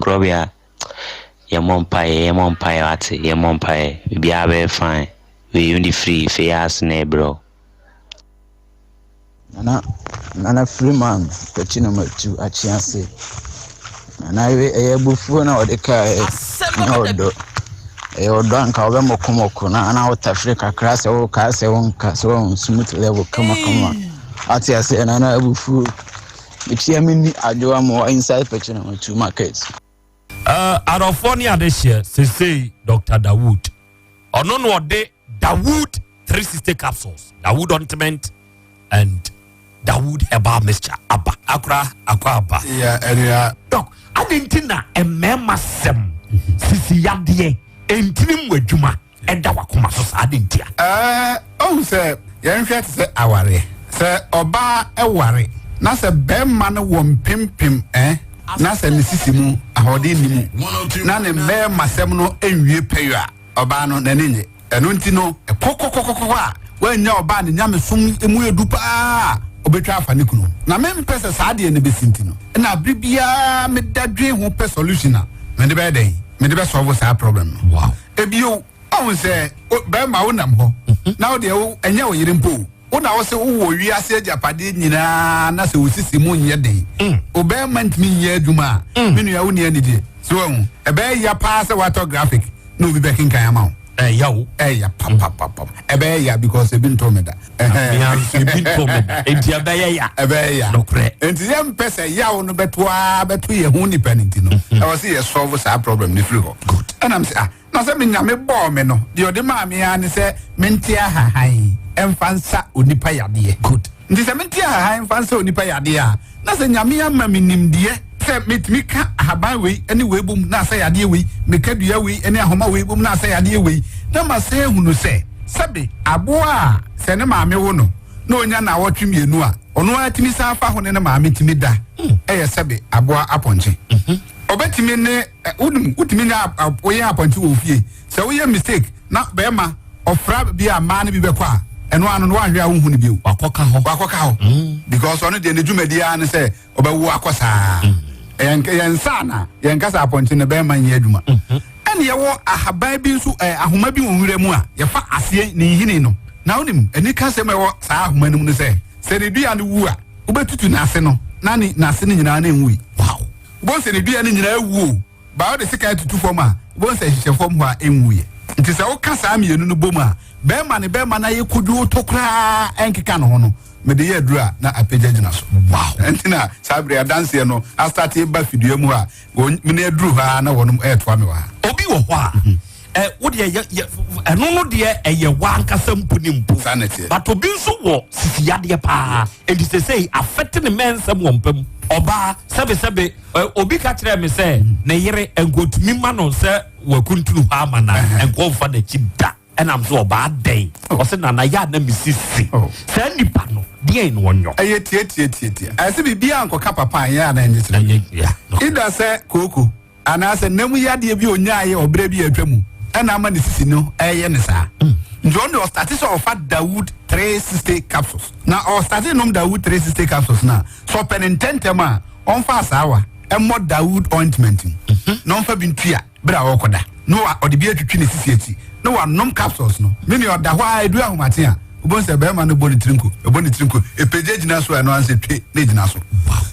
korɔbea yɛmmɔ mpaeɛ yɛmmɔ mpaeɛ wate yɛmmɔ mpaeɛ biribiara bɛyɛ fine wei wode firi fei ase na ɛbrɛ wo. Nana Nana Freeman Kwakyi na matu akye ase. Nana ɛyɛ abufuo na ɔde kaeɛ ɛnyɛ ɔdɔ. Ɛyɛ ɔdɔ anka wobɛmɔkɔmɔkɔ na ana wotafere kakra sɛ wokaa sɛ wonka sɛ wɔn smooth level kamakama. Ate aseɛ Nana abufuo. Mekyia me ni adwoa mo inside Kwakyi na matu market. Uh, adɔfoɔ ne adehyeɛ sesei Dr. Dawood ɔno na ɔde Dawood 360 capsules Dawood ointment and Dawood herbal mixture aba akora akɔ aba. Yeah, ɛnua. Dɔk, adi nti na mmarima sɛm sisi yadeɛ ntini mu adwuma ɛda wakoma so saa adi nti a. Ɛɛ ɔhu sɛ yɛnhwɛ te sɛ awareɛ sɛ ɔbaa ɛware na sɛ bɛrima no wɔ mpempem ɛn na sɛ ne sisi mu ahoɔden nni mu na ne mmarima sɛm no nwie pɛyɔ a ɔbaa no n'ani nye. Ɛno nti no, kɔkɔkɔkɔkɔ a wannya ɔbaa ne nyamesom mu yɛ du paa a, ɔbɛtwa afa ne kunu ho. Na mempɛ sɛ saa adeɛ no bɛsi nti no, ɛna bere biara meda dwen ho pɛ solution a mede bɛyɛ dɛn? Mede bɛ solve saa problem no. Wow. Ebio, ɔhu sɛ bɛrima wonam hɔ na wo deɛ wo ɛnyɛ wo yere mpo o. Wo na wose wowɔ wiase agyapadeɛ nyinaa na sɛ wo sisi mu nyɛ den, wo bɛrima ntumi nyɛ adwuma a, me nua wonni anigyeɛ. So wahu? Ɛbɛyɛ ya paa sɛ woatɔ graphic na obi bɛkenkan ama wo. Ɛya o. Ɛya papapapa. Ɛbɛyɛ ya because ebi ntɔ me da. Mea nso ebi ntɔ me da. Enti ɛbɛyɛ ya. Ɛbɛyɛ ya. Nokorɛ. Enti yɛmpɛ sɛ yaw no bɛto ara bɛto yɛn ho nipa no nti no, ɛwɔ sɛ yɛ solve saa problem no firi hɔ. Good. Ɛna mesɛ ah, Na sɛ me Nyame bɔɔ me no, deɛ ɔde maa me ara ne sɛ mente ahahan mfa nsa onipa yadeɛ. Good. Nti sɛ mente ahahan mfa nsa onipa yadeɛ a, na sɛ Nyame ama me nimdeɛ sɛ metumi ka ahaban wei ne wei bom na asa yadeɛ wei, meka dua wei ne ahoma wei bom na asa yadeɛ wei, na masan ahunu sɛ, sɛbe aboa a sɛ ne maame wo no na ɔnya naawɔtwe mmienu a, ɔno ara tumi san fa ho ne ne maame tumi da, ɛyɛ sɛbe aboa apɔnkye. Ɔbɛtumi ne Wonim, wotumi nya woyɛ apɔnkye wɔ ofie. Sɛ woyɛ mistake na bɛrima ɔfra bi a mmaa no bi bɛkɔ a, ɛno ano no woanhwɛ a wonhu no bio. Wakɔka hɔ. Wakɔka hɔ. Mm. Because ɔno deɛ ne dwumadi ara ne sɛ ɔbɛwo akɔ saa. Mm. Yɛn yɛn nsa na yɛn kasa apɔnkye no bɛrima nyɛ adwuma. Mm-hmm. Ɛna yɛwɔ ahaban bi nso ɛɛ ahoma bi wɔ nwura mu a yɛfa aseɛ ne nhini no. Na wonim anika sɛm ɛwɔ saa ahoma no mu no sɛ sɛ ne dua no wu a wobɛtutu n'ase no na ne n'ase no nyinaa na enwui. Wow. Wobɛhu sɛ ne dua no nyinaa awu o, but wode sekan tutu fam a, wobɛhu sɛ ɛhyehyɛ fam hɔ a ɛnwuiɛ. Nti sɛ woka saa mmienu no bom a, bɛrima ne bɛrima no ayɛ kodwoo to koraa ɛnkeka ne ho no, mede yɛ aduro a na apagya gyina so. Wow! Ɛnti na saa bere adanseɛ no astate ba fidua mu hɔ a, wɔn mene aduru hɔ ara na wɔnom ɛretoa me wɔ ha. Obi wɔ hɔ a, ɛ wo deɛ yɛ yɛ ɛno no deɛ ɛyɛ w'ankasa mpo ne mpo. Saa na ɛteɛ. But obi nso wɔ sisi yadeɛ paa, enti sesei afɛte ne mmɛnsɛm wɔ mpa mu. Ɔbaa, sɛbesɛbe, ɛ obi ka kyerɛɛ me sɛ ne yere nkotumi ma no sɛ wakuntunu hɔ ama no a, nkɔmfa n'akyi da. Ɛnam so ɔbaa dɛn? Ɔse nana yɛ a na me sisi. Saa nipa no, deɛn na ɔnyɔ? Ɛyɛ tiatiatiatia. Ɛyɛ sɛ biribiara nkɔka papa a, ɛyɛ a na ɛnyɛ kyerɛ. Ɛnyɛ, yeah. Either sɛ kooko. anaasɛ nna mu yadeɛ bi a ɔnyaeɛ wɔ berɛ bi a atwa mu ɛna ama ne sisi no ɛyɛ ne saa. Nti ɔno deɛ ɔstate sɛ ɔfa Dawood 360 capsules. Na ɔstate nom Dawood 360 capsules no a, sɛ ɔpɛ ne ntɛntɛm a, ɔmfa asaawa mmɔ Dawood ointment mu na ɔmfa bi ntua berɛ a ɔrekɔda na ɔde bi atwitwi ne sisi akyi na wanom capsules no. Me nua ɔda hɔ ara ɛduru ahomakye a, wobɛhu sɛ barima no bɔ ne tiri nko, ɛbɔ ne tiri nko, ɛpagya gyina so a ɛno ara sɛ twe na ɛgyina so.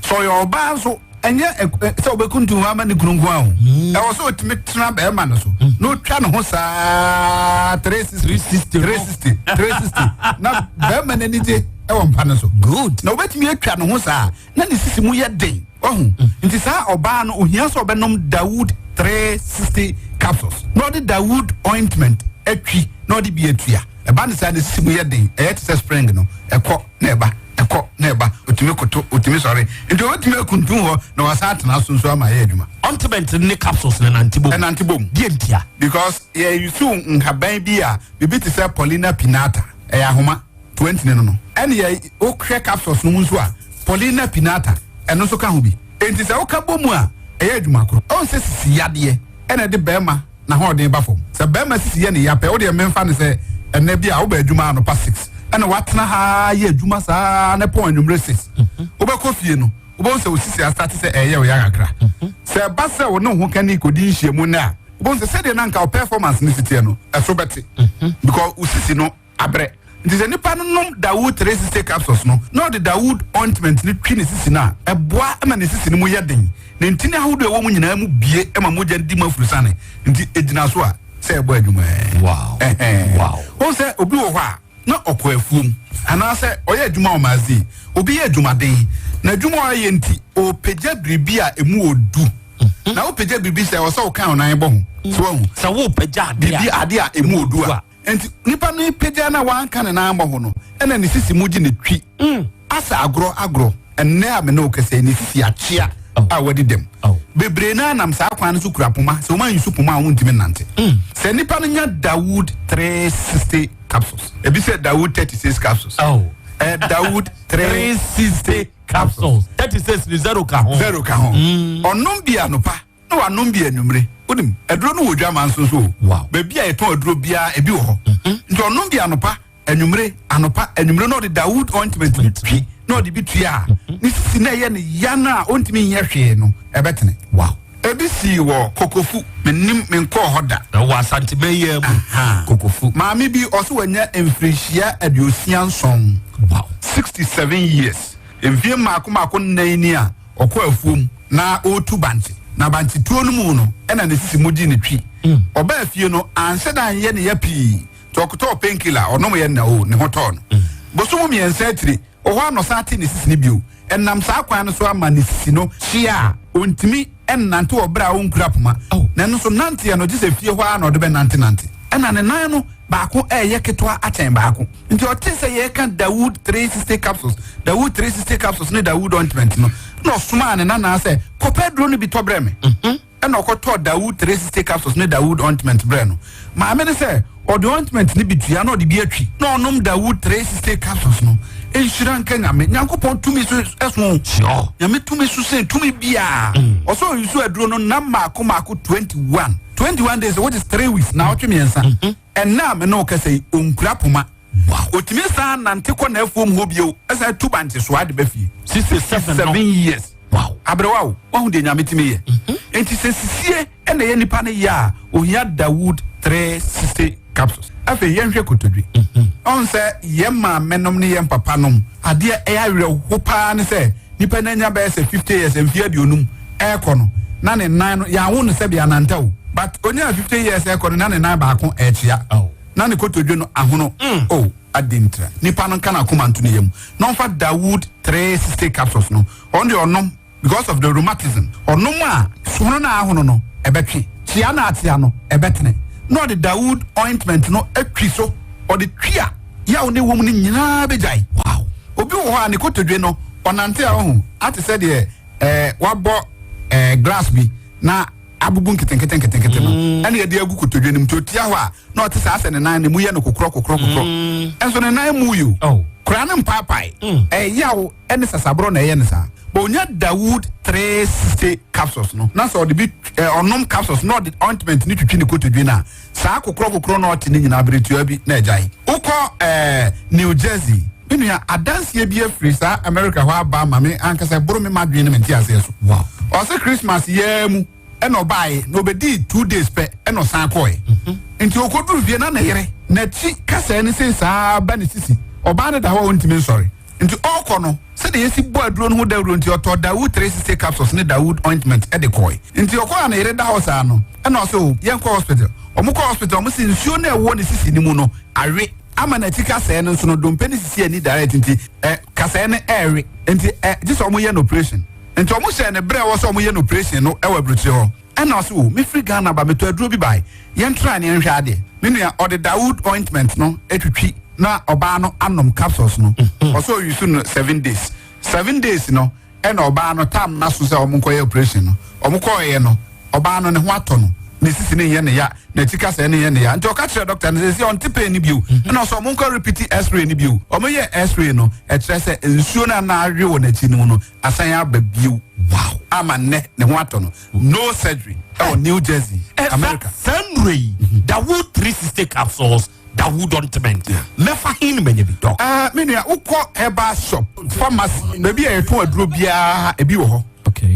Sɛ ɔyɛ ɔbaa nso, ɛnyɛ sɛ ɔbɛkuntu hɔ ama ne kunu nko ara o. Hmm. Ɛwɔ sɛ ɔtumi tena barima no so hmm. na ɔtwa ne ho saa 360 360 360 na barima no ani gye ɛwɔ mpa no so. Good. Na ɔbɛtumi atwa ne ho saa na ne sisi mu yɛ den. Wahu? Nti saa ɔbaa no, ohia sɛ ɔbɛnom Dawood 360 capsules, na ɔde Dawood ointment atwi na ɔde bi atua. Ɛba no saa, ne sisi mu yɛ den, ɛyɛ te sɛ spring no, ɛkɔ na ɛba, ɛkɔ na ɛba, otumi koto, otumi sɔre. Nti obetumi akuntun hɔ na wasan atena so nso ama ayɛ adwuma. Ointment ne capsules no nante bom. Ɛnante bom. Deɛ ntia? Because yɛ use nhaban bi a biribi te sɛ Paulina pinata, ɛyɛ ahoma. 20 no no ɛne yɛ wohwɛ capsules no mu nso a Paulina pinata ɛno nso ka ho bi enti sɛ woka bɔ mu a ɛyɛ adwuma koro ɔn sɛ sisi yadeɛ ɛna ɛde bɛrima n'ahoɔden ba fam sɛ bɛrima sisi yɛ ne ya pɛ wodeɛ memfa ne sɛ ɛnɛ bi a woba adwuma anɔpa 6 ɛna watena ha yɛ adwuma saa ne pɔn anwummerɛ 6 wobɛkɔ fie no wobɛhu sɛ wo sisi asate sɛ ɛyɛ wo ya kakra sɛ ɛba sɛ wo ne ho kani kɔdi nhyiamu no a wobɛhu sɛ sɛdeɛ na nka wo performance no siteɛ no ɛso bɛte because wo sisi no abrɛ. Nti sɛ nipa no nom Dawood 360 capsules no na ɔde Dawood ointment no twi ne sisi no a, ɛboa ma ne sisi no mu yɛ den. Ne ntini ahodoɔ a ɛwɔ mu nyinaa mu bue ma mogya no di mu afurusane. Nti ɛgyina so a sɛ ɛbɔ adwuma ɛ. Wow. Ɛhɛn. Wow. Wohu sɛ obi wɔ hɔ a na ɔkɔ afuom anaasɛ ɔyɛ adwuma wɔ magazine. Obi yɛ adwumaden na adwuma a ɔyɛ nti ɔrepagya biribi a ɛmu wɔ du. Na wopagya biribi sɛ ɛwɔ sɛ woka wo nan bɔ ho. So wahu? Sɛ wopagya adeɛ a. Biribi adeɛ a ɛmu wɔ du a. Enti nipa no pagya na wanka ne nan ammɔ ho no, ɛna ne sisi mu gye ne twi. Asɛ agorɔ agorɔ. Ɛnnɛ a me ne wo kasa yi, ne sisi akyea a wadi dɛm. Bebree no ara nam saa kwan no so kura poma. Sɛ wɔn anyisu poma a, wɔntumi nnante. Sɛ nipa no nya Dawood 360 capsules, ebi sɛ Dawood 36 capsules. Ɛyɛ Dawood 360 capsules. 36 ni zero ka ho. Zero ka ho. Ɔnom bi anɔpa. Na wanom bi anwummere. Wonim, aduro no wɔ dwaman so nso o. Wow. Baabi a yɛtɔn aduro biara, ebi wɔ hɔ. Mhm. Nti ɔnom bi anɔpa, anwummere, anɔpa, anwummere na ɔde Dawood ointment no twi na ɔde bi tua a, Mhm. ne sisi na ɛyɛ no ya no a ɔntumi nyɛ hwee no, ɛbɛtene. Wow. Ebi sii wɔ Kokofu. Mennim, menkɔɔ hɔ da. Ɛwɔ Asante Mɛyɛ mu. Aha. Kokofu. Maame bi, ɔse wanya mfirihyia 67. Wow. 67 years. Mfie mmaako mmaako nnan ni a Ɔkɔɔ afuom na ɔretu bankye, na bankye tuo no mu no na ne sisi mu gyee no twi. Ɔbaa fie no, anhyɛ da anyɛ ne ya pii, nti ɔkɔtɔɔ painkiller, ɔnomeeɛ na oh, ne ho tɔɔ no. Bosom mmiɛnsa akyiri, wɔ hɔ ara na ɔsan tee ne sisi no bio. Ɛnam saa kwan no so ama ne sisi no hyia a ɔntumi nnante wɔ berɛ a ɔnkura poma, na ɛno nso nanteɛ no gye sɛ fie hɔ ara na ɔde bɛnantenante. Ɛna ne nan no baako reyɛ ketewa akyɛn baako. Nti ɔtee sɛ yɛreka Dawood 360 capsules, Dawood 360 capsules ne Dawood ointment no, ɛna ɔsomaa ne nanaa sɛ, kɔpɛ aduro no bi tɔ brɛ me. Mhm. Ɛna ɔkɔtɔɔ Dawood 360 capsules ne Dawood ointment brɛ no. Maame no sɛ ɔde ointment no bi tua na ɔde bi atwi na ɔnom Dawood 360 capsules no. Nhyira nka Nyame. Nyankopɔn tumi so ɛso. Sure. Nyame tumi so sen tumi biara. Mm. Ɔsɛ ɔyusu aduro no nam maako maako 21. 21 days which is 3 weeks na ɔtwe mmiɛnsa. Mm-hmm. Ɛnnɛ a me ne wo kasa yi, ɔnkura poma. Ɔtumi san nante kɔ n'afuom hɔ bio, san tu bankye soa de ba fie. 67 no. 67 years. Wow. Aberewa o, wahu deɛ Nyame tumi yɛ. Mhm. Enti sɛ sisie na ɛyɛ nipa no yɛ a, ohia Dawood 360 capsules. Afei yɛnhwɛ kotodwe. Mhm. Ɔn sɛ yɛn maamenom ne yɛn papanom, adeɛ ɛyɛ awerɛho paa ne sɛ nipa no anya bɛyɛ sɛ 50 years, mfeɛ 50 ɛrekɔ no, na ne nan no, yɛanwo no sɛdeɛ ananta o, but onyaa 50 years ɛrekɔ no, na ne nan baako ɛrekyea, na ne kotodwe no ahono. Mm. Oh, adɛn ntira? Nipa no nka n'akoma nto ne yam na ɔmfa Dawood 360 capsules no, ɔno deɛ ɔnom because of the rheumatism, ɔnom a, sohono no a ahono no, ɛbɛtwe, kyea no a akyea no, ɛbɛtene, na ɔde Dawood ointment no atwi so, ɔde twi a, yaw ne wom no nyinaa bɛgyae. Wow. Obi wɔ hɔ a ne kotodwe no, ɔnante a ɔho ate sɛ deɛ eh, wabɔ eh, glass bi na abubu nketenkete nketenkete no Mm. ɛna yɛde agu kotodwe no mu nti otia hɔ a na ɔte saa sɛ ne nan ne mu yɛ no kokorɔ kokorɔ kokorɔ Mm. ɛnso ne nan mu yi o Oh. koraa no mpaapae Mm. ɛyaw ɛne sasaborɔ na ɛyɛ no saa. But onya Dawood 360 capsules no na sɛ ɔde bi eh, ɔnom capsules na ɔde ointment ne twitwi ne kotodwe no a, saa kokorɔ kokorɔ na ɔte ne nyinaa bere tua bi na agyae. Wokɔ eh, New Jersey, me nua, adanseɛ bi afiri saa America hɔ aba ama me ankasa ɛboro me madwene ne me nteaseɛ so. Wow. Ɔse Christmas yɛɛ mu ɛna ɔbaeɛ na ɔbɛdii 2 days pɛ ɛna ɔsan kɔɛ. Nti ɔkɔduru fie na ne yere n'akyi kasɛɛ ne sei saa ba ne sisi, ɔbaa no da hɔ a ɔntumi nsɔre. Nti ɔrekɔ no, sɛdeɛ yɛsi bɔ aduro no ho dawuro nti, ɔtɔɔ Dawood 360 capsules ne Dawood ointment de kɔe. Nti ɔkɔɔ a ne yere da hɔ saa no, ɛna ɔse o, yɛnkɔ hospital. Wɔn kɔɔ hospital, wɔn se nsuo no a ɛwɔ ne sisi no mu no awe ama n'akyi kasɛɛ no nso no, dompe no sisi ani direct nti ɛ, kasɛɛ no ɛrewe. Nti ɛ, gye sɛ wɔyɛ no operation. Nti wɔn hyɛɛ no berɛ a ɛwɔ sɛ wɔyɛ no operation no wɔ aburokyire hɔ. Ɛna ɔse o, mefiri Ghana ba, metɔ aduro bi bae, yɛntra ne yɛnhwɛ adeɛ. Me nua, ɔde Dawood ointment no twitwi na ɔbaa no anom capsules no. Ɔsɛ ɔuse no 7 days. 7 days no, ɛna ɔbaa no tam no aso sɛ ɔmo nkɔyɛ operation no. Ɔmo kɔɔyɛ no, ɔbaa no ne ho atɔ no. Ne sisi ne nyɛ ne ya, n'akyi kasɛɛ ne nyɛ ne ya. Nti ɔka kyerɛ doctor no sɛ sɛ ɔnte pain no bio. Ɛna ɔsɛ ɔmo nkɔ repeat X-ray no bio. Ɔmo yɛ X-ray no, ɛkyerɛ sɛ nsuo no a na awe wɔ n'akyi no mu no asan aba bio. Wow! Ama nnɛ ne ho atɔ no. No surgery ɛwɔ New Jersey, America. Saa nnuro yi, Dawood 360 capsules, Dawood ointment, mɛfa hin manya bi, doc? Me nua, wokɔ herbal shop, pharmacy, baabi a yɛtɔn aduro biara ebi wɔ hɔ.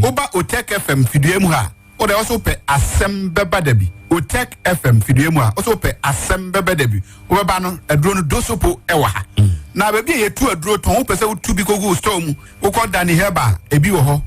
Woba Otec FM fidua mu ha, wode ɔsɛ wopɛ asɛm bɛba da bi. Otec FM fidua mu ha, ɔsɛ wopɛ asɛm bɛba da bi. Wobɛba no, aduro no dosopo ɛwɔ ha. Na baabi a yɛtu aduro tɔn, wopɛ sɛ wotu bi kɔgu store mu, wokɔ Dani Herbal, ebi wɔ hɔ.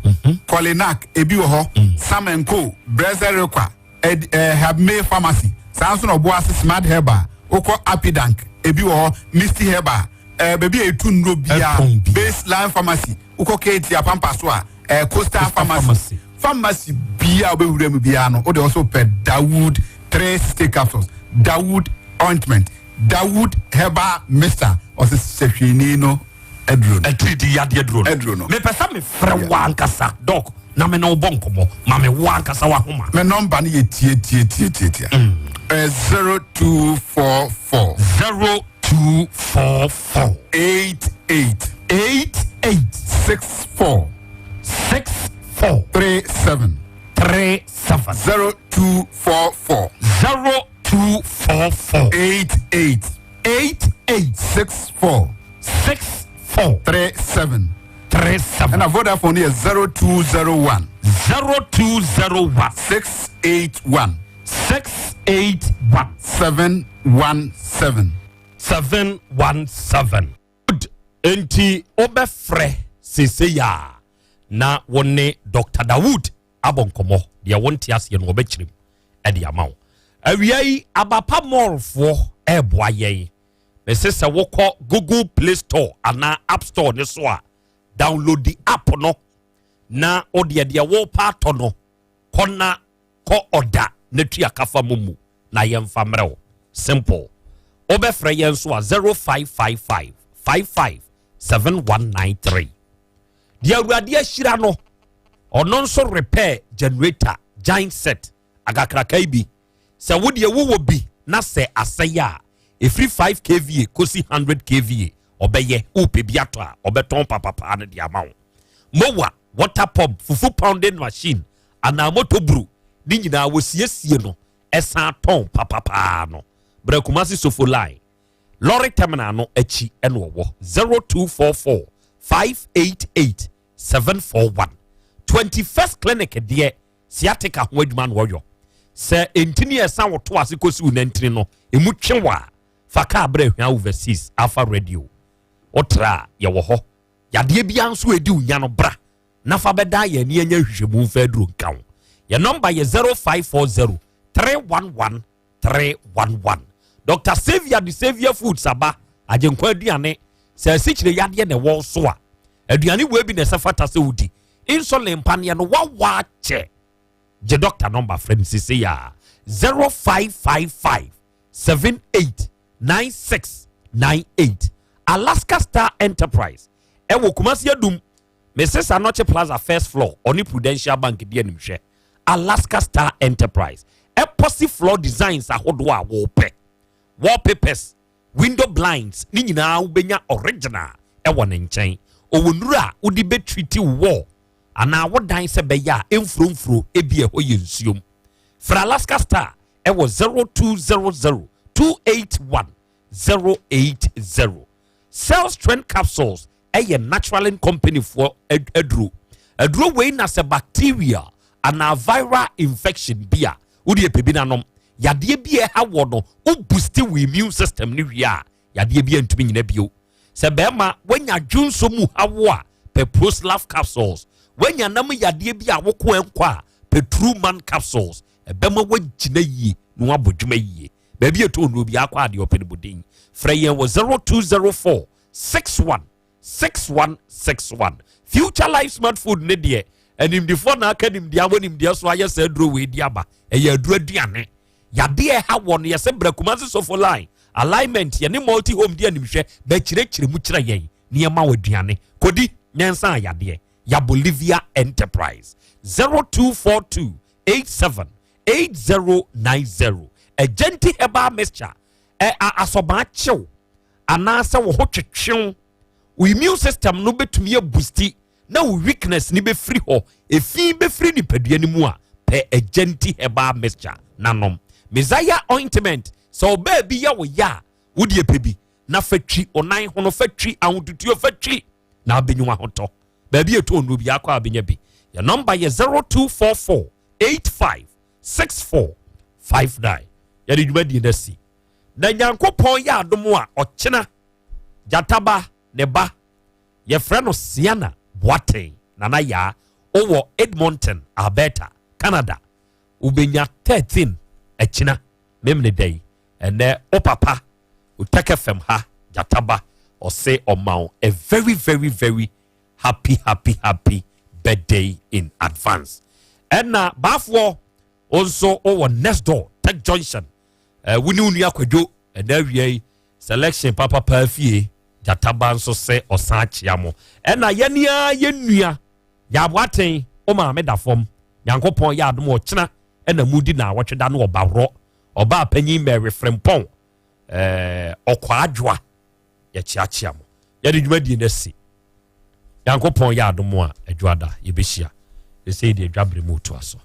Kolinak, ebi wɔ hɔ. Samenko, Brezerekwa, Ed, Habme Pharmacy. Saa nso na Ɔboase Smart Herbal, wokɔ Apidank, ebi wɔ hɔ. Misty Herbal, baabi a yɛtu nnuro biara, Baseline Pharmacy, wokɔ KT Apampa so a, Coastal Pharmacy. Pharmacy biara a wobɛwura mu biara no, wode ɔso pɛ Dawood 360 capsules, Dawood ointment, Dawood herbal mixture, ɔsɛ sɛhwɛni no aduro no. Atiridi yadeɛ duro no. Aduro no. Mepɛ sɛ mefrɛ wo ankasa, doc, na me ne wo bɔ nkɔmmɔ. Ma me wo ankasa wahoma. Me nɔmba no yɛ tie tie tie tie tie. 0244. 0244. 88. 88. 64. 64. 37. 37. 0244. 0244. 88. 88. 64. 64. 37. 37. Ɛna Vodafone yɛ 0201. 0201. 681. 681. 717. 717. Good. Enti wobɛfrɛ seesei a na wo ne Dr. Dawood abɔ nkɔmmɔ, deɛ wonte aseɛ no wɔbɛkyerɛ mu ɛde ama wo. Awia yi Abapa Mallfoɔ ɛreboa yɛn. Mese sɛ wokɔ Google Play Store anaa App Store ne so a, download the app no na wodeɛ deɛ wopa atɔ no kɔ na kɔ ɔda na tua kafa mu mu na yɛmfa mmerɛ wo. Simple. Wobɛfrɛ yɛn nso a 0555 55 7193. Deɛ Awurade ahyira no, ɔno nso repair generator, giant set, akakraka yi bi. Sɛ wodeɛ wowɔ bi na sɛ asɛe a, ɛfiri 5 kVA kɔsi 100 kVA ɔbɛyɛ. Wopɛ bi atɔ a, ɔbɛtɔn papapaa no de ama wo. Mowa water pump, fufu pounding machine anaa motoburu ne nyinaa wɔsiesie no ɛsan tɔn papapaa no. Brɛ Kumasi Sofo Line lorry terminal no akyi ɛna ɔwɔ. 0244 588 741. 21st Clinic deɛ, sciatica ho adwuma na ɔyɔ. Sɛ ntini a ɛsan wɔto ase kɔsi wo nantini no emu twe wɔ a, fa kaa berɛ Ahwia Overseas Alpha Radio wotra a yɛwɔ hɔ. Yadeɛ biara nso ɛdi wo nya no, bra na fa bɛda yɛn ani anya nhwehwɛmu mfa aduro nka ho. Yɛn nɔmba yɛ 0540 311 311. Dr Saviour de Saviour Foods aba, Agyenkwa aduane. Sɛ asikyire yadeɛ na ɛwɔ so a, aduane wei bi na ɛsɛ fata sɛ wodi. Insulin mpaneɛ no wawa akyɛ. Gye doctor nɔmba frɛ no sese a 0555 78 96 98. Alaska Star Enterprise ɛwɔ Kumasi Adum, Mrs Anɔkye Plaza, first floor, ɔne Prudential Bank di animhwɛ. Alaska Star Enterprise ɛpɔsi floor designs ahodoɔ a wɔpɛ, wallpapers, window blinds ne nyinaa wobɛnya original ɛwɔ ne nkyɛn. Ɔwɔ nnuro a wode bɛtreat wall. anaa wo dan sɛ bɛyɛ a ɛmfuromfuro ebi ɛhɔ yɛ nsuom. Frɛ Alaska Star ɛwɔ 0200 281 080. Cell Strength Capsules ɛyɛ Naturalin Company foɔ aduro. Aduro wei na sɛ bacteria anaa viral infection bi a wode pɛ bi nanom yadeɛ bi a ɛha wɔ no, wo boost wo immune system no wie a, yadeɛ bi antumi nyina bio. Sɛ bɛrima woanya dwonso mu hawo a, pɛ Proslav Capsules. Woanya nam yadeɛ bi a woko ɛnkɔ a, pɛ True Man Capsules. Ɛbɛma woagyina yie na woabɔ dwuma yie. Baabi ɛtɔ nnuro bi akɔ adeɛ ɔpɛ no bɔden. Frɛ yɛn wɔ 0204 61 6161. Future Life Smart Food ne deɛ animdifoɔ na aka nimdeɛ awɔ nimdeɛ so ayɛ sɛ aduro wei di aba. Ɛyɛ aduro aduane yadeɛ ɛha wɔ no. Yɛsɛ brɛ Kumase Sofo Line alignment, yɛne Multi Home di animhwɛ bɛkyerɛkyerɛ mu kyerɛ yɛn nneɛma wɔ aduane kɔdi nyansa yadeɛ. Ya Bolivia Enterprise, 0242 87 8090. Agenti Herbal Mixture ɛ asɔbaa kyew anaasɛ wo ho twetwew, wo immune system no bɛtumi aboost na wo weakness ni bɛfiri hɔ, efi bɛfiri nipadua no mu a, pɛ Agenti Herbal Mixture nanom. Messiah Ointment, sɛ ɔbaa bi yɛ wo yɛ a, wodeɛ pɛ bi na fa twi ɔnan ho no, fa twi ahotutuo, fa twi na abɛnyi ahotɔ. Baabi etu onnuro bi akɔ abɛnya bi. Yɛ nɔmba yɛ 0244 85 64 59. Yɛde dwumadie no asi na Nyankopɔn yɛ adom a, ɔkyena Gyataba ne ba yɛfrɛ no Siana Boateng Nana Yaa, ɔwɔ Edmonton, Alberta, Canada. Wobɛnya 13 akyina memene da yi. Ɛnɛ wo papa Otɛkɛ fam ha Gyataba ɔse ɔma wo a very very very happy happy happy birthday in advance. Ɛna baafoɔ wo nso wowɔ next door Tech Junction, wo ne wo nua Kwadwo ɛna awia yi selection papapa fie. Gyataba nso sɛ ɔsan akyea mo. Ɛna yɛnea yɛnnua Yɛaboaten wo maame da fam. Nyankopɔn yɛ adom ɔkyena ɛna mudi na awɔtwe da no ɔbaworɔ ɔbaa panyin Mary Frempɔn ɔkɔ adwoa. Yɛkyeakyea mo. Yɛde dwumadie no asi. Nyankopɔn yɛ adom a, adwoada yɛbɛhyia. Ɛsɛ deɛ adwabere mu toa so.